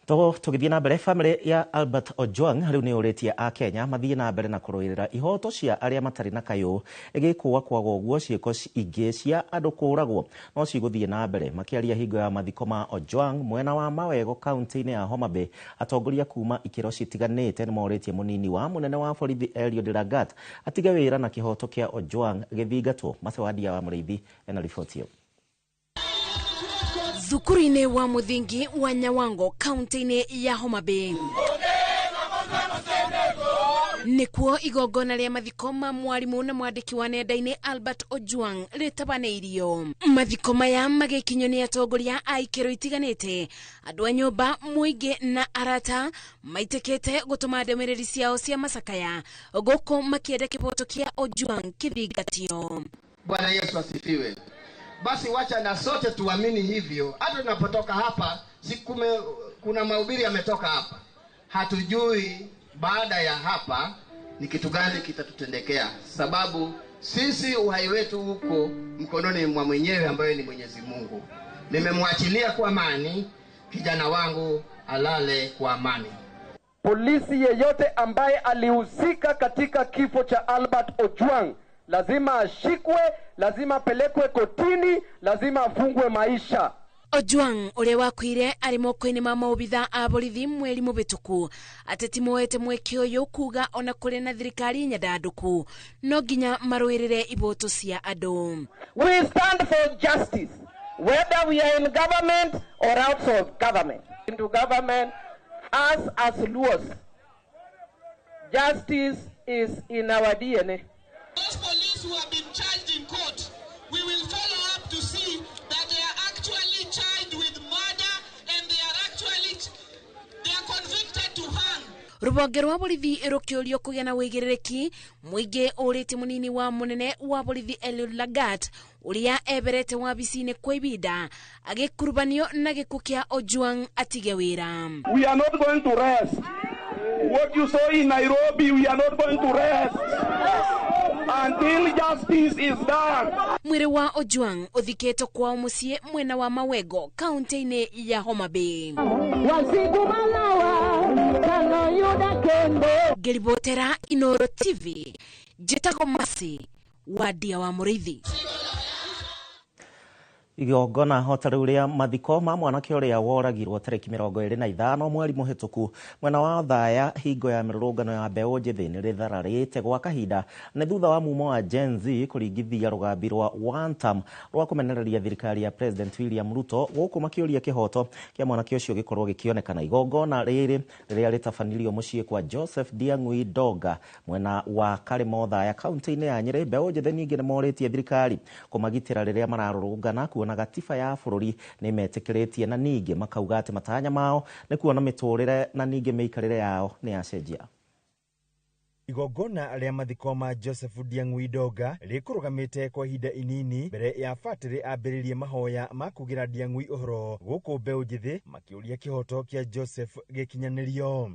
Tũgĩthiĩ na mbere, bamĩrĩ ya Albert Ojwang rĩu nĩ yũrĩtie Akenya mathiĩ na mbere na kũrũĩrĩra ihoto cia arĩa matarĩ na kayũ ĩgĩkũa kwaga ũguo ciĩko ingĩ cia andũ kũũragwo no cigũthiĩ na mbere. Makĩaria hingo ya mathiko ma Ojwang mwena wa Mawego kaunti-inĩ ya Homa Bay, atongoria kuma ikĩro citiganĩte nĩmorĩtie mũnini wa mũnene wa borithi Eliud Lagat atige wĩra na kĩhoto kĩa Ojwang gĩthingatwo. Macewadia wa Mũrĩithi ena riboti ĩyo. Thukuru-inĩ wa mũthingi wa Nyawango kaunti-inĩ ya Homa Bay nĩkuo igongona rĩa mathiko ma mwarimũ na mwandĩki wa nenda-inĩ Albert Ojwang rĩtabanĩirio. Mathiko maya magĩkinyio nĩ atongoria a ikĩro itiganĩte, andũ a nyũmba, mũingĩ na arata maitĩkĩte gũtũma ndũmĩrĩri ciao cia macakaya gũkũ makĩenda kĩboto kĩa Ojwang kĩthingatio. Bwana Yesu asifiwe. Basi wacha na sote tuamini hivyo. Hata tunapotoka hapa, kuna mahubiri yametoka hapa. Hatujui baada ya hapa ni kitu gani kitatutendekea, sababu sisi uhai wetu huko mkononi mwa mwenyewe ambaye ni Mwenyezi Mungu. Nimemwachilia kwa amani kijana wangu alale kwa amani. Polisi yeyote ambaye alihusika katika kifo cha Albert Ojwang lazima ashikwe, lazima apelekwe kotini, lazima afungwe maisha. Ojwang ũrĩa wakuire arĩ moko-inĩ ma maobitha a borithi mweri mũhĩtũku ateti moete mweke ũyũ kuga ona kũrĩ na thirikari nyandandũku no nginya marũĩrĩre iboto cia andũ. We stand for justice whether we are in government or out of government. Into government, us as Luos, justice is in our DNA. Those police who have been charged in court, we will follow up to see that they are actually charged with murder and they are convicted to hang. Rũhonge rwa borithi rũkĩũrio kũgĩa na wĩigĩrĩrĩki mũingĩ ũrĩte mũnini wa mũnene wa borithi Eliud Lagat ũrĩa eberete wabici-inĩ kwa ibinda agĩkurubanio na gĩkuũ kĩa Ojwang atige wĩra. We are not going to rest. What you saw in Nairobi, we are not going to rest until justice is done. Mwĩrĩ wa Ojwang ũthikĩtwo kwao mũciĩ mwena wa Mawego kaunti-inĩ ya Homa Bay. Ngĩribotera Inooro TV, njĩtagwo Mercy Wadia wa Mũrĩithi. Igongona o ta rĩu rĩa mathiko ma mwanake ũrĩa woragirwo tarĩki 25 mweri mũhĩtũku mwena wa Othaya hingo ya mĩrũrũngano ya mbeũ njĩthĩ nĩ rĩthararĩte gwa kahinda nĩ thutha wa mumo wa Gen Z kũringithia rũgambi rwa One Term rwa kũmenereria thirikari ya President William Ruto gũkũ makĩũria kĩhoto kĩa mwanake ũcio gĩkorwo gĩkĩonekana. Igongona rĩrĩ rĩrĩa rĩtabanirio mũciĩ kwa Joseph Ndiang'ui Ndonga mwena wa Karĩma Othaya kaunti-inĩ ya Nyĩrĩ, mbeũ njĩthĩ ningĩ nĩmorĩtie thirikari kũmagitĩra rĩrĩa mararũrũngana kuona gatiba ya bũrũri nĩ metĩkĩrĩtie na ningĩ makauga atĩ matanya mao nĩ kuona mĩtũrĩre na ningĩ mĩikarĩre yao nĩ yacenjia. Igongona rĩa mathiko ma Joseph Ndiang'ui Ndonga rĩkũrũgamĩte kwa ihinda inini mbere ya batĩrĩ ambĩrĩrie mahoya ma kugĩra Ndiang'ui ũhoro gũkũ mbeũ njĩthĩ makĩũria kĩhoto kĩa Joseph gĩkinyanĩrio.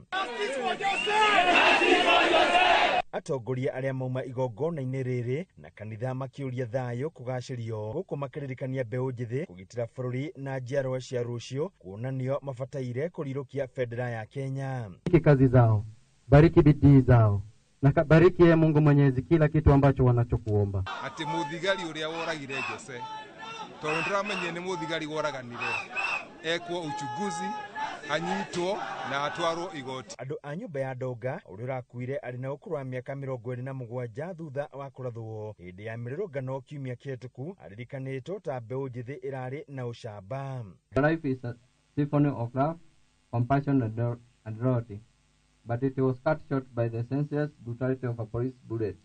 Atongoria arĩa mauma igongona-inĩ rĩrĩ na kanitha makĩũria thayũ kũgacĩrio gũkũ makĩririkania mbeũ njĩthĩ kũgitĩra bũrũri na njiarwa cia rũciũ kuonanio mabataire kũrirũkia bendera ya Kenya. Bariki kazi zao, bariki bidii zao na bariki ye Mungu Mwenyezi kila kitu ambacho wanachokuomba. Ati muthigari uria woragire Jose tondu ndiramenyire ni muthigari woraganire ekwo uchunguzi anyitwo na atwarwo igoti. Andũ a nyũmba ya Ndonga ũrĩa ũrakuire arĩ na ũkũrũ wa mĩaka 27 thutha wa kũrathwo hĩndĩ ya mĩrũrũngano kiumia kĩhĩtũku aririkanĩtwo ta mbeũ njĩthĩ ĩrarĩ na ũcamba. Life is a symphony of love, compassion and loyalty, but it was cut short by the senseless brutality of a police bullet.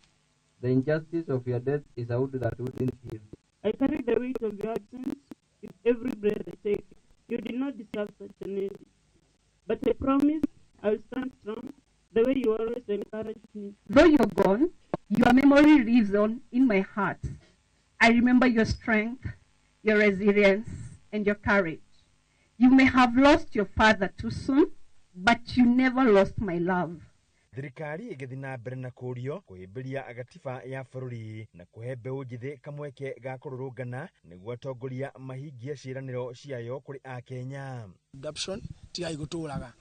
The injustice of your death is a wound that wouldn't heal. I carry the weight of your absence with every breath I take. You did not deserve such an end. But I promise I will stand strong the way you always encouraged me. Though you're gone, your memory lives on in my heart. I remember your strength, your resilience, and your courage. You may have lost your father too soon, but you never lost my love. Thirikari ĩgĩthiĩ na mbere na kũũrio kũhĩmbĩria gatiba ya bũrũri na kũhe mbeũ njĩthĩ kamweke ga kũrũrũngana nĩguo atongoria mahingie ciĩranĩro ciayo kũrĩ akenya. Abduction tigai gũtũraga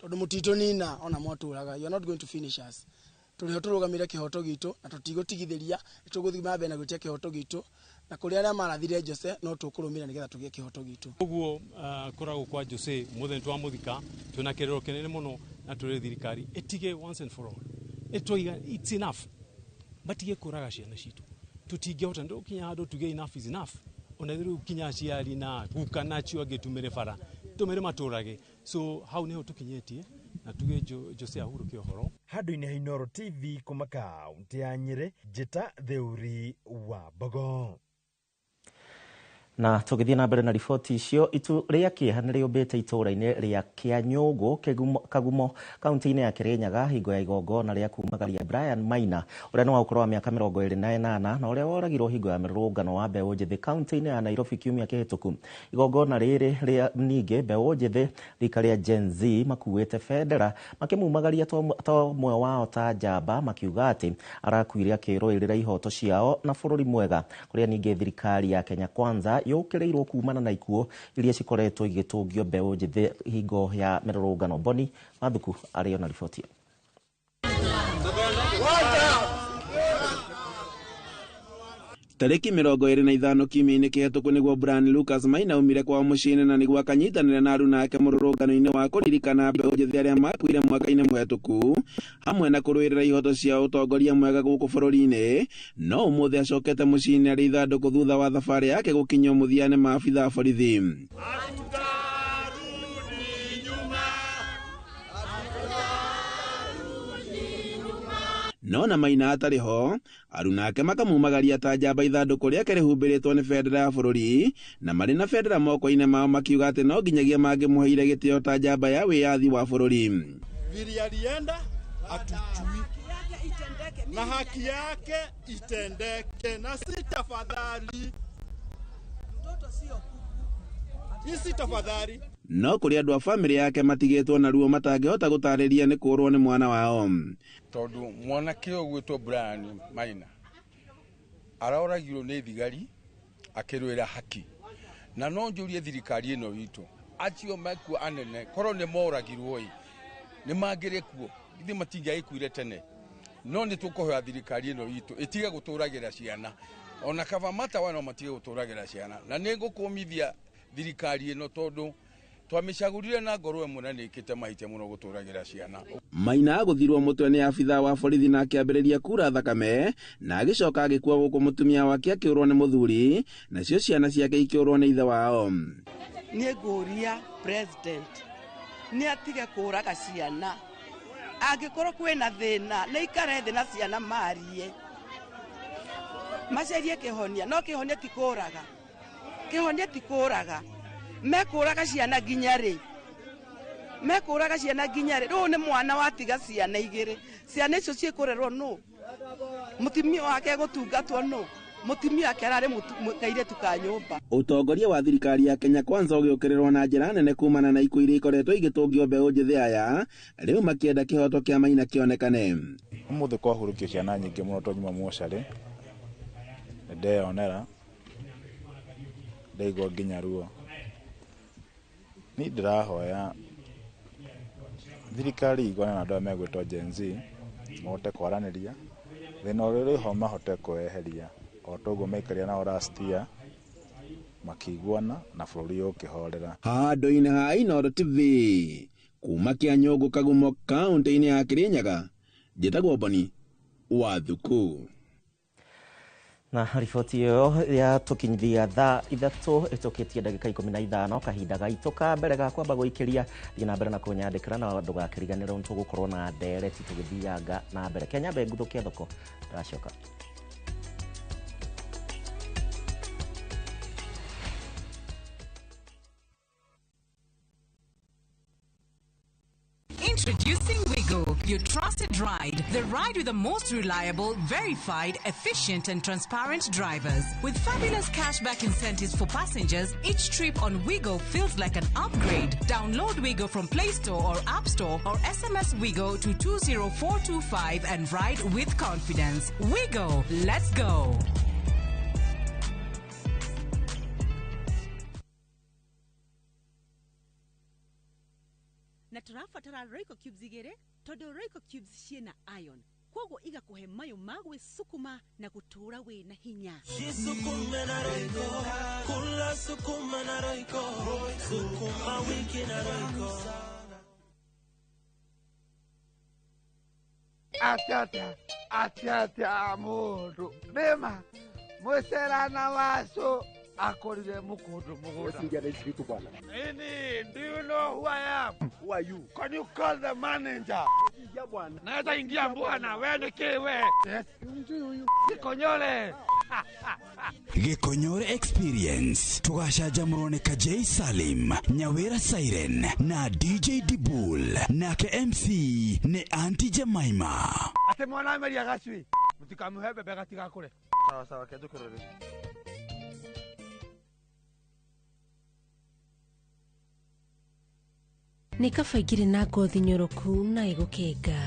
tondũ mũtitũnina ona mwatũraga, you are not going to finish us. Tũrĩho tũrũgamĩre kĩhoto gitũ na tũtigũtigithĩria, nĩtũgũthiĩ na mbere na gwĩtia kĩhoto gitũ na kũrĩ arĩa marathire Jose no tũkũrũmĩrĩra nĩgetha tũgĩe kĩhoto gitũ. Ũguo kũragwo kwa Jose mũthenya twamũthika twĩna kĩrĩro kĩnene mũno na tũrĩ thirikari ĩtige once and for all ĩtwaiga it's enough, matige kũraga ciana citũ, tũtingĩhota ndũkinya handũ tuge enough is enough, ona rĩu kinya aciari na guka na acio angĩ tumĩre bara tũmĩre matũrage, so hau nĩho tũkinyĩtie na tuge Jose ahurũke ũhoro. Handũ-inĩ ha Inooro TV kuma kaunti ya Nyĩrĩ, Njĩta Theuri wa Mbogo. Na tũgĩthiĩ na mbere na riboti icio, itu rĩa kĩeha nĩ rĩũmbĩte itũũra-inĩ rĩa Kĩanyũngũ Kagumo kaunti-inĩ ya Kĩrĩnyaga hingo ya igongona rĩa kumagaria Brian Maina ũrĩa nĩ wa ũkũrũ wa mĩaka 28 na ũrĩa woragirwo hingo ya mĩrũrũngano wa mbeũ njĩthĩ kaunti-inĩ ya Nairobi kiumia kĩhĩtũku. Igongona rĩrĩ rĩa ningĩ mbeũ njĩthĩ rika rĩa Gen Z makuĩte bendera makĩmumagaria ta ũmwe wao ta njamba makiuga atĩ arakuire akĩrũĩrĩra ihoto ciao na bũrũri mwega kũrĩa ningĩ thirikari ya Kenya Kwanza yũkĩrĩirwo kumana na ikuũ iria cikoretwo igĩtũngio mbeũ njĩthĩ hingo ya mĩrũrũngano. Boni Mathuku arĩ ona riboti. Tarĩki 25 kiumia-inĩ kĩhĩtũku nĩguo Brian Lucas Maina aumire kwao mũciĩ-inĩ na nĩguo akanyitanĩra na aruna ake mũrũrũngano-inĩ wa kũririkana mbeũ njĩthĩ arĩa makuire mwaka-inĩ mũhetũku hamwe na kũrũĩrĩra ihoto cia ũtongoria mwega gũkũ bũrũri-inĩ. No ũmũthĩ acokete mũciĩ-inĩ arĩ ithandũkũ thutha wa thabarĩ yake gũkinyio mũthia nĩ maabitha a borithi. No na Maina atarĩ ho, aruna ake makamumagaria ta njamba ithandũkũ rĩake rĩhumbĩrĩtwo nĩ bendera ya bũrũri na marĩ na bendera moko-inĩ mao makiuga atĩ no nginyagia mangĩmũheire gĩtĩo ta njamba ya wĩyathi wa bũrũri. Vile alienda hatujui, na haki yake itendeke, na si tafadhali, si tafadhali. No kũrĩ andũ a bamĩrĩ yake matigĩtwo na ruo matangĩhota gũtarĩria nĩ kũrwo nĩ mwana wao. Tondũ mwanake ũyũ ũgwĩtwo Brian Maina aroragirwo nĩ thigari akĩrũĩra haki, na no njũrie thirikari ĩno itũ acio mekuo anene korwo nĩ moragirwo ĩ nĩ mangĩrĩ kuo ithe matingĩagĩkuire tene, no nĩ tũkũhoya thirikari ĩno itũ ĩtige gũtũragĩra ciana. Ona kaba matawa no matige gũtũragĩra ciana. Na nĩ ngũkũmithia thirikari ĩno tondũ twamĩcagũrire na ngoro ĩmwe na nĩ ĩkĩte mahĩtia mũno gũtũragĩra ciana. Maina agũthirwo mũtwe nĩ abithaa wa borithi na akĩambĩrĩria kura thakame na agĩcoka agĩkua gũkũ mũtumia wake akĩũrwo nĩ mũthuri nacio ciana ciake ikĩũrwo nĩ ithe wao. Niĩ ngũria president nĩ atige kũraga ciana, angĩkorwo kwĩna thĩna nĩ ikare thĩ na ciana marie, macarie kĩhonia, no kĩhonia ti kũraga, kĩhonia ti kũraga. Mekũraga ciana nginya rĩ? Mekũraga ciana nginya rĩ? Rĩu nĩ mwana watiga ciana igĩrĩ, ciana icio ciĩkũrerwo nũ? Mũtumia wake egũtungatwo nũ? Mũtumia wake ararĩ kairĩtu ka nyũmba. Ũtongoria wa thirikari ya Kenya Kwanza ũgĩũkĩrĩrwo na njĩra nene kumana na ikuũ iria ikoretwo igĩtũngio mbeũ njĩthĩ aya rĩu makĩenda kĩhoto kĩa Maina kĩonekane. Ũmũthĩ kwahurũkio ciana nyingĩ mũno twanyuma mocarĩ, nĩndeyonera, ndaigua nginya ruo. Niĩ ndĩrahoya thirikari iguane na andũ aya megwĩtwo Gen Z mahote kwaranĩria thĩna ũrĩa ũrĩho mahote kũweheria o toguo maikarire nao last year makĩiguana na bũrũri ũkĩhorera. Handũ-inĩ ha Inooro TV kuma Kĩanyũngũ Kagumo kaũntĩ-inĩ ya Kĩrĩnyaga, njĩtagwo Boni wa Thuku. Na riboti ĩyo yatũkinyithia thaa 3 ĩtũkĩtie ndagĩka 15 kahinda gaitũ ka mbere ga kwamba gũikĩria. Thiĩ na mbere na kũnyandĩkĩra na ndũgakĩriganĩrwo nĩ tũgũkorwo na ndereti tũgĩthianga na mbere. Kenya mbe nguthũkia thoko ndacoka. Introducing Wiggo, your trusted ride. The ride with the most reliable, verified, efficient and transparent drivers. With fabulous cashback incentives for passengers, each trip on Wiggo feels like an upgrade. Download Wiggo from Play Store or App Store or SMS Wiggo to 20425 and ride with confidence. Wiggo, let's go. Na tũrabatara Royco cubes igĩrĩ tondũ Royco cubes ciĩna iron, koguo igakũhe mayũ ma gwĩcukuma na gũtũũra wĩna hinya. Jisukume na Royco, kula sukuma na Royco, sukuma wiki na Royco. Atata, atata mundu nĩma mũcerana wacu akorire mukundu mugunda. Nini, do you know who I am? Who are you? Can you call the manager? Naweza ingia bwana, wewe ni kiwe. Yes. Gikonyore. Gikonyore Experience tugacanjamũrwo nĩ Kajei Salim, Nyawira Siren na DJ Dibul, nake MC nĩ Auntie Jemima. Ate mwana ameria gacui mutikamuhe bebe gatigakure. Sawa sawa, kenjũkĩrĩre. Nĩ kaba ingĩrĩ na ngothi nyoroku na ĩgũkenga.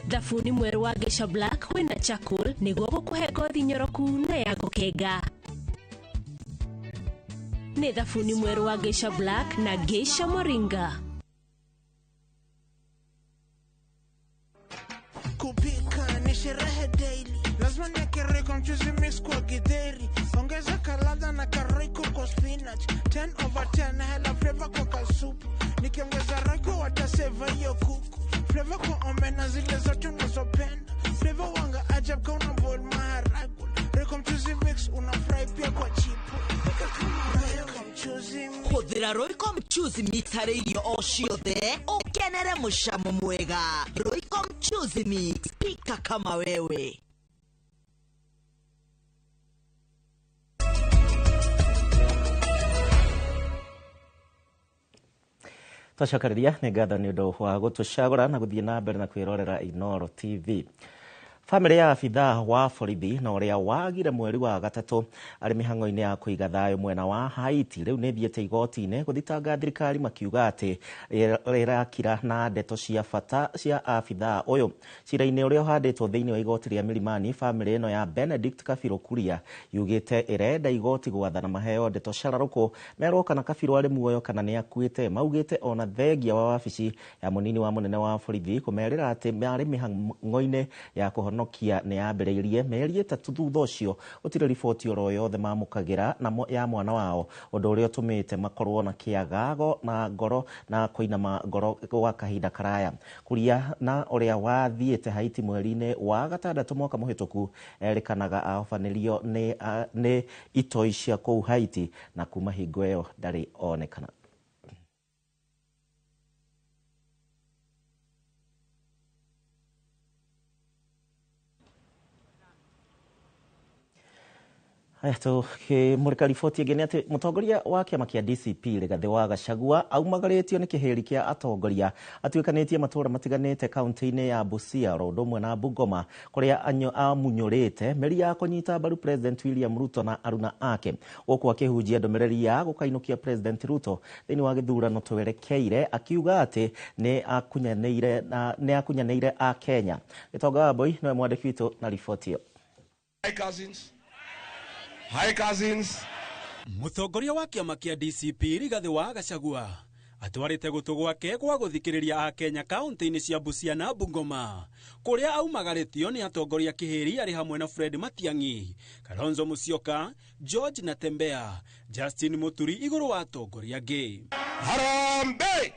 Thabuni mwerũ wa Geisha Black wĩna charcoal nĩguo gũkũhe ngothi nyoroku na ya gũkenga. Nĩ thabuni mwerũ wa Geisha Black na Geisha Moringa. Kupika ni sherehe daily, lazima niweke Royco mchuzi mix kwa githeri, ongeza kaladha na karoyco kwa spinach, 10/10 hela flavor kwa kasupu, nikiongeza Royco wataseva hiyo kuku, flavor kwa omena zile zote unazopenda, flavor wanga ajab ka una boil maharagwe, Royco mchuzi mix una fry pia kwa chipo. Royco mchuzi mix. Hũthĩra Royco mchuzi mix harĩ irio o ciothe ũkenere mũcamo mwega. Royco mchuzi mix, pika kama wewe. Twacokereria nĩ ngatho nĩ ũndũ wa gũtũcagũra na gũthiĩ na mbere na kwĩrorera Inooro TV. Famĩlĩ ya abithaa wa borithi na ũrĩa wagire mweri wa gatatũ arĩ mĩhang'o-inĩ ya kũiga thayũ mwena wa Haiti rĩu nĩ thiĩte igoti-inĩ gũthitanga thirikari makiuga atĩ ĩrakira na ndeto cia bata cia abithaa ũyũ. Cira-inĩ ũrĩa ũhandĩtwo thĩinĩ wa igoti rĩa Milimani, famĩlĩ ĩno ya Benedict Kabirũ Kuria yugĩte ĩrenda igoti gwathana maheo ndeto cararũkũ merwo kana Kabirũ arĩ muoyo kana nĩ akuĩte. Maugĩte ona thengia wa wabici ya mũnini wa mũnene wa borithi kũmerĩra atĩ marĩ mĩhang'o-inĩ ya kũhonokia kũhonokia nĩ yambĩrĩirie mĩeri 3 thutha ũcio gũtirĩ riboti oro yothe mamũkagĩra na ya mwana wao, ũndũ ũrĩa ũtũmĩte makorwo na kĩagago na ngoro na kũinama ngoro gwa kahinda karaya. Kuria na ũrĩa wathiĩte Haiti mweri-inĩ wa 6 mwaka mũhĩtũku erĩkanaga ahobanĩrio nĩ itoi cia kũu Haiti na kuma hingo ĩyo ndarĩ onekana. Haya, tukimulika riboti ĩngĩ nĩ atĩ mũtongoria wa kĩama kĩa DCP Rigathĩ wa Gachagua aumagarĩtio nĩ kĩhĩri kĩa atongoria atuĩkanĩtie matũũra matiganĩte kaunti-inĩ ya Busia oro ũndũ ũmwe na Bungoma kũrĩa amunyũrĩte mĩri ya kũnyita mbaru President William Ruto na aruna ake, gũkũ akĩhunjia ndũmĩrĩri ya gũkainũkia President Ruto thĩinĩ wa gĩthurano twerekeire, akiuga atĩ nĩ akunyanĩire a Kenya. Gĩtonga wa Mbui nĩwe mwandĩki witũ na riboti ĩyo. Hi cousins. Hi cousins. Mũtongoria wa kĩama kĩa DCP Rigathĩ wa Gachagua atwarĩte gũtũ gwake gwa gũthikĩrĩria akenya kaunti-inĩ cia Busia na Bungoma kũrĩa aumagarĩtio nĩ atongoria kĩhĩri arĩ hamwe na Fred Matiang'i, Kalonzo Musyoka, George Natembeya, Justin Muturi igũrũ wa atongoria angĩ. Harambee!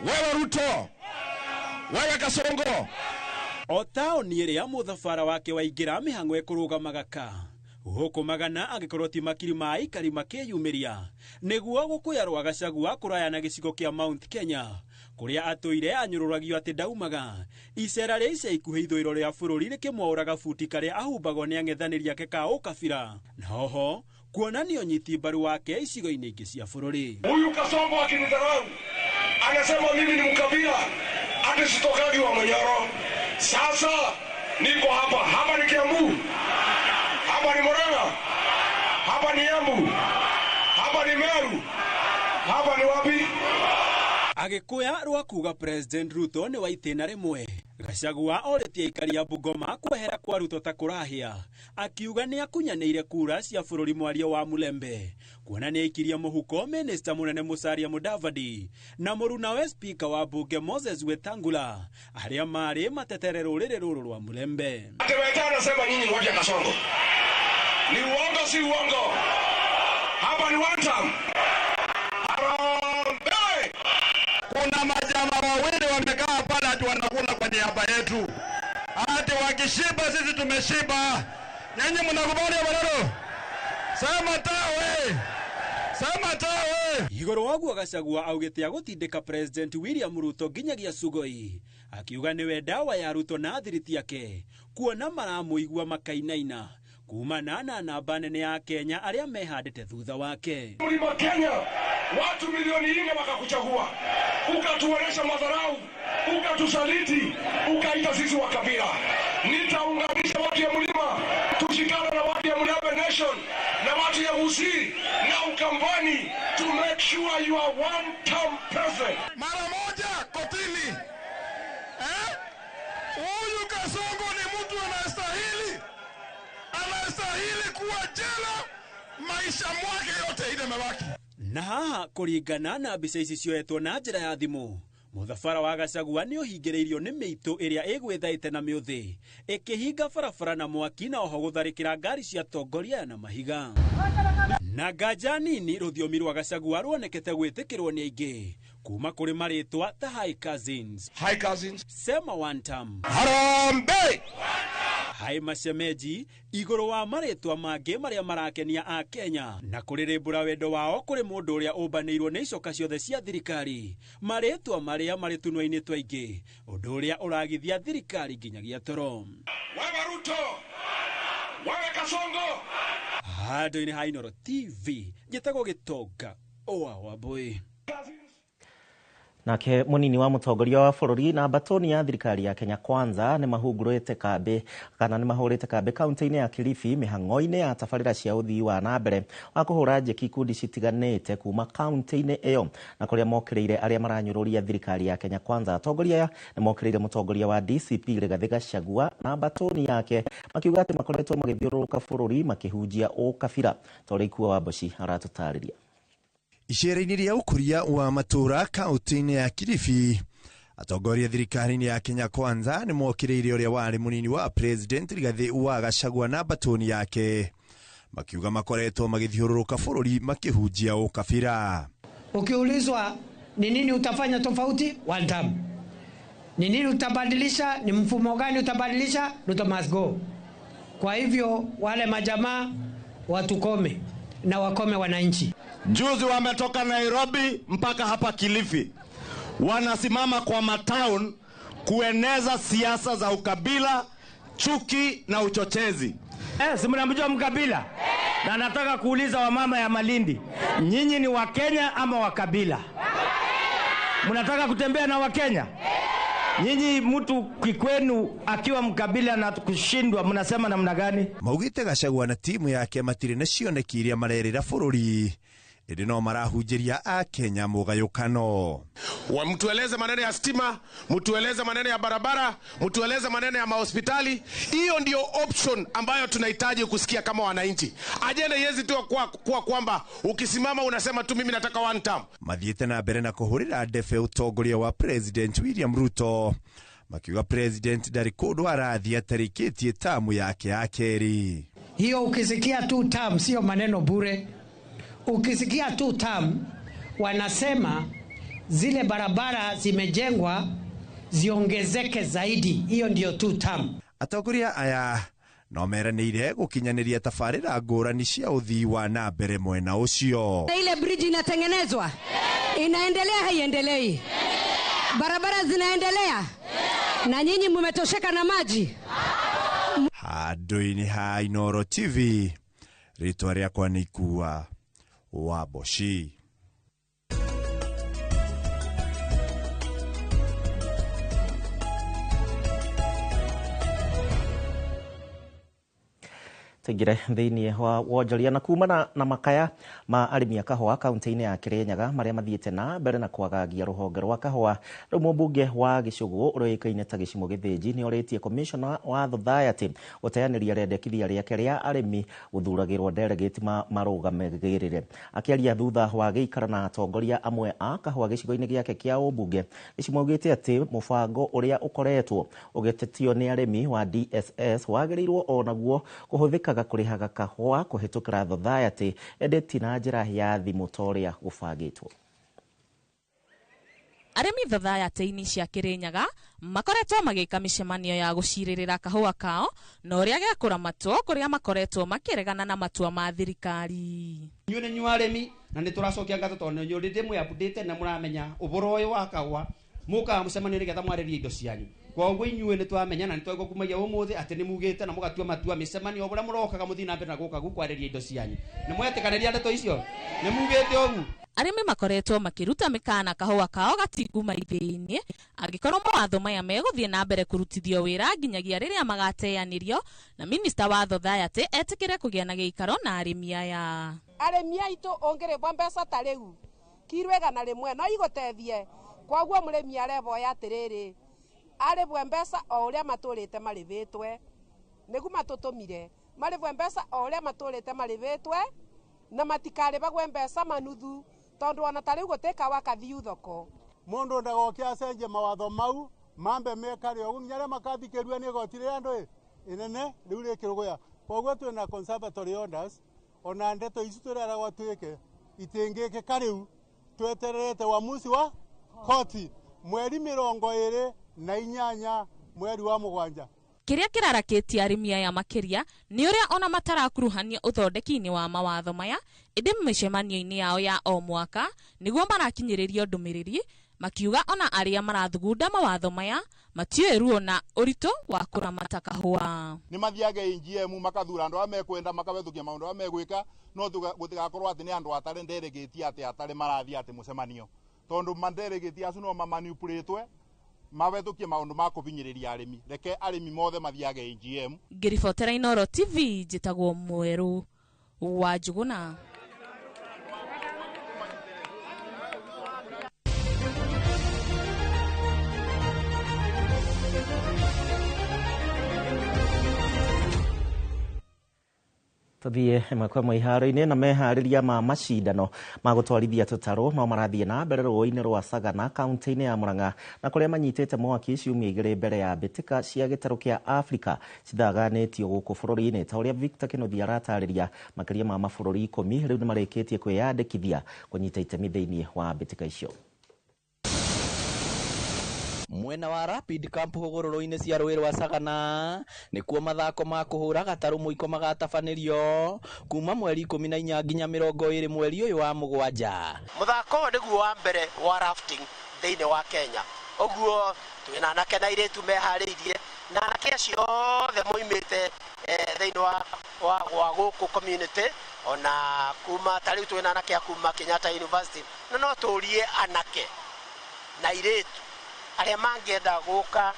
Wewe Ruto! Wewe Kasongo! O taũni ĩrĩa mũthabara wake waingĩra mĩhang'o ĩkũrũgamaga ka gũkũ magana angĩkorwo ti makiri ma aikari makĩyumĩria nĩguo gũkũya rwa Gachagua kũraya na gĩcigo kĩa Mount Kenya kũrĩa atũire anyũrũragio atĩ ndaumaga. Icera rĩa ica ikuhĩ ithũĩro rĩa bũrũri rĩkĩmwaũraga buti karĩa ahumbagwo nĩ ang'ethanĩri ake ka ũkabira na oho kuonania ũnyiti mbaru wake icigo-inĩ ingĩ cia bũrũri. Huyu Kasongo akinidharau anasema mimi ni mkabila, ati sitokagi wa Manyoro. Sasa niko hapa, hapa ni Kiambu, hapa ni Murang'a, hapa ni Embu, hapa ni Meru, hapa ni wapi? Agĩkũya rwa kuga President Ruto nĩ wa itĩna rĩmwe. Gachagua orĩtie aikari a Bungoma kwehera kwa Ruto ta kũrahĩa, akiuga nĩ akunyanĩire kura cia bũrũri mwaria wa Mulembe kuona nĩ aikirie mũhuko minista mũnene Musalia Mudavadi na mũrunawe spika wa bunge Moses Wetangula arĩa marĩ matetere rũrĩrĩ rũrũ rwa Mulembe. Ati Weta anasema nyinyi ni watu ya Kasongo. Ni uongo si uongo? Hapa ni one term. Harambee! Kuna majamaa wawili wamekaa pale ati wanakula kwa niaba yetu. Ati wakishiba sisi tumeshiba. Nyinyi mnakubali maneno? Sema tawe. Sema tawe. Igũrũ waguo Gachagua augĩte agũtindĩka President William Ruto nginyagia Sugoi, akiuga nĩwe ndawa ya Ruto na thiriti yake kuona maramũigua makainaina kumana na namba nene ya Kenya arĩa mehandĩte thutha wake. Mlima Kenya watu milioni 4 wakakuchagua, ukatuonesha madharau, ukatusaliti, ukaita sisi wa kabila. Nitaunganisha watu ya mlima, tushikane na watu ya Mulembe Nation na watu ya Gusii na Ukambani to make sure you are one term president. Mara moja kotini. Huyu Kasongo ni mtu anastahili. Anastahili kuwa jela maisha mwake yote ile mabaki. Na haha kũringana na mbica ici cioetwo na njĩra ya thimũ, mũthabara wa Gachagua nĩ ũhingĩrĩirio nĩ mĩitũ ĩrĩa ĩgwĩthaĩte na mĩũthĩ ĩkĩhinga barabara na mwaki na oho gũtharĩkĩra ngari cia atongoria na mahiga. Na nganja nini rũthiomi rwa Gachagua ruonekete gwĩtĩkĩrwo nĩ aingĩ kuma kũrĩ marĩtwa ta Hi Cousins, Hi Cousins, Sema one term, Harambee, Hi mashemeji, igũrũ wa marĩtwa mangĩ marĩa marakenia a Kenya na kũrĩrĩmbũra wendo wao kũrĩ mũndũ ũrĩa ũmbanĩirwo nĩ icoka ciothe cia thirikari, marĩtwa marĩa marĩ tũnua-inĩ twaingĩ, ũndũ ũrĩa ũragithia thirikari nginyagia toro. Wewe Ruto, wewe Kasongo. Handũ-inĩ ha Inooro TV njĩtagwo Gĩtonga Oa Wambui. Nake munini wa mutongoria wa bũrũri na mbatoni ya thirikari ya Kenya Kwanza nĩ mahungurĩte kambĩ kana nĩ mahũrĩte kambĩ kaunti-inĩ ya Kilifi mĩhang'o-inĩ ya tabarĩra cia ũthii wa na mbere wa kũhũra njeki ikundi citiganĩte kuma kaunti-inĩ ĩyo na kũrĩa mokĩrĩire arĩa maranyũrũria thirikari ya Kenya Kwanza. Atongoria aya nĩ mokĩrĩire mũtongoria wa DCP Rigathĩ Gachagua na mbatoni yake makiuga atĩ makoretwo magĩthiũrũrũka bũrũri makĩhunjia ũkabira. Ta ũrĩa Ikuo Wamboci aratũtarĩria. Icera-inĩ rĩa ũkũria wa matũra kaunti-inĩ ya Kilifi, Atongoria thirikari-inĩ ya Kenya Kwanza nĩ mokĩrĩire ũrĩa warĩ mũnini wa president Rigathĩ wa Gachagua na mbatũni yake, makiuga makoretwo magĩthiũrũrũka bũrũri makĩhunjia ũkabira. Ukiulizwa ni nini utafanya tofauti, one term. Ni nini utabadilisha, ni mfumo gani utabadilisha, Ruto must go. Kwa hivyo wale majamaa watukome na wakome wananchi. Juzi wametoka Nairobi mpaka hapa Kilifi, wanasimama kwa matown kueneza siasa za ukabila, chuki na uchochezi. Si mnamjua mkabila? Na nataka kuuliza wamama ya Malindi, nyinyi ni Wakenya ama wakabila? Mnataka kutembea na Wakenya? Nyinyi mtu kikwenu akiwa mkabila na kushindwa mnasema namna gani? Maugite Gachagua na timu yake matirĩ na cioneki iria marerĩra bũrũri, ĩndĩ no marahunjĩria Akenya mũgayũkano. Mtueleze maneno ya stima, mtueleze maneno ya barabara, mtueleze maneno ya mahospitali. Hiyo ndio option ambayo tunahitaji kusikia kama wananchi. Ajenda yezi tu kwa kwamba ukisimama unasema tu mimi nataka one term. Mathiĩte na mbere na kũhũrĩra ndebe ũtongoria wa President William Ruto, makiuga President ndarĩ kũndũ arathiĩ atarĩkĩtie tamu yake ya kerĩ. Hiyo ukisikia two term sio maneno bure. Ukisikia two term wanasema zile barabara zimejengwa ziongezeke zaidi, hiyo ndio two term. Atongoria aya no meranĩire gũkinyanĩria tabarĩra ngũrani cia ũthii wa na mbere mwena ũcio. Ile bridge inatengenezwa, inaendelea haiendelei? Barabara zinaendelea? Na nyinyi mmetosheka na maji? Handũ-inĩ ha Inooro TV, rĩtwa rĩakwa nĩ Ikua wa Boshi. Tũingĩre thĩinĩ wa wonjoria na kumana na makaya ma arĩmi a kahũa kaunti-inĩ ya Kirinyaga marĩa mathiĩte na mbere na kwagagia rũhonge rwa kahũa. Rĩu mũmbunge wa Gĩcũgũ ũrĩa ũĩkaine ta Gĩcimo Gĩthĩnji nĩ orĩtie commissioner wa Society gũteanĩria rĩendekithia rĩake rĩa arĩmi gũthuragĩrwo delegate marũgamĩrĩre. Akĩaria thutha wa gĩikaro na atongoria amwe a kahũa gĩcigo-inĩ gĩake kĩa ũmbunge, Gĩcimo augĩte atĩ mũbango ũrĩa ũkoretwo ũgĩtetio nĩ arĩmi wa DSS wagĩrĩirwo onaguo kũhũthĩka kũrĩhaga kahũa kũhĩtũkĩra Society ĩndĩ ti na njĩra ya thimũ ta ũrĩa gũbangĩtwo. Arĩmi thothayaty-inĩ cia Kirinyaga makoretwo magĩka mĩcemanio ya gũcirĩrĩra kahũa kao na ũrĩa gekũramatwo kũrĩa makoretwo makĩregana na matua ma thirikari. Inyuĩ nĩ inyuĩ arĩmi na nĩ tũracokia ngatho tondũ nĩ inyuĩ mwĩ update na mũramenya ũhoro ũyũ wa kahũa, mũkaga mũcemanio nĩgetha mwarĩrie indo cianyu. Koguo inyuĩ nĩ twamenya na nĩ twaigua kumagia ũmũthĩ atĩ nĩ mugĩte na mũgatua matua mĩcemanio ũrĩa mũrokaga mũthiĩ na mbere na gũka gũkwarĩria indo cianyu. Nĩ mwetĩkanĩria ndeto icio? Nĩ mugĩte ũguo? Arĩmi makoretwo makĩruta mĩkana kahũa kao gatinguma ithĩinĩ angĩkorwo mawatho maya megũthiĩ na mbere kũrutithio wĩra nginyagia rĩrĩa magateanĩrio na minista wa Society etĩkĩre kũgĩa na gĩikaro na arĩmi aya. Arĩmi aitũ ũngĩrĩbwo mbeca ta rĩu kiro 100 no igũteithie. Koguo mũrĩmi areboya atĩrĩrĩ, arĩbwe mbeca o ũrĩa matũrĩte marĩbĩtwe, nĩguo matũtũmire marĩbwe mbeca o ũrĩa matũrĩte marĩbĩtwe na matikarĩbagwe mbeca manuthu tondu ona ta rĩu gũtĩka wakathiu thoko. Mũndũ ndagoke acenjie mawatho mau mambe mekare ũguo nginya arĩa makathikĩrĩrio nĩ igoti rĩa andũ inene rĩu rĩkĩrũgũya. Koguo twĩna conservatory orders ona ndeto ici tũreragwo twĩke itingĩkĩka rĩu, twetererete uamuzi wa koti mweri 28 mweri wa 7. Kĩrĩa kĩrarakĩtie arĩmi aya makĩria nĩ ũrĩa ona matarakuruhanio ũthondeki-inĩ wa mawatho maya, ĩndĩ mĩcemanio-inĩ yao ya o mwaka nĩguo marakinyĩrĩrio ndũmĩrĩri makiuga ona arĩa marathugunda mawatho maya matiũĩ ruo na ũritũ wa kũramata kahũa. Nĩ mathiage AGM makathura andũ arĩa mekwenda makabethũkia maũndũ arĩa megwĩka, no gũtigakorwo atĩ nĩ andũ atarĩ nderegĩtie atĩ atarĩ marathiĩ atĩ mũcemanio, tondũ manderegĩtie acio no mamanipulĩtwe mabetũkie maũndũ ma kũbinyĩrĩria arĩmi. Reke arĩmi mothe mathiage AGM. Ngĩribotera Inooro TV njĩtagwo Mwerũ wa Njuguna. Tuthiĩ ĩmwe kwa ĩmwe iharo-inĩ na meharĩria ma macindano ma gũtwarithia tũtarũ no marathiĩ na mbere rũĩ-inĩ rwa Sagana kaunti-inĩ ya Murang'a na kũrĩa manyitĩte mwaki ciumia igĩrĩ mbere ya mbĩtĩka cia gĩtarũ kĩa Afrika cithaganĩtio gũkũ bũrũri-inĩ. Ta ũrĩa Victor Kĩnuthia aratarĩria, makĩria ma mabũrũri 10 rĩu nĩmarĩkĩtie kwĩyandĩkithia kũnyita itemi thĩinĩ wa mbĩtĩka icio. Mwena wa Rapid Camp hũgũrũrũ-inĩ cia rũĩ rwa Sagana nĩkuo mathako ma kũhũra gatarũ mũiko magatabanĩrio kuma mweri 14 nginya 20 mweri ũyũ wa mũgwanja. Mũthako ũyũ nĩguo wa mbere wa rafting thĩinĩ wa Kenya, ũguo twĩna anake na airĩtu meharĩirie, na anake acio othe moimĩte thĩinĩ wa gũkũ community, ona kuma ta rĩu twĩna anake a kuma Kenyatta University, na no tũrie anake na airĩtu arĩa mangĩenda gũka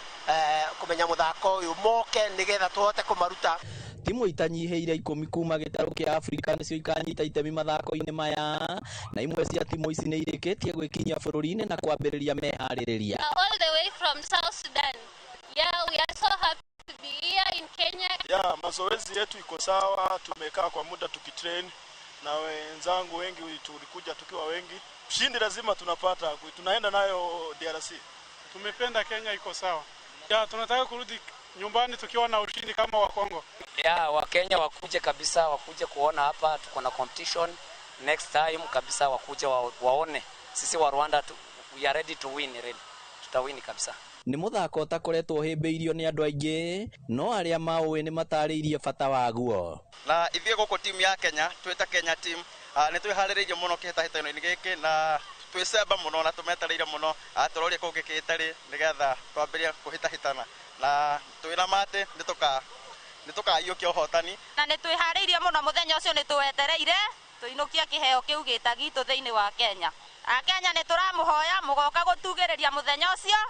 kũmenya mũthako ũyũ moke nĩgetha tũhote kũmaruta. Timu itanyihĩire 10 kuma gĩtarũ kĩa Afrika nĩcio ikanyita itemi mathako-inĩ maya, na imwe cia timu ici nĩ irĩkĩtie gwĩkinyia bũrũri-inĩ na kwambĩrĩria meharĩrĩria. All the way from South Sudan. Yeah, we are so happy to be here in Kenya. Yeah, mazoezi yetu iko sawa, tumekaa kwa muda tukitrain na wenzangu wengi, tulikuja tukiwa wengi. Ushindi lazima tunapata, tunaenda nayo DRC. Tumependa Kenya iko sawa. Ya, tunataka kurudi nyumbani tukiwa na ushindi kama wa Kongo. Ya, Wakenya wakuje kabisa, wakuje kuona hapa tuko na competition. Next time kabisa wakuje waone. Sisi wa Rwanda we are ready to win really. Tutawini kabisa. Nĩ mũthako ũtakoretwo ũhĩmbĩirio nĩ andũ aingĩ, no arĩa maũĩ nĩ matarĩirie bata waguo. Na ithuĩ gũkũ timu ya Kenya, twĩta Kenya team, nĩ twĩharĩrĩirie mũno kĩhĩtahĩtano-inĩ gĩkĩ na twĩcemba mũno na tũmetereire mũno tũrorie kũngĩ kĩtarĩ nĩgetha twambĩrĩrie kũhĩtahĩtana na twĩna matĩ nĩtũkaiyũkia ũhotani. Na nĩ twĩharĩirie mũno mũthenya ũcio, nĩ tũwetereire tũinũkie kĩheo kĩu gĩta gitũ thĩinĩ wa Kenya. Akenya nĩ tũramũhoya mũgoka gũtugĩrĩria mũthenya ũcio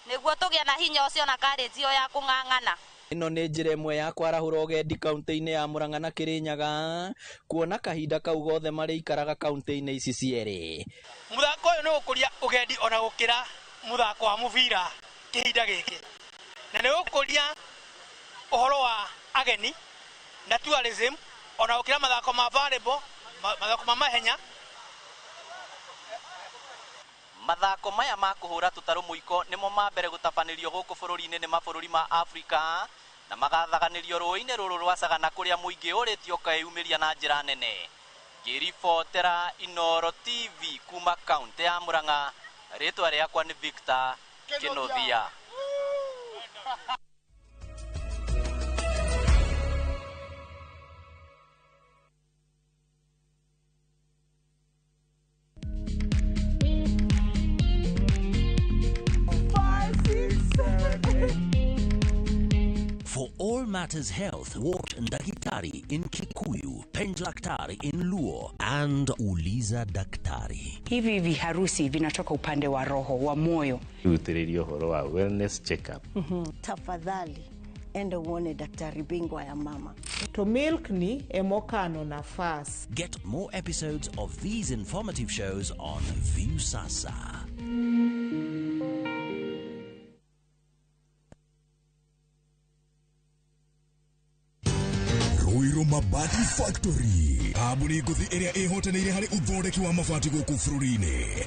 nĩguo tũgĩe na hinya ũcio na courage ĩyo ya kũng'ang'ana. Ĩno nĩ njĩra ĩmwe ya kwarahũra ũgendi kaunti-inĩ ya Murang'a na Kĩrĩnyaga, kuona kahinda kau gothe marĩikaraga kaunti-inĩ ici cierĩ. Mũthako ũyũ nĩ ũkũria ũgendi ona gũkĩra mũthako wa mũbira kĩhinda gĩkĩ, na nĩ ũkũria ũhoro wa ageni na tourism ona gũkĩra mathako ma volleyball, mathako ma mahenya. Mathako maya ma kũhũra tũtarũ mũiko nĩmo ma mbere gũtabanĩrio gũkũ bũrũri-inĩ nĩ mabũrũri ma Afrika na magathaganĩrio rũĩ-inĩ rũrũ rwa Sagana kũrĩa mũingĩ ũrĩtio ũkeyumĩria na njĩra nene. Ngĩribotera Inooro TV kuma kaunti ya Murang'a, rĩtwa rĩakwa nĩ Victor Kĩnuthia. For all matters health, watch Ndakitari in Kikuyu, Penjlaktari in Luo, and Uliza Daktari. Hivi viharusi vinatoka upande wa roho, wa moyo. Utiririo horo wa wellness checkup. Tafadhali enda uone daktari bingwa ya mama. To milk ni emokano nafas. Get more episodes of these informative shows on Viusasa. Ruiru Mabati Factory, kambuni ngũthi ĩrĩa ĩhotanĩire harĩ ũthondeki wa mabati gũkũ bũrũri-inĩ.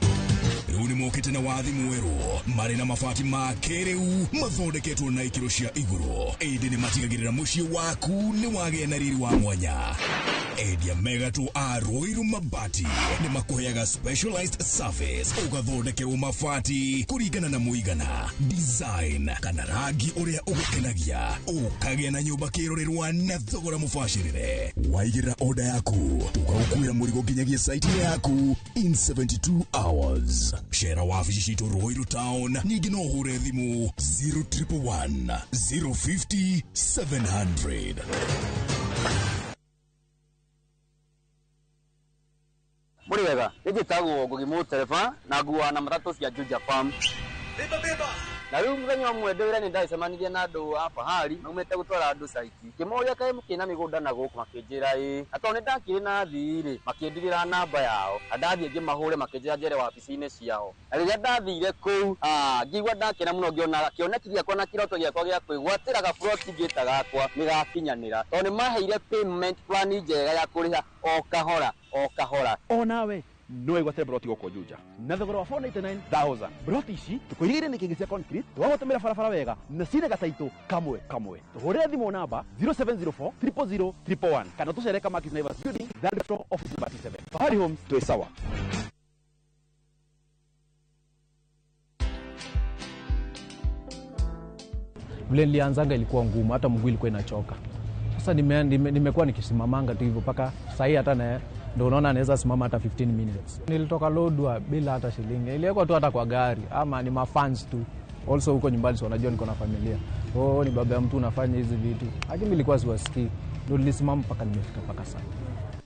Rĩu nĩ mokĩte na wathi mwerũ, marĩ na mabati ma kĩrĩu mathondeketwo na ikĩro cia igũrũ, ĩndĩ nĩ matigagĩrĩra mũciĩ waku nĩ wagĩa na riri wa mwanya. Endia megatũ a Ruiru Mabati nĩ makũheaga specialized service, ũgathondekerwo mabati kũringana na mũigana, design kana rangi ũrĩa ũgũkenagia, ũkagĩa na nyũmba kĩrorerwa na thogora mũbacĩrĩre. Waigĩrĩra order yaku, tũgagũkuĩra mũrigo nginyagia site yaku in 72 hours. Cera wabici citũ Ruiru Town, ningĩ no ũhũre thimũ 0111 050 700. Muri wega, nĩ njĩtagwo Ngugi Mũtereba na nguaga na matatũ cia Juja Farm. Beba beba, Na rĩu mũthenya ũmwe ndĩ wĩra-inĩ ndagĩcemanirie na andũ a Fahari maumĩte gũtwara andũ caiti. Ngĩmoria kaĩ mũkĩrĩ na mĩgũnda na gũkũ, makĩnjĩra ĩĩ. Na tondũ nĩ ndakĩrĩ na athii rĩ, makĩndigĩra namba yao. Na ndathiĩ ngĩmahũre makĩnjĩra njere wabici-inĩ ciao. Na rĩrĩa ndathire kũu, ngĩigua ndakena mũno ngĩona kĩoneki gĩakwa na kĩroto gĩakwa gĩa kwĩgwatĩra gaburoti ngĩta gakwa nĩ gakinyanĩra. Tondũ nĩ maheire payment plan njega ya kũrĩha o kahora o kahora. Onawe no wĩgwatĩre broti gũkũ Juja na thogora wa 499,000. Broti ici tũkũirigĩire nĩ kĩngĩ cia concrete, twagũtũmĩra barabara wega na cina gataitũ kamwe kamwe. Tũhũrĩre thimũ namba 0704 000 111 kana tũcere Kamakis Naivas Building, third floor, office number 7. Fahari Homes, twĩ sawa. Vile nilianzanga ilikuwa ngumu, hata mguu ilikuwa inachoka. Sasa nimekuwa nikisimamanga tu hivyo mpaka sahii, hata na ndio unaona naweza simama hata 15 minutes. Nilitoka Lodwar bila hata shilingi. Iliwekwa tu hata kwa gari ama ni mafans tu. Also huko nyumbani si wanajua niko na familia. Oh, ni baba ya mtu unafanya hizi vitu. Lakini nilikuwa siwasikii. Ndio nilisimama mpaka nimefika mpaka sasa.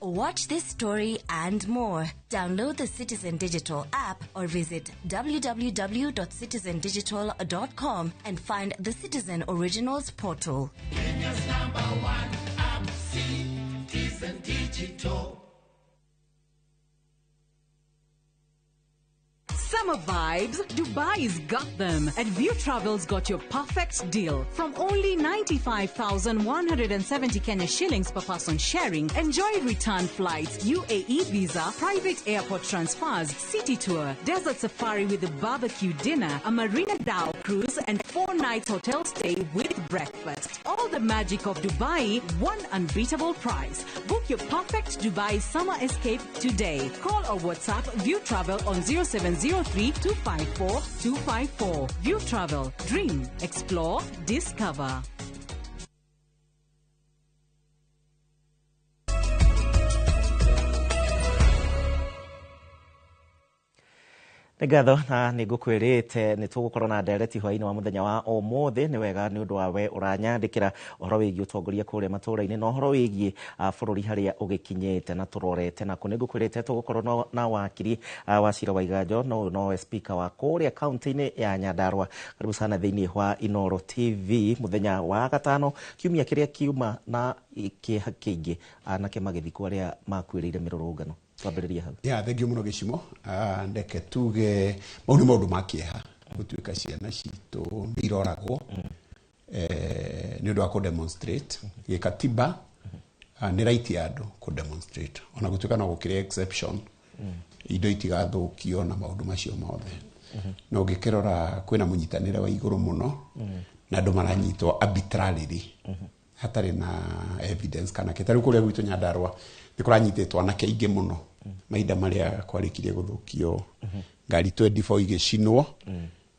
Watch this story and more. Download the Citizen Digital app or visit www.citizendigital.com and find the Citizen Originals portal. Kenya's number one app, Citizen Digital. Summer vibes, Dubai's got them. And View Travel's got your perfect deal. From only 95,170 Kenya shillings per person sharing, enjoy return flights, UAE visa, private airport transfers, city tour, desert safari with a barbecue dinner, a Marina Dhow cruise, and 4 nights hotel stay with breakfast. All the magic of Dubai, one unbeatable price. Book your perfect Dubai summer escape today. Call or WhatsApp View Travel on 0703 254 254. View Travel. Dream, explore, discover. Nĩ ngatho na nĩ ngũkwĩrĩte nĩ tũgũkorwo na ndereti hwaĩ-inĩ wa mũthenya wa ũmũthĩ. Nĩ wega nĩ ũndũ wa we ũranyandĩkĩra ũhoro wĩgiĩ ũtongoria kũrĩa matũũra-inĩ na ũhoro wĩgiĩ bũrũri harĩa ũgĩkinyĩte na tũrorete nako. Nĩ ngũkwĩrĩte tũgũkorwo na wakiri wa Cira wa Iganjo, no ũyũ nowe speaker wa kũrĩa kaunti-inĩ ya Nyandarua. Karibu sana thĩinĩ wa Inooro TV mũthenya wa gatano kiumia kĩrĩa kiuma na kĩeha kĩingĩ anake magĩthikwo arĩa makuĩrĩire mĩrũrũngano. Twambĩrĩrie hau. Yeah, thank you muno Gĩcimo. Ndeke tuge mau nĩ maũndũ ma kĩeha gũtuĩka ciana citũ nĩ iroragwo nĩ ũndũ wa kũ demonstrate gĩkatiba. Nĩ right ya andũ kũ demonstrate ona gũtuĩka no gũkĩrĩ exception, indo itigathũkio na maũndũ macio mothe. No ũngĩkĩrora kwĩna mũnyitanĩre wa igũrũ mũno na andũ maranyitwo arbitrarily hatarĩ na evidence kana kĩ. Ta rĩu kũrĩa gwitũ Nyandarua nĩ kũranyitĩtwo anake aingĩ mũno mahinda marĩa kwarĩkirie gũthũkio ngari 24 igĩcinwo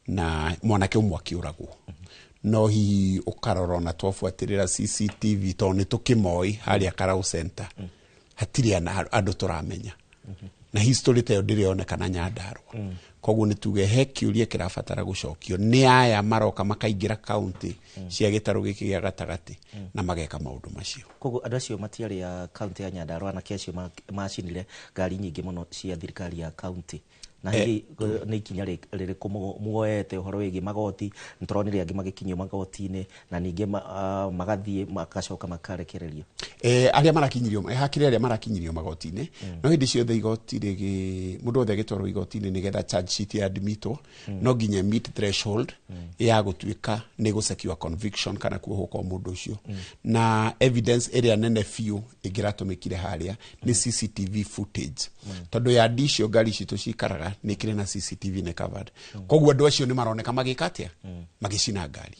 na mwanake ũmwe akĩũragwo. No hihi ũkarora ona twabuatĩrĩra CCTV tondũ nĩ tũkĩmoĩ harĩa Karau Center hatirĩ andũ tũramenya na history ta ĩyo ndĩrĩonekana Nyandarua. Koguo nĩ tuge he kĩũria kĩrabatara gũcokio nĩ aya maroka makaingĩra kaunti cia gĩtarũ gĩkĩ gĩa gatagatĩ na mageka maũndũ macio. Koguo andũ acio matiarĩ a kaunti ya Nyandarua, anake acio macinire ngari nyingĩ mũno cia thirikari ya kaunti. Na hihi nĩ ikinya rĩrĩkũ muoete ũhoro wĩgiĩ magoti? Nĩ tũronire angĩ magĩkinyio magoti-inĩ na ningĩ magathiĩ makacoka makarekererio. Arĩa marakinyirio hakĩrĩ arĩa marakinyirio magoti-inĩ, no hĩndĩ ciothe igoti rĩgĩ mũndũ wothe agĩtwarwo igoti-inĩ nĩgetha charge sheet ya admitwo no nginya meet threshold ya gũtuĩka nĩ gũ secure conviction kana kuohwo kwa mũndũ ũcio. Na evidence ĩrĩa nene biũ ĩngĩratũmĩkire harĩa nĩ CCTV footage, tondũ ya icio ngari citũ cikaraga nĩ kĩrĩ na CCTV nĩ covered. Koguo andũ acio nĩ maroneka magĩka atĩa, magĩcina ngari,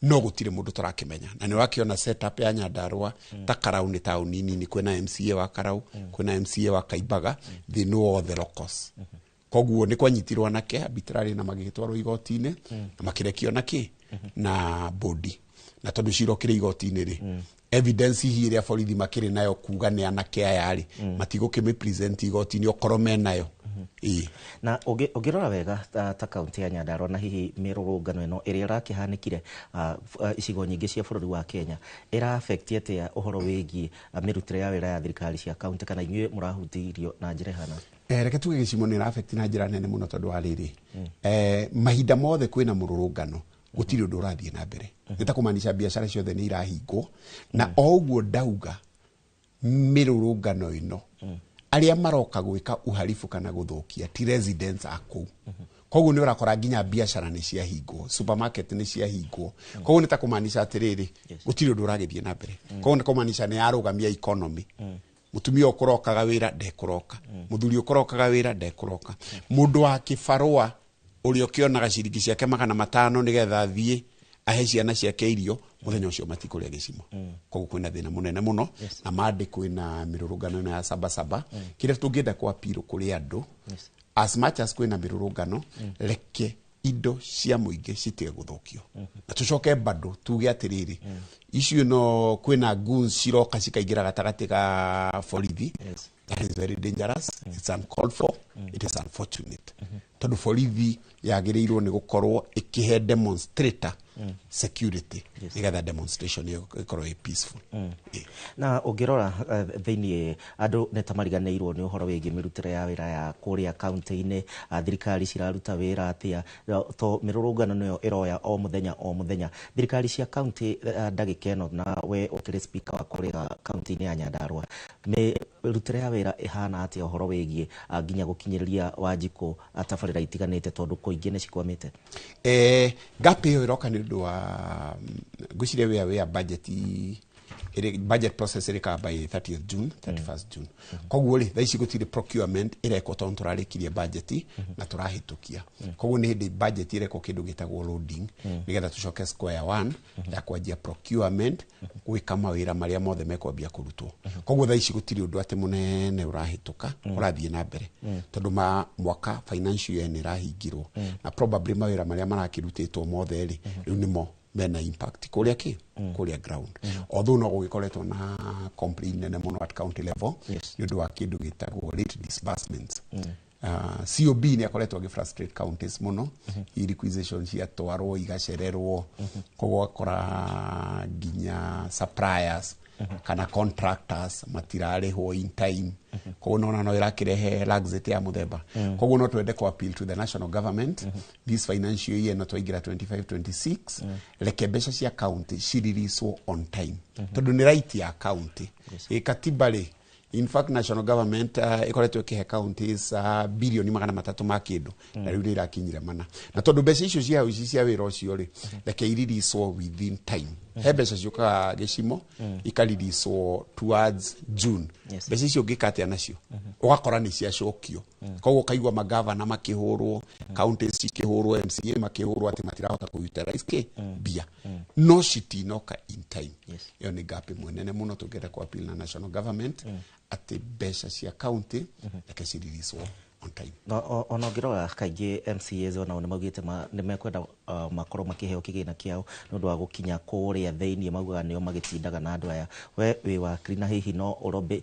no gũtirĩ mũndũ tũrakĩmenya. Na nĩ ũrakĩona setup ya Nyandarua ta Karau nĩ taũni nini, kwĩna MCA wa Karau, kwĩna MCA wa Kaimbaga, they know all the locals. Koguo nĩ kwanyitirwo anake arbitrarily na magĩtwarwo igoti-inĩ na makĩrekio na kĩ na bodi. Na tondũ cira ũkĩrĩ igoti-inĩ rĩ, evidence hihi ĩrĩa borithi makĩrĩ nayo kuga nĩ anake aya rĩ, matigũkĩmĩ present igoti-inĩ okorwo menayo. Na ũngĩrora wega ta kaunti ya Nyandarua na hihi mĩrũrũngano ĩno ĩrĩa ĩrakĩhanĩkire icigo nyingĩ cia bũrũri wa Kenya ĩra affect atĩa ũhoro wĩgiĩ mĩrutĩre ya wĩra ya thirikari cia kaunti, kana inyuĩ mũrahutirio na njĩra ĩhana? Reke tuge gĩcimo nĩ ĩra-affect na njĩra nene mũno, tondũ wa rĩrĩ, mahinda mothe kwĩna mũrũrũngano gũtirĩ ũndũ ũrathiĩ na mbere. Nĩ ta kũmaanisha biacara ciothe nĩ irahingwo, na o ũguo ndauga mĩrũrũngano ĩno, arĩa maroka gwĩka uharibu kana gũthũkia ti residents a kũu. Koguo nĩ ũrakora nginya biacara nĩ ciahingwo, supermarket nĩ ciahingwo. Koguo nĩ ta kũmaanisha atĩrĩrĩ, gũtirĩ ũndũ ũragĩthiĩ na mbere. Koguo nĩ kũmaanisha nĩ yarũgamia economy. Mũtumia ũkũrokaga wĩra ndekũroka, mũthuri ũkũrokaga wĩra ndekũroka, mũndũ wa kĩbarũa ũrĩa ũkĩonaga ciringi ciake 500 nĩgetha athiĩ ahe ciana ciake irio, mũthenya ũcio matikũrĩa gĩcimo. Koguo kwĩna thĩna mũnene mũno. Na mandĩ kwĩna mĩrũrũngano ĩno ya Sabasaba, kĩrĩa tũngĩenda kwa appeal kũrĩ andũ, as much as kwĩna mĩrũrũngano, reke indo cia mũingĩ citige gũthũkio. Na tũcoke bado tuge atĩrĩrĩ, icio no kwĩna goons ciroka cikaingĩra gatagatĩ ga borithi. That is very dangerous. It's uncalled for. It is unfortunate, tondũ borithi yagĩrĩirwo nĩ gũkorwo ĩkĩhe demonstrator security nĩgetha demonstration ĩyo ĩkorwo ĩ peaceful. Na ũngĩrora thĩiniĩ, andũ nĩ ta mariganĩirwo nĩ ũhoro wĩgiĩ mĩrutĩre ya wĩra ya kũrĩa kaunti-inĩ. Thirikari ciraruta wĩra atĩa, to mĩrũrũngano nĩyo ĩroya o mũthenya o mũthenya thirikari cia kaunti? Ndagĩka ĩno, na we ũkĩrĩ speaker wa kũrĩa kaunti-inĩ ya Nyandarua, mĩrutĩre ya wĩra ĩhana atĩa ũhoro wĩgiĩ nginya gũkinyĩrĩria Wanjikũ tabarĩra itiganĩte, tondũ kũingĩ nĩ cikwamĩte? Gap ĩyo ĩroka nĩ ũndũ wa ngwĩciria wĩa budget ĩrĩ, budget process ĩrĩkaga by 30th June, 31st June. Koguo rĩ, thaa ici gũtirĩ procurement ĩrekwo tondũ tũrarĩkirie budget na tũrahĩtũkia. Koguo nĩ hĩndĩ budget ĩrekwo kĩndũ gĩtagwo loading, nĩgetha tũcoke square one ya kwanjia procurement, gwĩka mawĩra marĩa mothe mekwambia kũrutwo. Koguo thaa ici gũtirĩ ũndũ atĩ mũnene ũrahĩtũka ũrathiĩ na mbere, tondũ ma mwaka financial year nĩ ĩrahingirwo, na probably mawĩra marĩa marakĩrutĩtwo mothe rĩ, rĩu nĩmo mena impact kũrĩa kĩ kũrĩa ground. Although no gũgĩkoretwo na complaint nene mũno at county level nĩ ũndũ wa kĩndũ gĩtagwo late disbursements. COB nĩ akoretwo agĩ frustrate counties mũno. mm requisition ciatwarwo igacererwo, koguo ũgakora nginya suppliers kana contractors matirarĩhwo in time. Koguo nona no ĩrakĩrehe laxity ya mũthemba. Koguo no twende ku appeal to the national government, this financial year no twaingĩra 25 26, reke mbeca cia county ciriricwo on time, tondũ nĩ right ya county ĩ katiba rĩ. In fact, national government ĩkoretwo ĩkĩhe counties bilioni 300 ma kĩndũ, na rĩu nĩ irakinyire mana. Na tondũ mbeca icio cia ici cia wĩra ũcio rĩ, reke iririswo within time. He mbeca ciũkaga gĩcimo ikaririswo towards June. Mbeca icio ũngĩka atĩa nacio? Ũgakora nĩ ciacokio. Koguo ũkaigua magavana makĩhũrwo, counties cikĩhũrwo, MCA makĩhũrwo atĩ matirahota kũ utilize kĩ mbia, no citinoka in time. Ĩyo nĩ gap ĩmwe nene mũno tũngĩenda ku appeal na national government, atĩ mbeca cia county reke ciririswo on time. Na ona ũngĩrora kaingĩ MCAs onao nĩ maugĩte nĩ mekwenda makorwo makĩheo kĩgĩna kĩao nĩ ũndũ wa gũkinya kũrĩa thĩiniĩ. Maugaga nĩo magĩtindaga na andũ aya. We wĩ wakiri, na hihi no ũrobĩ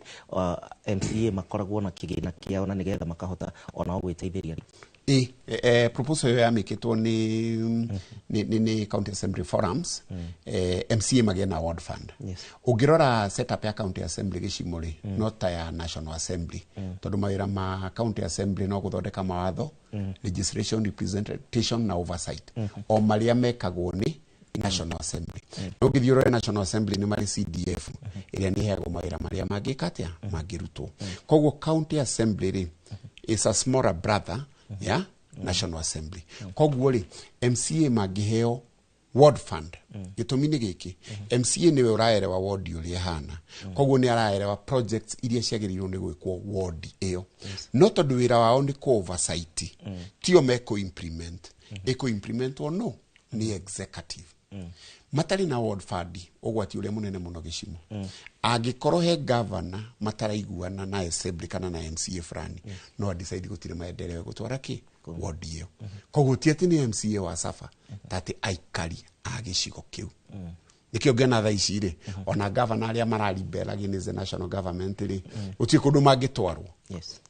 MCA makoragwo na kĩgĩna kĩao na nĩgetha makahota onao gwĩteithĩria? Ĩ proposal ĩyo yamĩkĩtwo nĩ county assembly forums, MCA magĩe na ward fund. Ũngĩrora setup ya county assembly gĩcimo rĩ, no ta ya national assembly, tondũ mawĩra ma county assembly no gũthondeka mawatho, legislation, representation na oversight, o marĩa mekagwo nĩ national assembly. No ũngĩthiĩ ũrore national assembly nĩ marĩ CDF ĩrĩa nĩ ĩheagwo mawĩra marĩa mangĩka atĩa mangĩrutwo. Koguo county assembly rĩ is a smaller brother ya national assembly. Koguo rĩ, MCA mangĩheo ward fund, gĩtũmi nĩ gĩkĩ: MCA nĩwe ũraerewa ward ũrĩa ĩhana, koguo nĩ araerewa projects iria ciagĩrĩirwo nĩ gwĩkwo ward ĩyo. No tondũ wĩra wao nĩ kũ oversight, tio mekũ implement, ĩkũ implementwo no nĩ executive. Matarĩ na ward fund, ũgwati ũrĩa mũnene mũno gĩcimo, angĩkorwo he governor mataraiguana na assembly kana na MCA fulani, no adecide gũtirĩ maendeleo gũtwara kĩ ward ĩyo. Koguo ti atĩ nĩ MCA wa suffer, ta atĩ aikari a gĩcigo kĩu. Nĩkĩo ngena thaa ici rĩ, ona governor arĩa mararibel against the national government rĩ, gũtirĩ kũndũ mangĩtwarwo,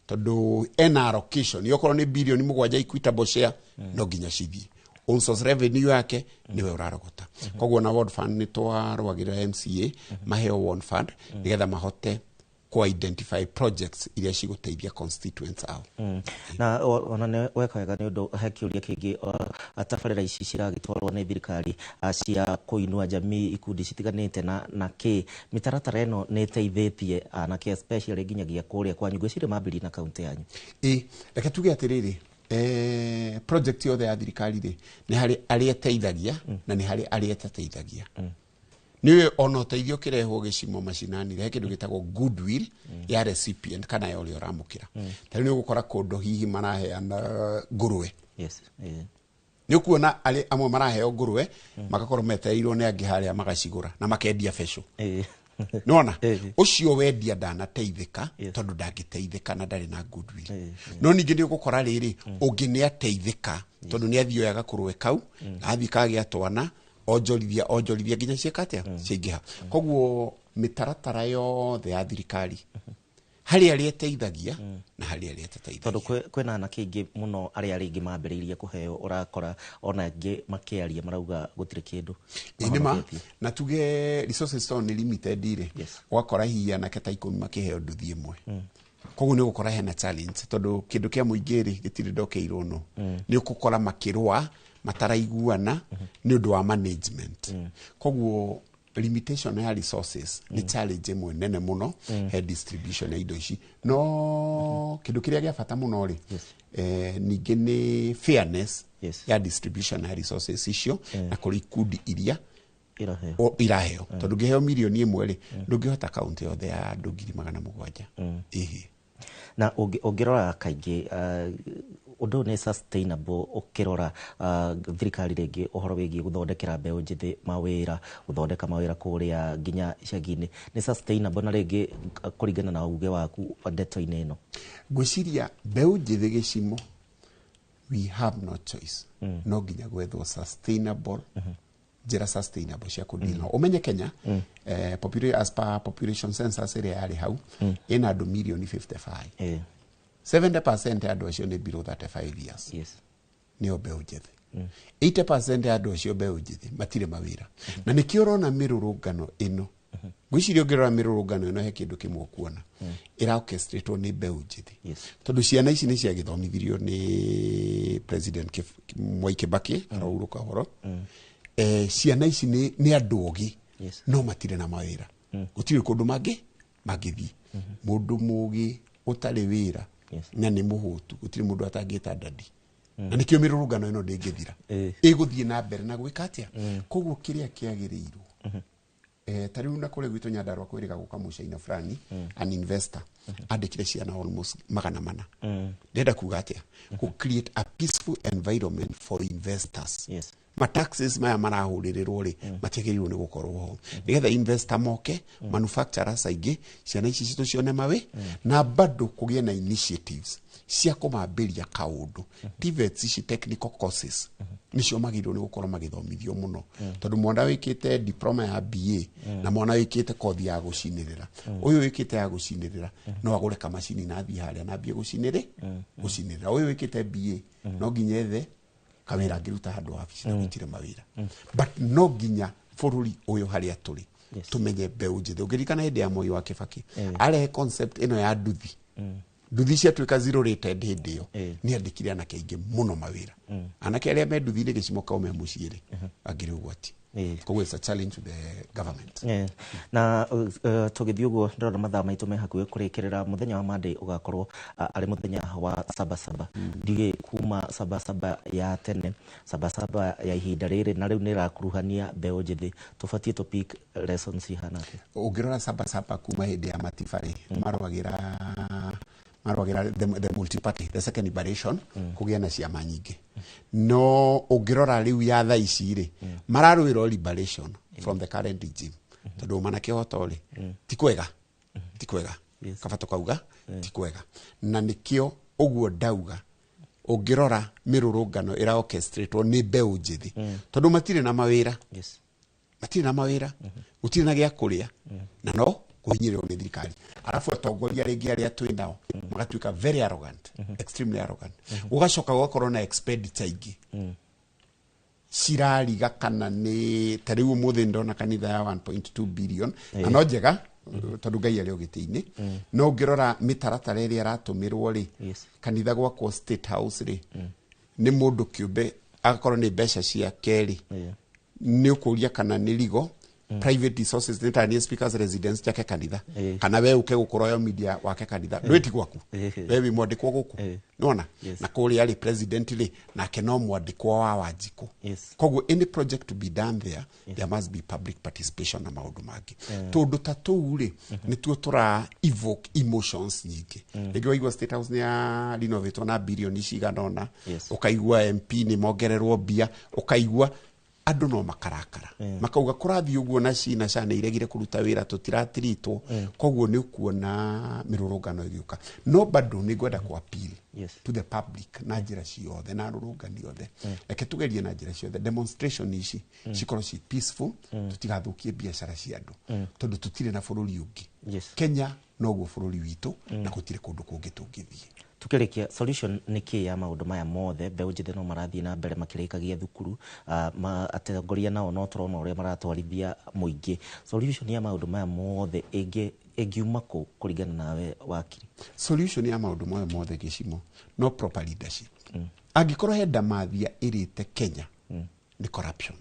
tondũ ena allocation. Okorwo nĩ bilioni 7 equitable share, no nginya cithiĩ. Own source revenue yake niwe ũrarogota. Koguo na ward fund nĩ twarwagĩrĩra MCA maheo ward fund nĩgetha mahote Ku identify projects iria cigũteithia constituents ao. Na ona nĩ weka wega nĩ ũndũ he kĩũria kĩngĩ, tabarĩra ici ciragĩtwarwo nĩ thirikari cia kũinua jamii ikundi citiganĩte na kĩ mĩtaratara ĩno nĩ ĩteithĩtie anake, especially nginyagia kũrĩa kwanyu, ngwĩciria mambĩrĩria na kaunti yanyu? Ĩ, reke tuge atĩrĩrĩ, project yothe ya thirikari rĩ, nĩ harĩ arĩa ĩteithagia na nĩ harĩ arĩa ĩtateithagia. Nĩ ona ũteithio ũkĩrehwo gĩcimo macinani, he kĩndũ gĩtagwo goodwill ya recipient kana ya ũrĩa ũramũkĩra. Ta rĩu nĩ ũgũkora kũndũ hihi maraheana ngũrwe. Nĩ ũkuona arĩ amwe maraheo ngũrwe magakorwo metereirwo nĩ angĩ harĩa magacigũra na makendia becũ. Nĩwona ũcio wendia ndanateithĩka tondũ ndangĩteithĩka na ndarĩ na goodwill. No ningĩ nĩ ũgũkora rĩrĩ ũngĩ nĩ ateithĩka tondũ nĩ athiĩ oyaga kũrũwe kau, athiĩ kagĩa twana, onjorithia onjorithia nginya ciĩka atĩa, ciaingĩha. Koguo mĩtaratara yothe ya thirikari harĩ arĩa ĩteithagia na harĩ arĩa ĩtateithagia. Tondũ kwĩna anake aingĩ mũno arĩa rĩngĩ mambĩrĩirie kũheo, ũrakora ona angĩ makĩaria marauga gũtirĩ kĩndũ Ĩ nĩ ma. mahonoketie. Na tuge resources tondũ nĩ limited rĩ, ũgakora hihi anake ta 10 makĩheo nduthi ĩmwe. Koguo nĩ ũgũkora hena challenge tondũ kĩndũ kĩa mũingĩ rĩ gĩtirĩ ndokeirwo no nĩ ũgũkora makĩrũa mataraiguana nĩ ũndũ wa management. Koguo limitation ya resources nĩ challenge ĩmwe nene mũno he distribution ya indo ici. No kĩndũ kĩrĩa gĩa bata mũno rĩ, ningĩ nĩ fairness ya distribution ya resources icio na kũrĩ ikundi iria iraheo. Iraheo, tondũ ũngĩheo mirioni 1 rĩ, ndũngĩhota kaunti yothe ya andũ 700,000. Ĩhĩ. Na ũngĩrora kaingĩ, ũndũ ũyũ nĩ sustainable? Ũkĩrora thirikari rĩngĩ ũhoro wĩgiĩ gũthondekera mbeũ njĩthĩ mawĩra, gũthondeka mawĩra kũrĩa nginya icagi-inĩ, nĩ sustainable na rĩngĩ kũringana na uge waku ndeto-inĩ ĩno? Ngwĩciria mbeũ njĩthĩ gĩcimo, we have no choice, no nginya gwethwo sustainable njĩra sustainable cia kũdeal nao. Ũmenye Kenya, as per population census ĩrĩa yarĩ hau, ĩna andũ mirioni 55. 70% ya andũ acio nĩ below 35 years, nĩo mbeũ njĩthĩ. 80% ya andũ acio mbeũ njĩthĩ matirĩ mawĩra, na nĩkĩo ũrona mĩrũrũngano ĩno. Ngwĩciria ũngĩrora mĩrũrũngano ĩno, he kĩndũ kĩmwe ũkuona ĩra orchestratwo nĩ mbeũ njĩthĩ, tondũ ciana ici nĩ ciagĩthomithirio nĩ President Mwai Kibaki arohurũka ũhoro. Ciana ici nĩ andũ ogĩ no matirĩ na mawĩra, gũtirĩ kũndũ mangĩthiĩ. Mũndũ mũgĩ ũtarĩ wĩra na nĩ mũhũtu, gũtirĩ mũndũ atangĩta ndadi, na nĩkĩo mĩrũrũngano ĩno ndĩngĩthira, ĩgũthiĩ na mbere na gwĩka atĩa. Koguo kĩrĩa kĩagĩrĩirwo, ta rĩu na kũrĩa gwitũ Nyandarua kwĩrĩga gũka mũcaina fulani, an investor andĩkire ciana almost 400. Ndĩrenda kuga atĩa? Ku create a peaceful environment for investors. Ma taxes maya marahũrĩrĩrwo rĩ, matiagĩrĩirwo nĩ gũkorwo ho, nĩgetha investor moke, manufacturers aingĩ, ciana ici citũ cione mawĩ, na bado kũgĩe na initiatives cia kũmambĩria kaũndũ. TVETs ici, technical courses, nĩcio magĩrĩirwo nĩ gũkorwo magĩthomithio mũno, tondũ mwana wĩkĩte diploma ya BA na mwana wĩkĩte kothi ya gũcinĩrĩra, ũyũ wĩkĩte ya gũcinĩrĩra no agũre kamacini na athiĩ harĩa na ambie gũcinĩrĩra. Ũyũ wĩkĩte BA no nginya ethe kawĩra angĩruta handũ wabici na gũtirĩ mawĩra. But no nginya bũrũri ũyũ harĩa tũrĩ tũmenye mbeũ njĩthĩ. Ũngĩririkana hĩndĩ ya Moi wa Kibaki, arehe concept ĩno ya nduthi. Nduthi ciatuĩka zero rated hĩndĩ ĩyo, nĩ andĩkire anake aingĩ mũno mawĩra. Anake arĩa me nduthi-inĩ gĩcimo kao me mũciĩ rĩ, angĩrĩ ũgwati. Koguo it's a challenge to the government. Na tũgĩthiĩ ũguo, ndĩrona mathaa maitũ me hakuhĩ kũrĩkĩrĩra. Mũthenya wa Monday ũgakorwo arĩ mũthenya wa Sabasaba. Ndiũĩ kuma Sabasaba ya tene, Sabasaba ya ihinda rĩrĩ na rĩu nĩ ĩrakuruhania mbeũ njĩthĩ, tũbatiĩ tũ pick lessons ihana atĩa? Ũngĩrora Sabasaba kuma hĩndĩ ya Matiba rĩ, marũagĩra the multi-party, the second liberation, kũgĩa na ciama nyingĩ. No ũngĩrora rĩu ya thaa ici rĩ, mararũĩra liberation from the current regime, tondũ uma na kĩhoto rĩ, ti kwega, ti kwega, kaba tũkauga ti kwega. Na nĩkĩo ũguo ndauga, ũngĩrora mĩrũrũngano ĩra orchestratwo nĩ mbeũ njĩthĩ, tondũ matirĩ na mawĩra, matirĩ na mawĩra, gũtirĩ na gĩa kũrĩa, na no kũhinyĩrĩrwo nĩ thirikari. Arabu atongoria rĩngĩ arĩa twĩ nao magatuĩka very arrogant, extremely arrogant. Gũgacoka gũgakorwo na expenditure ingĩ cirariga kana nĩ ta rĩu ũmũthĩ ndona kanitha ya 1.2 billion, na no njega Tondũ Ngai arĩ o gĩtĩ-inĩ. No ũngĩrora mĩtaratara ĩrĩa ĩratũmĩrwo rĩ, kanitha gwakwo State House rĩ, nĩ mũndũ kĩũmbe agakorwo nĩ mbeca ciake rĩ, nĩ ũkũria kana nĩ rigo private resources nĩ ta nĩ speakers residence jake kanitha, kana we uke gũkorwo media wake kanitha ndwĩti gwaku, we wĩ mwandĩkwo gũkũ, nĩwona? Na kũrĩa rĩ, president rĩ, nake no mwandĩkwo wa Wanjikũ. Koguo any project to be done there, there must be public participation na maũndũ mangĩ. Tũndũ ta tũu rĩ, nĩtuo tũra evoke emotions nyingĩ. Rĩngĩ waigua State House nĩ ya renovatwo na birioni cigana ũna, ũkaigua MP nĩ mongererwo mbia, ũkaigua andũ no makarakara, makauga kũrathiĩ ũguo na cina ca nĩ iregire kũruta wĩra, tũtiratiritwo. Koguo nĩ ũkuona mĩrũrũngano ĩgĩũka, no bado nĩ ngwenda kũ appeal to the public na njĩra ciothe na arũrũngani othe. Reke tugerie na njĩra ciothe demonstration ici cikorwo ci peaceful, tũtigathũkie biacara cia andũ, tondũ tũtirĩ na bũrũri ũngĩ. Kenya noguo bũrũri witũ, na gũtirĩ kũndũ kũngĩ tũngĩthiĩ. Tukĩrĩkia, solution nĩ kĩ ya maũndũ maya mothe? Mbeũ njĩthĩ no marathiĩ na mbere makĩrĩkagia thukuru, atongoria nao no tũrona ũrĩa maratwarithia mũingĩ. Solution ya maũndũ maya mothe ĩngiuma kũ kũringana nawe, wakiri? Solution ya maũndũ maya mothe, gĩcimo, no proper leadership. Angĩkorwo he ndamathia ĩrĩte Kenya, nĩ corruption.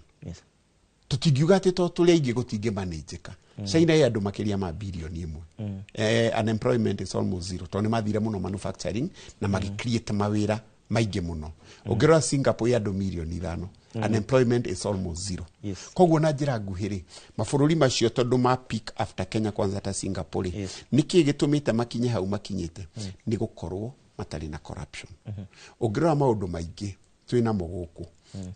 Tũtingiuga atĩ to tũrĩ aingĩ gũtingĩ manĩnjĩka. China ĩ andũ makĩria ma birioni 1. Unemployment is almost zero, tondũ nĩ mathire mũno manufacturing na magĩcreate mawĩra maingĩ mũno. Ũngĩrora Singapore ĩ andũ mirioni 5, unemployment is almost zero. Koguo na njĩra nguhĩ rĩ, mabũrũri macio tondũ ma pick after Kenya kwanza ta Singapore rĩ, nĩkĩ gĩtũmĩte makinye hau makinyĩte? Nĩ gũkorwo matarĩ na corruption. Ũngĩrora maũndũ maingĩ twĩ namo gũkũ,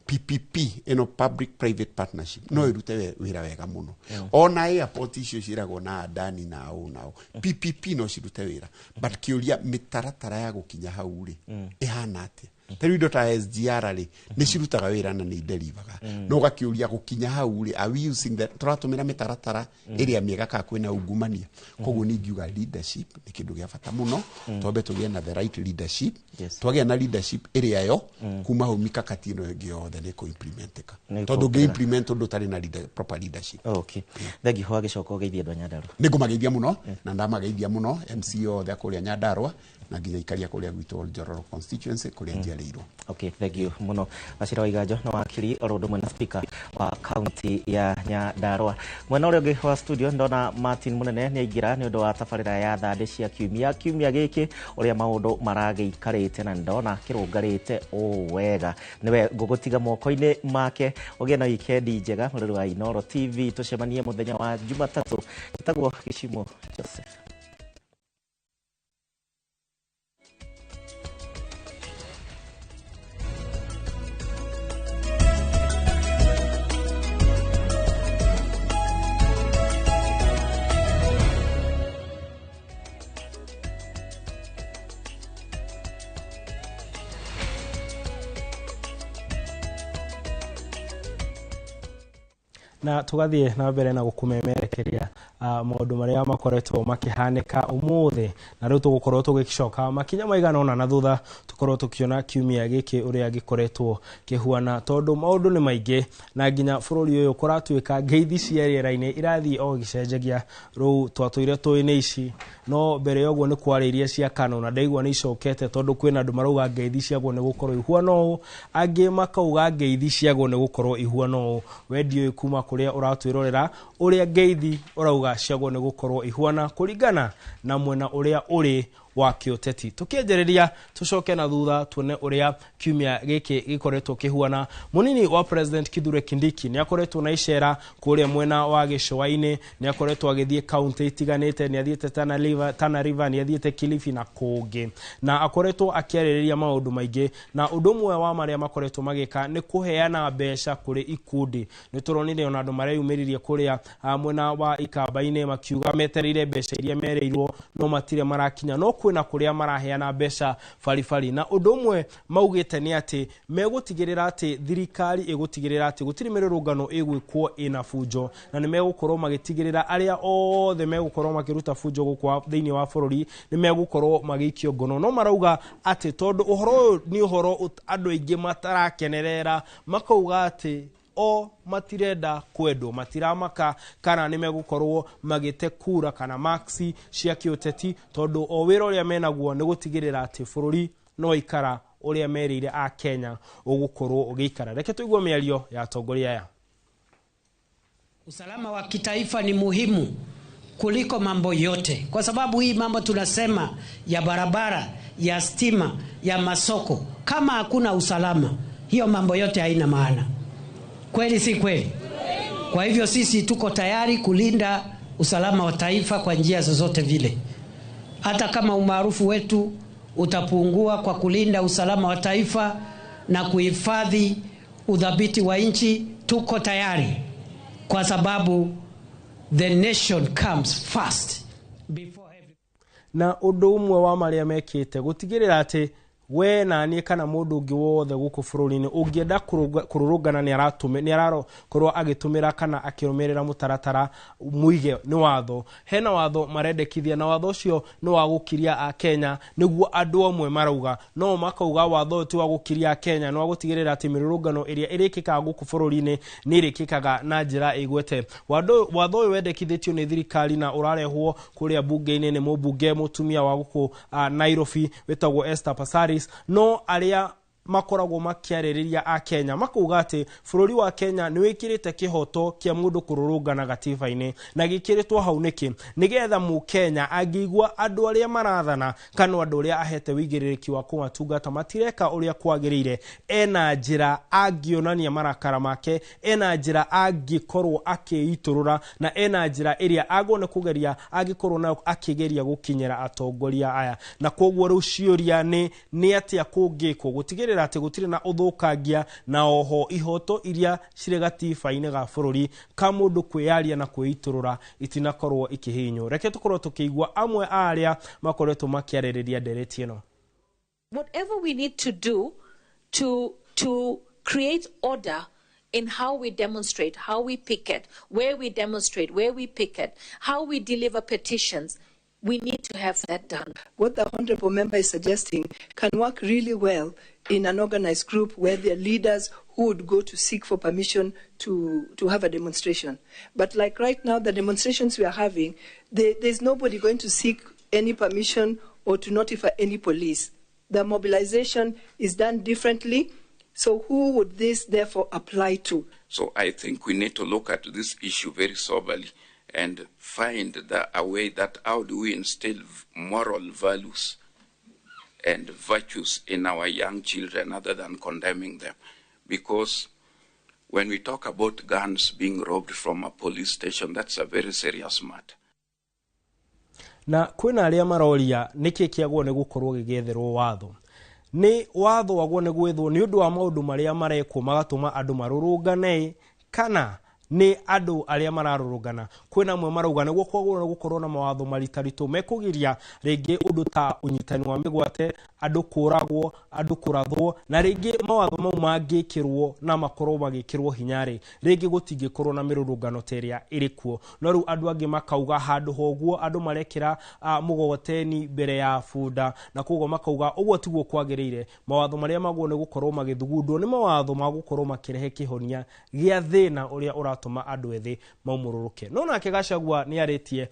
PPP ĩno, public private partnership, no ĩrute wĩra wega mũno. Ona airport icio ciĩragwo na Adani na ũ nao, PPP no cirute wĩra, but kĩũria, mĩtaratara ya gũkinya hau rĩ, ĩhana atĩa? Ta rĩu indo ta SGR rĩ, nĩ cirutaga wĩra na nĩ iderivaga, no ũgakĩũria gũkinya hau rĩ, are we using the, tũratũmĩra mĩtaratara ĩrĩa mĩega kana kwĩna ungumania? Koguo nĩ ingiuga leadership nĩ kĩndũ gĩa bata mũno. Twambe tũgĩe na the right leadership. Twagĩa na leadership ĩrĩa yo, kuma hau mikakati ĩno ĩngĩ yothe nĩ kũ-implementĩka, Nĩ tondũ ĩkũingĩra. ũngĩ-implement ũndũ ũtarĩ na proper leadership. Okay, thengiũ. Wagĩcoka ũgeithie andũ a Nyandarua. Nĩ ngũmageithia mũno, na ndamageithia mũno MC othe a kũrĩa Nyandarua na nginya ikaria kũrĩa gwitũ Njororo constituency kũrĩa njiarĩirwo. Okay, thank you mũno, Wachira wa Iganjo na wakiri oro ũndũ ũmwe na speaker wa kaunti ya Nyandarua. Mwena ũrĩa ũngĩ wa studio ndona Martin Mũnene nĩ aingĩra nĩ ũndũ wa tabarĩra ya thandĩ cia kiumia kiumia gĩkĩ, ũrĩa maũndũ maragĩikarĩte, na ndona kĩrũngarĩte ũũ wega. Nĩwe ngũgũtiga moko-inĩ make. Ũgĩe na wikendi njega, mũrori wa Inooro TV. Tũcemanie mũthenya wa Jumatatũ. Ĩtagwo Gĩcimo Joseph. Na tugathiĩ na mbere na gũkũmemerekeria maũndũ marĩa makoretwo makĩhanĩka ũmũthĩ, na rĩu tũgũkorwo tũgĩcoka makinya maigana ũna na thutha, tũkorwo tũkĩona kiumia gĩkĩ ũrĩa gĩkoretwo kĩhuana, tondũ maũndũ nĩ maingĩ na nginya bũrũri ũyũ kũratuĩka ngeithi cia rĩera-inĩ irathiĩ o gĩcenjagia. Rĩu twatũire tũĩ nĩ ici, no mbere ya ũguo nĩ kwarĩ iria cia Kano, na ndaigua nĩ icokete, tondũ kwĩna andũ marauga ngeithi ciagwo nĩ gũkorwo ihuana ũũ, angĩ makauga ngeithi ciagwo nĩ gũkorwo ihuana ũũ. We ndiũĩ kuma kũrĩa ũratwĩrorera ũrĩa ngeithi ũrauga ciagwo nĩ gũkorwo ihuana kũringana na mwena ũrĩa ũrĩ wa kĩũteti. Tũkĩanjĩrĩria, tũcoke na thutha tuone ũrĩa kiumia gĩkĩ gĩkoretwo kĩhuana. Mũnini wa President Kithure Kindiki nĩ akoretwo na icera kũrĩa mwena wa gĩcũa-inĩ, nĩ akoretwo agĩthiĩ kaunti itiganĩte, nĩ athiĩte Tana River, Tana River, nĩ athiĩte Kilifi na kũngĩ, na akoretwo akĩarĩrĩria maũndũ maingĩ, na ũndũ ũmwe wa marĩa makoretwo magĩka nĩ kũheana mbeca kũrĩ ikundi. Nĩ tũronire ona andũ mareyumĩririe kũrĩa mwena wa Ikamba-inĩ makiuga metereire mbeca iria merĩirwo no matirĩ marakinya, no kwĩna kũrĩa maraheana mbeca baribari. Na ũndũ ũmwe maugĩte nĩ atĩ megũtigĩrĩra atĩ thirikari ĩgũtigĩrĩra atĩ gũtirĩ mĩrũrũngano ĩgwĩkwo ĩna bunjo, na nĩ megũkorwo magĩtigĩrĩra arĩa othe megũkorwo makĩruta bunjo gũkũ thĩinĩ wa bũrũri nĩ megũkorwo magĩikio ngono. No marauga atĩ tondũ ũhoro ũyũ nĩ ũhoro andũ aingĩ matarakenerera, makauga atĩ o matirenda kwendwo, matiramaka kana nĩ megũkorwo magĩte kura kana maxi cia kĩũteti, tondũ o wĩra ũrĩa menaguo nĩ gũtigĩrĩra atĩ bũrũri no ikara ũrĩa merĩire a Kenya ũgũkorwo ũgĩikara. Reke tũigue mĩario ya atongoria aya. Usalama wa kitaifa ni muhimu kuliko mambo yote, kwa sababu hii mambo tunasema ya barabara, ya stima, ya masoko, kama hakuna usalama, hiyo mambo yote haina maana. Kweli si kweli? Kwa hivyo sisi tuko tayari kulinda usalama wa taifa kwa njia zozote vile, hata kama umaarufu wetu utapungua, kwa kulinda usalama wa taifa na kuhifadhi udhabiti wa nchi, tuko tayari, kwa sababu the nation comes first. Na ũndũ ũmwe wa marĩa mekĩte gũtigĩrĩra atĩ we na niĩ kana mũndũ ũngĩ wothe gũkũ bũrũri-inĩ ũngĩenda kũrũrũngana nĩ arakorwo agĩtũmĩra kana akĩrũmĩrĩra mũtaratara mũige nĩ watho. Hena watho marendekithia, na watho ũcio nĩ wa gũkiria a Kenya, nĩguo andũ amwe marauga. No makauga watho ũyũ ti wa gũkiria a Kenya, nĩ wa gũtigĩrĩra atĩ mĩrũrũngano ĩrĩa ĩrĩkĩkaga gũkũ bũrũri-inĩ nĩ ĩrĩkĩkaga na njĩra ĩgwete. Watho ũyũ wendekithĩtio nĩ thirikari na ũrarehwo kũrĩa bunge-inĩ nĩ mũmbunge mũtumia wa gũkũ Nairobi wĩtagwo Esther Passaris. No arĩa makoragwo makĩarĩrĩria a Kenya makauga atĩ bũrũri wa Kenya nĩ wĩkĩrĩte kĩhoto kĩa mũndũ kũrũrũngana gatiba-inĩ, na gĩkĩrĩtwo hau nĩkĩ? Nĩgetha mũkenya angĩigua andũ arĩa marathana kana andũ arĩa ahete wĩigĩrĩrĩki wa kũmatungata matireka ũrĩa kwagĩrĩire, ena njĩra angĩonania marakara make, ena njĩra angĩkorwo akĩitũrũra, na ena njĩra ĩrĩa agwo nĩ kũgeria angĩkorwo nayo akĩgeria gũkinyĩra atongoria aya. Na koguo rĩu ciũria nĩ atĩa kũngĩkwo gũtigĩrĩra atĩ gũtirĩ na ũthũkangia, na oho ihoto iria cirĩ gatiba-inĩ ga bũrũri ka mũndũ kwĩyaria na kwĩitũrũra itinakorwo ikĩhihinywo. Reke tũkorwo tũkĩigua amwe a arĩa makoretwo makĩarĩrĩria ndereti ĩno. Whatever we need to do to create order in how we demonstrate, how we picket, where we demonstrate, where we picket, how we deliver petitions, we need to have that done. What the honorable member is suggesting can work really well in an organized group where there are leaders who would go to seek for permission to have a demonstration. But like right now, the demonstrations we are having, there's nobody going to seek any permission or to notify any police. The mobilization is done differently. So who would this therefore apply to? So I think we need to look at this issue very soberly and find a way that how do we instill moral values and virtues in our young children other than condemning them. Because when we talk about guns being robbed from a police station, that's a very serious matter. Na kwĩna arĩa maroria nĩkĩ kĩagwo nĩ gũkorwo gĩgĩetherwo watho. Nĩ watho wagwo nĩ gwethwo nĩ ũndũ wa maũndũ marĩa marekwo magatũma andũ marũrũngane, kana nĩ andũ arĩa mararũrũngana. Kwĩna amwe marauga nĩguo kwagwo gũkorwo na mawatho maritaritũ mekũgiria rĩngĩ ũndũ ta ũnyitani wa mĩgwate, andũ kũragwo, andũ kũrathwo, na rĩngĩ mawatho mau mangĩkĩrwo na makorwo magĩkĩrwo hinya rĩ, rĩngĩ gũtingĩkorwo na mĩrũrũngano ta ĩrĩa ĩrĩ kuo. No rĩu andũ angĩ makauga handũ ha ũguo andũ marekĩra mũgogoteni mbere ya bunda, na koguo makauga ũguo tiguo kwagĩrĩire. Mawatho marĩa magwo nĩ gũkorwo magĩthugundwo nĩ mawatho ma gũkorwo makĩrehe kĩhonia gĩa thĩna ũrĩa ũratũma andũ ethĩ maumũrũrũke. No nake Gachagua nĩ arĩtie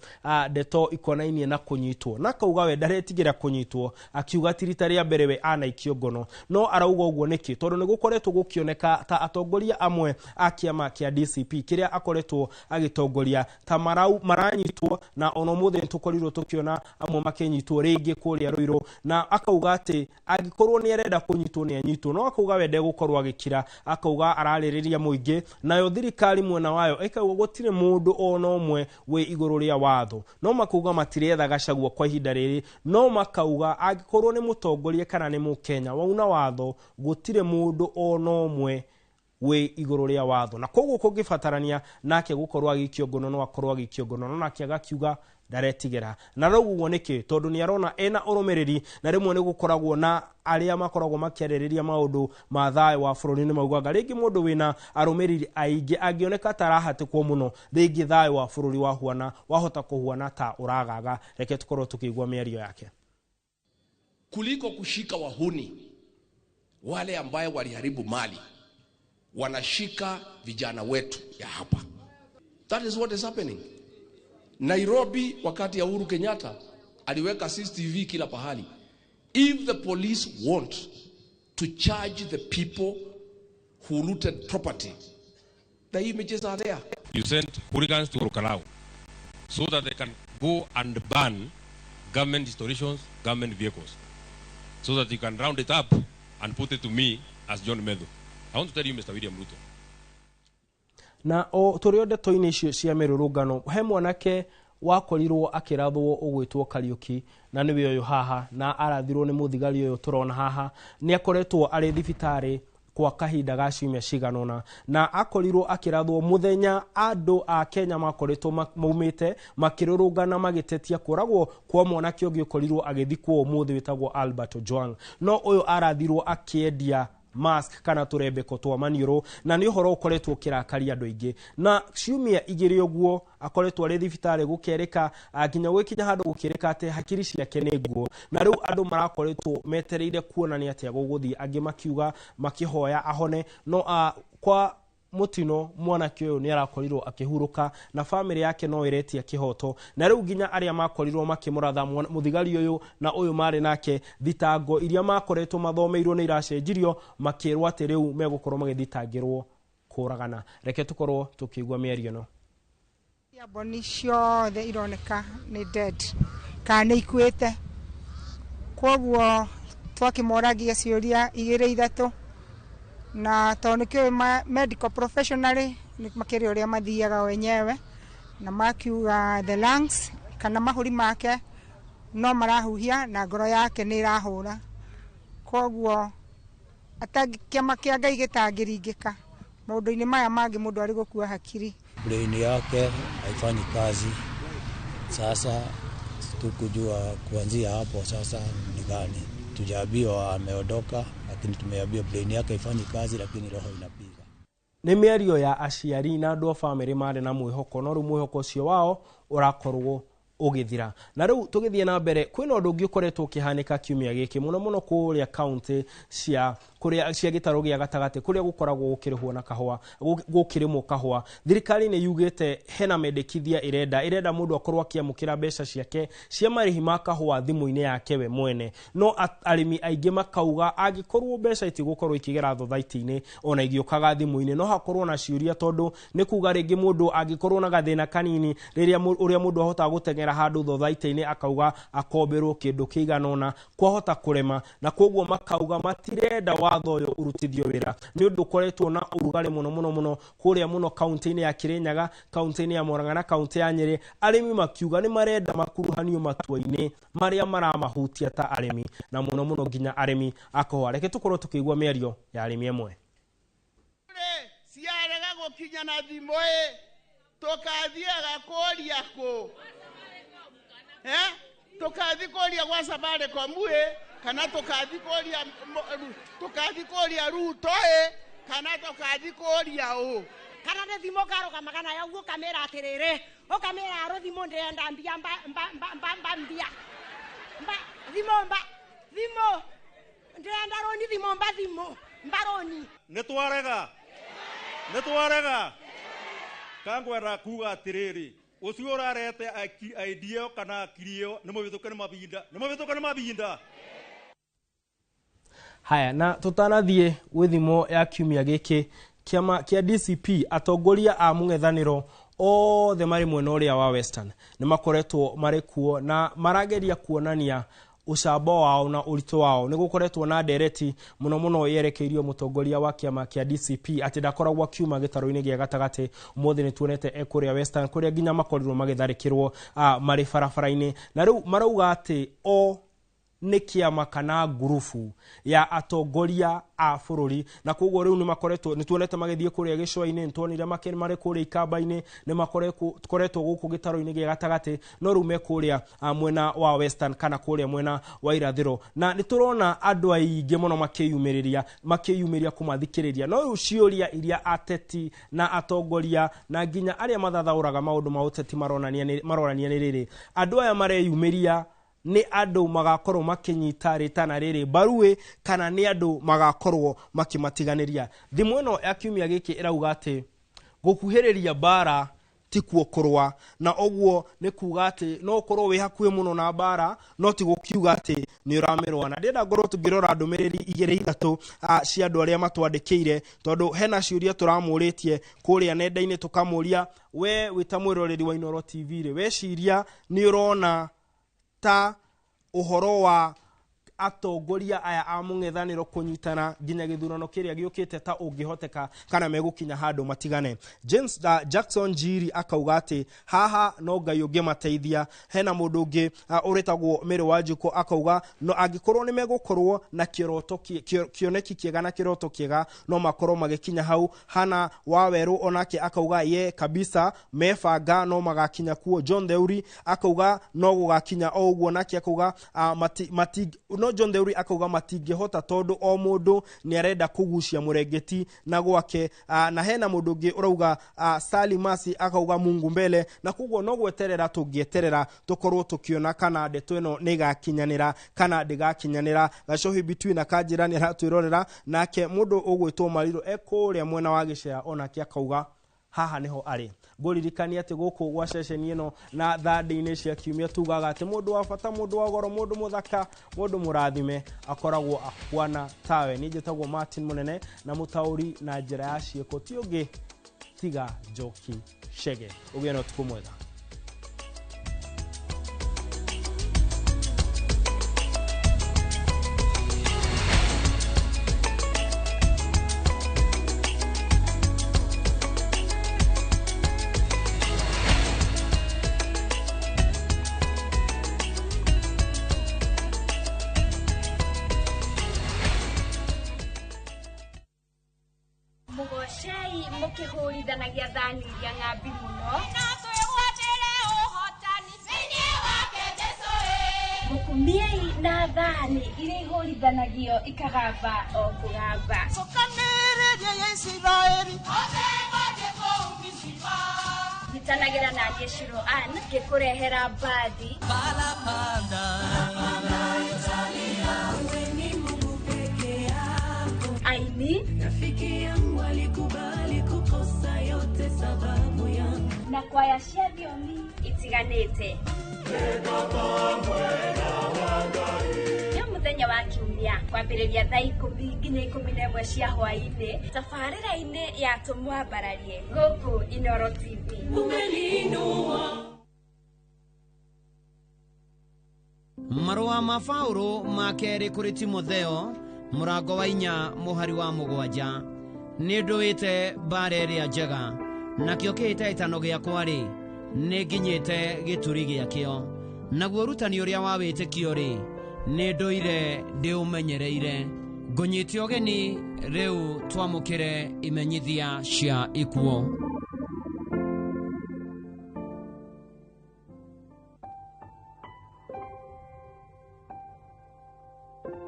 ndeto ikonainie na kũnyitwo, na akauga we ndaretigĩra kũnyitwo, akiuga ti rita rĩa mbere we anaikio ngono. No arauga ũguo nĩkĩ? Tondũ nĩ gũkoretwo gũkĩoneka ta atongoria amwe a kĩama kĩa DCP kĩrĩa akoretwo agĩtongoria ta maranyitwo, na ona ũmũthĩ nĩtũkorirwo tũkĩona amwe makĩnyitwo rĩngĩ kũrĩa Ruiru, na akauga atĩ angĩkorwo nĩ arenda kũnyitwo nĩ anyitwo, no akauga we ndegũkorwo agĩkira, akauga ararĩrĩria mũingĩ, nayo thirikari mwena wayo ĩkauga gũtirĩ mũndũ ona ũmwe wĩ igũrũ rĩa watho. No makauga matiretha Gachagua kwa ihinda rĩrĩ, no makauga angĩkorwo nĩ mũtongoria kana nĩ mũkenya wauna watho, gũtirĩ mũndũ ona ũmwe wĩ igũrũ rĩa watho, na koguo kũngĩbatarania nake gũkorwo agĩikio ngono no akorwo agĩikio ngono. No nake agakiuga ndaretigĩra. Na rĩu ũguo nĩkĩ? Tondũ nĩ arona ena ũrũmĩrĩri, na rĩmwe nĩ gũkoragwo na arĩa makoragwo makĩarĩrĩria maũndũ ma thayũ wa bũrũri nĩ maugaga rĩngĩ mũndũ wĩna arũmĩrĩri aingĩ angĩoneka ta arahatĩkwo mũno, rĩngĩ thayũ wa bũrũri wahuana wahota kũhuana ta ũragaga. Reke tũkorwo tũkĩigua mĩario yake. Kuliko kushika wahuni wale ambaye waliharibu mali, Wanashika vijana wetu ya hapa. That is what is happening. Nairobi wakati ya Uhuru Kenyatta aliweka CCTV kila pahali. If the police want to charge the people who looted property, the images are there. You sent hooligans to Olkalou so that they can go and burn government installations, government vehicles, so that you can round it up and put it to me as John Methu. I want to tell you, Mr. William Ruto. Na o tũrĩ o ndeto-inĩ icio cia mĩrũrũngano, he mwanake wakorirwo akĩrathwo ũgwĩtwo Kariũki, na nĩwe ũyũ haha, na arathirwo nĩ mũthigari ũyũ tũrona haha. Nĩ akoretwo arĩ thibitarĩ kwa kahinda ga ciumia cigana ũna, na akorirwo akĩrathwo mũthenya andũ a Kenya makoretwo maumĩte makĩrũrũngana magĩtetia kũragwo kwa mwanake ũngĩ ũkorirwo agĩthikwo ũmũthĩ wĩtagwo Albert Ojwang. No ũyũ arathirwo akĩendia mask kana tũrembeko twa maniũrũ, na nĩ ũhoro ũkoretwo ũkĩrakaria andũ aingĩ. Na ciumia igĩrĩ ũguo akoretwo arĩ thibitarĩ, gũkerĩka nginya gũgĩkinya handũ gũkĩrĩka atĩ hakiri ciake nĩ nguo, na rĩu andũ marakoretwo metereire kuonania atĩa gũgũthiĩ, angĩ makiuga makĩhoya ahone, no kwa mutino mwanake ũyũ nĩ arakorirwo akĩhurũka, na famĩlĩ yake no ĩretia kĩhoto. Na rĩu nginya arĩa makorirwo makĩmũratha mũthigari ũyũ na ũyũ marĩ nake, thitango iria makoretwo mathomeirwo nĩ iracenjirio, makĩrwo atĩ rĩu megũkorwo magĩthitangĩrwo kũragana. Reke tũkorwo tũkĩigua mĩario ĩno. Mboni ciothe ironeka nĩ dead kana nĩ ikuĩte, koguo twakĩmoragia ciũria igĩrĩ ithatũ, na tondũ nĩkĩũĩ medical professionally makĩrĩ ũrĩa mathiaga wenyewe, na makiuga the lungs kana mahũri make no marahuhia na ngoro yake nĩ ĩrahũra, koguo kĩama kĩa Ngai gĩtangĩringĩka maũndũ-inĩ maya mangĩ mũndũ arĩ gũkua hakiri. Brain yake haifanyi kazi. Sasa tukujua kuanzia hapo sasa ni gani. Tujaambiwa ameondoka, lakini tumeambiwa brain yake haifanyi kazi, lakini roho inapiga. Nĩ mĩario ya aciari na andũ a bamĩrĩ marĩ na mwĩhoko, no rĩu mwĩhoko ũcio wao ũrakorwo ũgĩthira. Na rĩu tũgĩthiĩ na mbere, kwĩna ũndũ ũngĩ ũkoretwo ũkĩhanĩka kiumia gĩkĩ mũno mũno kũrĩa kaunti cia kũrĩa cia gĩtarũ gĩa gatagatĩ, kũrĩa gũkoragwo gũkĩrĩhwo na kahũa, gũkĩrĩmwo kahũa. Thirikari nĩ yugĩte hena mendekithia ĩrenda mũndũ akorwo akĩamũkĩra mbeca ciake cia marĩhi ma kahũa thimũ-inĩ yake we mwene. No arĩmi aingĩ makauga angĩkorwo mbeca itigũkorwo ikĩgera thothaitĩ-inĩ ona igĩũkaga thimũ-inĩ, no hakorwo na ciũria, tondũ nĩ kuga rĩngĩ mũndũ angĩkorwo na gathĩna kanini rĩrĩa ũrĩa mũndũ ahotaga gũteng'era handũ thothaitĩ-inĩ akauga akomberwo kĩndũ kĩigana ũna, kwahota kũrema, na koguo makauga matirenda watho ũyũ ũrutithio wĩra. Nĩ ũndũ ũkoretwo na ũrugarĩ mũno mũno mũno kũrĩa mũno kaunti-inĩ ya Kirinyaga, kaunti-inĩ ya Murang'a na kaunti ya Nyĩrĩ, arĩmi makiuga nĩ marenda makuruhanio matua-inĩ marĩa maramahutia ta arĩmi, na mũno mũno nginya arĩmi a kahũa. Reke tũkorwo tũkĩigua mĩario ya arĩmi amwe. Ciarega gũkinya na thimũ ĩ, tũkathiaga kũria kũ? Tukathi kũria gwa Safaricom ĩ, kana tukathi kũria Ruto ĩ, kana tukathi kũria ũ? Kana nĩ thimũ ngarũgamaga nayo ũguo ũkamĩra atĩrĩrĩ, ũkamĩra rũthimũ ndĩrenda mbia mba mba mba mba mba mbia mba thimũ mba thimũ ndĩrenda rũni thimũ mba thimũ mba rũni. Nĩ twarega kangwenda kuga atĩrĩrĩ, ũcio ũrarete idea kana akiri ĩyo nĩ mũhĩtũke nĩ mahinda, nĩ mũhĩtũke nĩ mahinda. Haya, na tũtanathiĩ gwĩ ya kiumia gĩkĩ, kĩama kĩa DCP atongoria a mũng'ethanĩro othe marĩ mwena ũrĩa wa Western nĩ makoretwo marĩ kuo na marageria kuonania ũcamba wao na ũritũ wao. Nĩ gũkoretwo na ndereti mũno mũno yerekeirio mũtongoria wa kĩama kĩa DCP atĩ ndakoragwo akiuma gĩtarũ-inĩ gĩa gatagatĩ. Ũmũthĩ nĩ tuonete e kũrĩa Western, kũrĩa nginya makorirwo magĩtharĩkĩrwo marĩ barabara-inĩ, na rĩu marauga atĩ o nĩ kĩama kana ngurubu ya atongoria a bũrũri, na koguo rĩu nĩ makoretwo nĩ tuonete magĩthiĩ kũrĩa gĩcũa-inĩ, nĩ tuonire marĩ kũrĩa ikamba-inĩ, nĩ makoretwo gũkũ gĩtarũ-inĩ gĩa gatagatĩ, no rĩu me kũrĩa mwena wa Western kana kũrĩa mwena wa irathĩro, na nĩ tũrona andũ aingĩ mũno makĩyumĩria kũmathikĩrĩria. No rĩu ciũria iria ateti na atongoria na nginya arĩa mathathaũraga maũndũ ma ũteti maronania nĩ rĩrĩ, andũ aya mareyumĩria Nĩ andũ magakorwo makĩnyita rĩtana rĩrĩ mbaruĩ kana nĩ andũ magakorwo makĩmatiganĩria. Thimũ ĩno ya kiumia gĩkĩ ĩrauga atĩ gũkuhĩrĩria mbara tikuo kũrũa, na ũguo nĩ kuga atĩ no ũkorwo wĩ hakuhĩ mũno na mbara no ti gũkiuga atĩ nĩ ũramĩrũa. Na ndĩrenda ngorwo tũngĩrora ndũmĩrĩri igĩrĩ ithatũ cia andũ arĩa matwandĩkĩire, tondũ hena ciũria tũramũrĩtie kũrĩa nenda-inĩ tũkamũria, we wĩ ta mwĩroreri wa Inooro TV rĩ, weciria nĩ ũrona ta ũhoro wa atongoria aya a mũng'ethanĩro kũnyitana nginya gĩthurano kĩrĩa gĩũkĩte ta ũngĩhoteka kana megũkinya handũ matigane. James Jackson Njiri akauga atĩ haha no Ngai ũngĩmateithia. Hena mũndũ ũngĩ ũrĩtagwo Mary Wanjikũ akauga no angĩkorwo nĩ megũkorwo na kĩroto kĩoneki kĩega na kĩroto kĩega no makorwo magĩkinya hau. Hana Wawerũ onake akauga ye kabisa mebanga no magakinya kuo. John Theuri akauga no gũgakinya o ũguo, nake akauga no John Theuri akauga matingĩhota tondũ o mũndũ nĩ arenda kũgucia mũrengeti na gwake. Na hena mũndũ ũngĩ ũrauga Sally Masi akauga Mungu mbele, na koguo no gweterera tũngĩeterera tũkorwo tũkĩona kana ndeto ĩno nĩ ĩgakinyanĩra kana ndĩgakinyanĩra. Gacohi Between akanjĩra nĩ aratwĩrorera, nake mũndũ ũgwĩtwo Mariro e kũrĩa mwena wa Gĩcea onake akauga haha niho arĩ. Ngũririkania atĩ gũkũ gwa ceceni ĩno na thandĩ-inĩ cia kiumia tugaga atĩ mũndũ wa bata, mũndũ wa goro, mũndũ mũthaka, mũndũ mũrathime akoragwo akwana tawe. Niĩ njĩtagwo Martin Mũnene na mũtaũri na njĩra ya ciĩko ti ũngĩ tiga Njoki Chege. Ũgĩe na ũtukũ mwega. Mũgocei mũkĩhũrithanagia thani iria ng'ambi mũno. Mũkumiei na thani iria ihũrithanagio ikagamba o kũgamba. Nyitanagĩra na niĩ Shiro Ann ngĩkũrehera mbathi. Aini Rafiki yangu alikubali kukosa yote sababu yangu na kwaya cia thiomi itiganĩte. Nĩ mũthenya wa kiumia kwambĩrĩria thaa 10 nginya 11 cia hwaĩ-inĩ tabarĩra-inĩ ya Tũmwambararie gũkũ Inooro TV. Umeniinua. Marũa ma Paũlũ ma kerĩ kũrĩ Timotheo mũrango wa 4 mũhari wa 7. Nĩ ndũĩte mbara ĩrĩa njega, nakĩo kĩhĩtahĩtano gĩakwa-rĩ, nĩ nginyĩte gĩturi gĩakĩo, naguo ũrutani ũrĩa wa wĩtĩkio-rĩ, nĩ ndũire ndĩũmenyereire. Ngũnyite ũgeni rĩu twamũkĩre imenyithia cia ikuũ.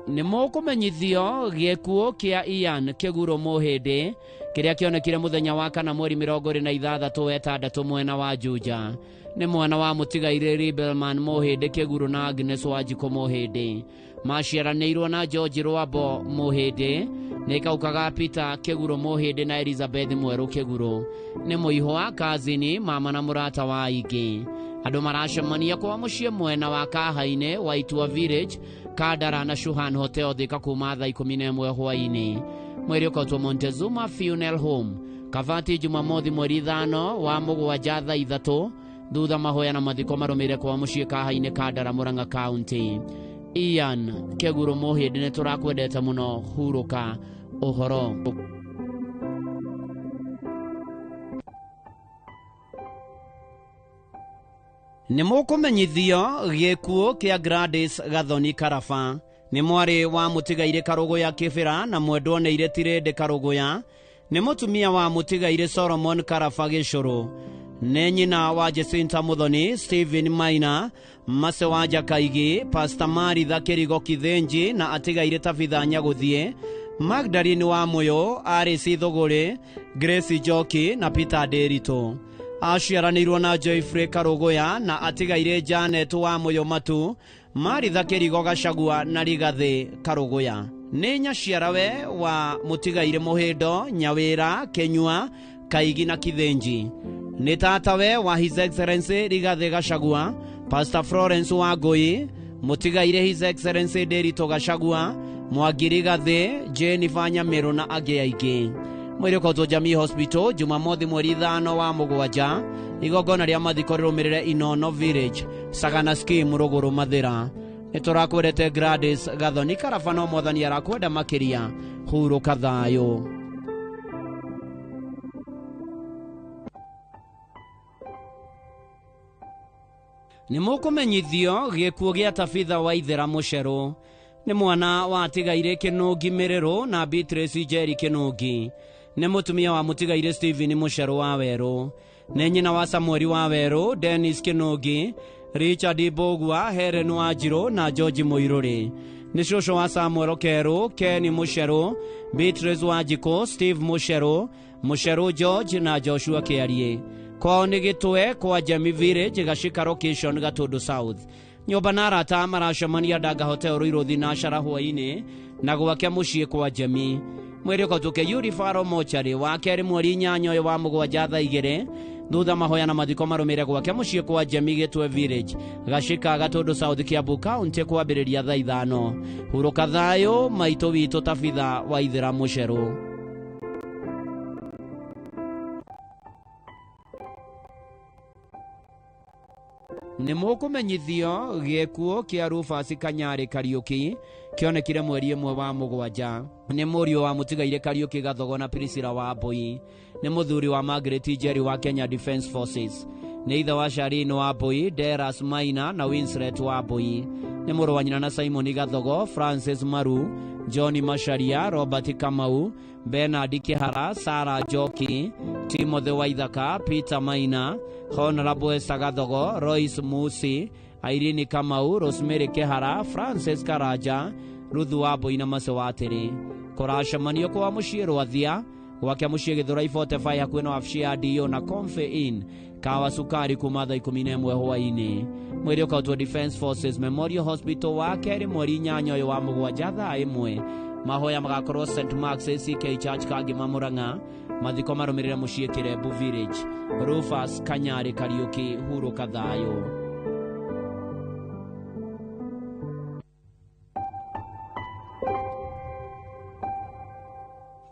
Nĩ mũkũmenyithio gĩkuũ kĩa Ian Kĩguro Mũhĩndĩ kĩrĩa kĩonekire mũthenya wa kana mweri 26 6 mwena wa Juja. Nĩ mwana wa mũtigairĩ Ribelman Mũhĩndĩ Kĩguro na Agnes Wanjikũ Mũhĩndĩ. Maciaranĩirwo na George Rwambo Mũhĩndĩ, nĩ kaukaga Peter Kĩguro Mũhĩndĩ na Elizabeth Mwerũ Kĩguro. Nĩ mũihwa, kazini, mama na mũrata wa aingĩ. Andũ maracemania kwa mũciĩ mwena wa Kahainĩ wa Itua Village, Kandara na Shuhan Hotel Thika kuma thaa 11 hwaĩ-inĩ. Mwĩrĩ ũkotwo Montezuma Funeral Home, Kabati Jumamothi mweri 5 wa 7 thaa 3 thutha mahoya na mathiko marũmĩrĩre kwa mũciĩ Kahainĩ Kandara Murang'a County. Ian Kĩguro Mũhĩndĩ nĩ tũrakwendete mũno, hurũka ũhoro. Nĩ mũkũmenyithio gĩkuũ kĩa Gladys Gathoni Karaba. Nĩ mwarĩ wa mũtigairĩ Karũgũya Kĩbĩra na mwendwo nĩ Ireti Karũgũya. Nĩ mũtumia wa mũtigairĩ Solomon Karaba Gĩcũrũ. Nĩ nyina wa Jacinta Muthoni, Stephen Maina, Mase wa Jakaigi, Pastor Maritha Kĩrigo Kithĩnji na atigairĩ Tabitha Nyagũthiĩ, Magdalene wa Mũyũ, Alice Thũgũrĩ, Grace Njoki na Peter Ndĩritũ. Aciaranĩirwo na Joyfrey Karũgũya na atigairĩ Janet wa Mũyũ Matu, Maritha Kĩrigo Gachagua na Rigathĩ Karũgũya. Nĩ nyaciarawe wa mũtigaire Mũhĩndo, Nyawĩra, Kĩnyua, Kaigi na Kithĩnji. Nĩ tatawe wa His Excellency Rigathĩ Gachagua, Pastor Florence Wangũi, mũtigaire His Excellency Ndĩritũ Gachagua, Mwangi Rigathĩ, Jennifer Nyamĩrũ na angĩ aingĩ. Mwĩrĩ ũkautwo Jamii Hospital Jumamothi mweri 5 wa mũgwanja, igongona rĩa mathiko rĩrũmĩrĩre Inono Village, Sagana Scheme, Rũgũrũ Mathĩra. Nĩ tũrakwendete Gladys Gathoni Karaba, no mwathani arakwenda makĩria. Hurũka thayũ. Nĩ mũkũmenyithio gĩkuũ gĩa Tabitha Waithera Mũcerũ. Nĩ mwana wa atigaire Kĩnũngi Mĩrĩrũ na Beatrice Njeri Kĩnũngi. Nĩ mũtumia wa mũtigaire Stephen Mũcerũ wa Werũ. Nĩ nyina wa Samuel wa Werũ, Dennis Kĩnũngi, Richard Mbũgua, Helen Wanjirũ na George Mũirũrĩ. Nĩ cũcũ wa Samuel Kerũ, Ken Mũcerũ, Beatrice Wanjikũ, Steve Mũcerũ, Mũcerũ George na Joshua Kĩariĩ. Kwao nĩ Gĩtwe kwa Jemi Village, Gacika Location, Gatũndũ South. Nyũmba na arata maracemania Ndanga Hotel Ruiru Thinashara hwaĩ-inĩ na gwake mũciĩ kwa Jemi. Mwĩrĩ ũkautũke Yuribaro mochari wa kerĩ mweri 8 ũyũ wa mũgwanja thaa 2 thutha mahoya na mathiko marũmĩrĩre gwake mũciĩ kwa Jemi Gĩtwe Village, Gacika, Gatũndũ South, Kiambu County kwambĩrĩria thaa 5. Hurũka thayũ maitũ witũ Tabitha Waithera Mũcerũ. Nĩ mũkũmenyithio gĩkuũ kĩa Rufus Kanyarĩ Kariũki kĩonekire mweri 1 wa mũgwanja. Nĩ mũriũ wa mũtigaire Kariũki Gathogo na Priscilla wa Mbui. Nĩ mũthuri wa Margaret Njeri wa Kenya Defence Forces. Nĩ ithe wa Charlene wa Mbui, Deras Maina na Winslet wa Mbui. Nĩ mũrũ wa nyina na Simon Gathogo, Francis Maru, John Macharia, Robert Kamau, Bernard Kihara, Sarah Njoki, Timothy Waithaka, Peter Maina, Honorable Esther Gathogo, Royce Musi, Irene Kamau, Rosemary Kihara, Francis Karaja, Ruth Wambui na Mace Watĩrĩ. Kũracemanio kwa mũciĩ Rwathia, gwake mũciĩ Gĩthũrai 45 hakuhĩ na wabici ya DO na Comfy Inn, Kawa Sukari kuma thaa 11 hwaĩ-inĩ. Mwĩrĩ ũkautwo Defence Forces Memorial Hospital wa kerĩ mweri 8 ũyũ wa mũgwanja thaa 1. Mahoya magakorwo St Mark's ACK Church Kangema Murang'a. Mathiko marũmĩrĩre mũciĩ Kĩrembu Village. Rufus Kanyarĩ Kariũki, hurũka thayũ.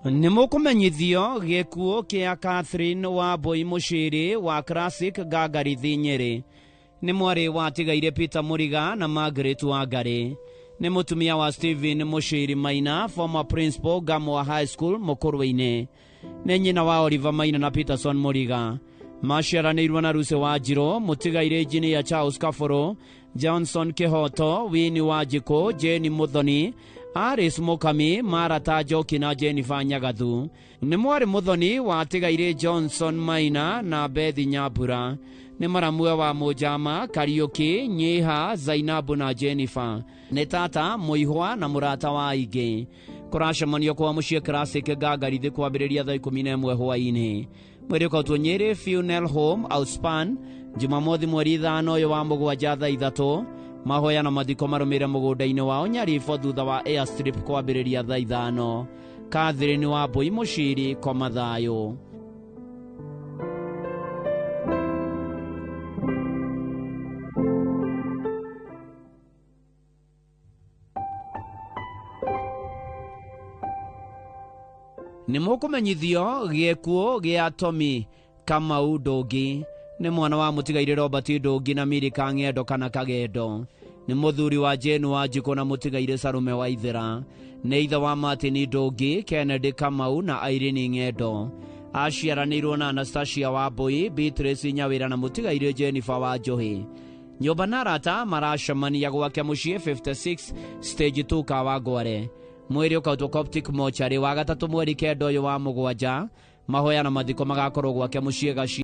Nĩ mũkũmenyithio gĩkuũ kĩa Catherine Wambui Mũciri wa Classic Ngangarithi Nyĩrĩ. Nĩ mwarĩ wa tigaire Peter Mũriga na Margaret Wangarĩ. Nĩ mũtumia wa Stephen Mũciri Maina, former principal Gamwa High School Mũkũrwe-inĩ. Nĩ nyina wa Oliver Maina na Peterson Mũriga. Maciaranĩirwo na Lucy Wanjirũ, mũtigaire engineer Charles Kabũrũ, Johnson Kĩhoto, Winnie Wanjikũ, Jane Mũthoni, Alice Mũkami, Marata Njoki na Jennifer Nyagathu. Nĩ mwarĩ Mũthoni wa tigaire Johnson Maina na Bethi Nyambura. Nĩ maramue wa Mũnjama, Kariũki, Nyiha, Zainabu na Jennifer. Nĩ tata, mũihwa na mũrata wa aingĩ. Kũracemanio kwa mũciĩ Classic Ngangarithi kwambĩrĩria thaa 11 hwaĩ-inĩ. Mwĩrĩ ũkautwo Nyĩrĩ Funeral Home Outspan, Jumamothi mweri 5 ũyũ wa mũgwanja thaa 3. Mahoya na mathiko marũmĩrĩre mũgũnda-inĩ wao Nyaribũ thutha wa airstrip kwambĩrĩria thaa 5. Catherine Wambui Mũciri, koma thayũ. Nĩ mũkũmenyithio gĩkuũ gĩa Tommy Kamau Ndũngi. Nĩ mwana wa mũtigaire Robert Ndũngi na Milika Ng'endo kana Kagendo. Nĩ mũthuri wa Jane Wanjikũ na mũtigaire Salume Waithera. Nĩ ithe wa Martin Ndũngi, Kennedy Kamau na Irene Ng'endo. Aciaranĩirwo na Anastasia Wambui, Beatrice Nyawĩra na mũtigaire Jennifer Wanjohi. Nyũmba na arata maracemania gwake mũciĩ 56 stage 2 Kawangware. Mwĩrĩ ũkautwo Coptic Mortuary wa gatatũ mweri 9 ũyũ wa mũgwanja. Mahoya na mathiko magakorwo gwake mũciĩ Gaci.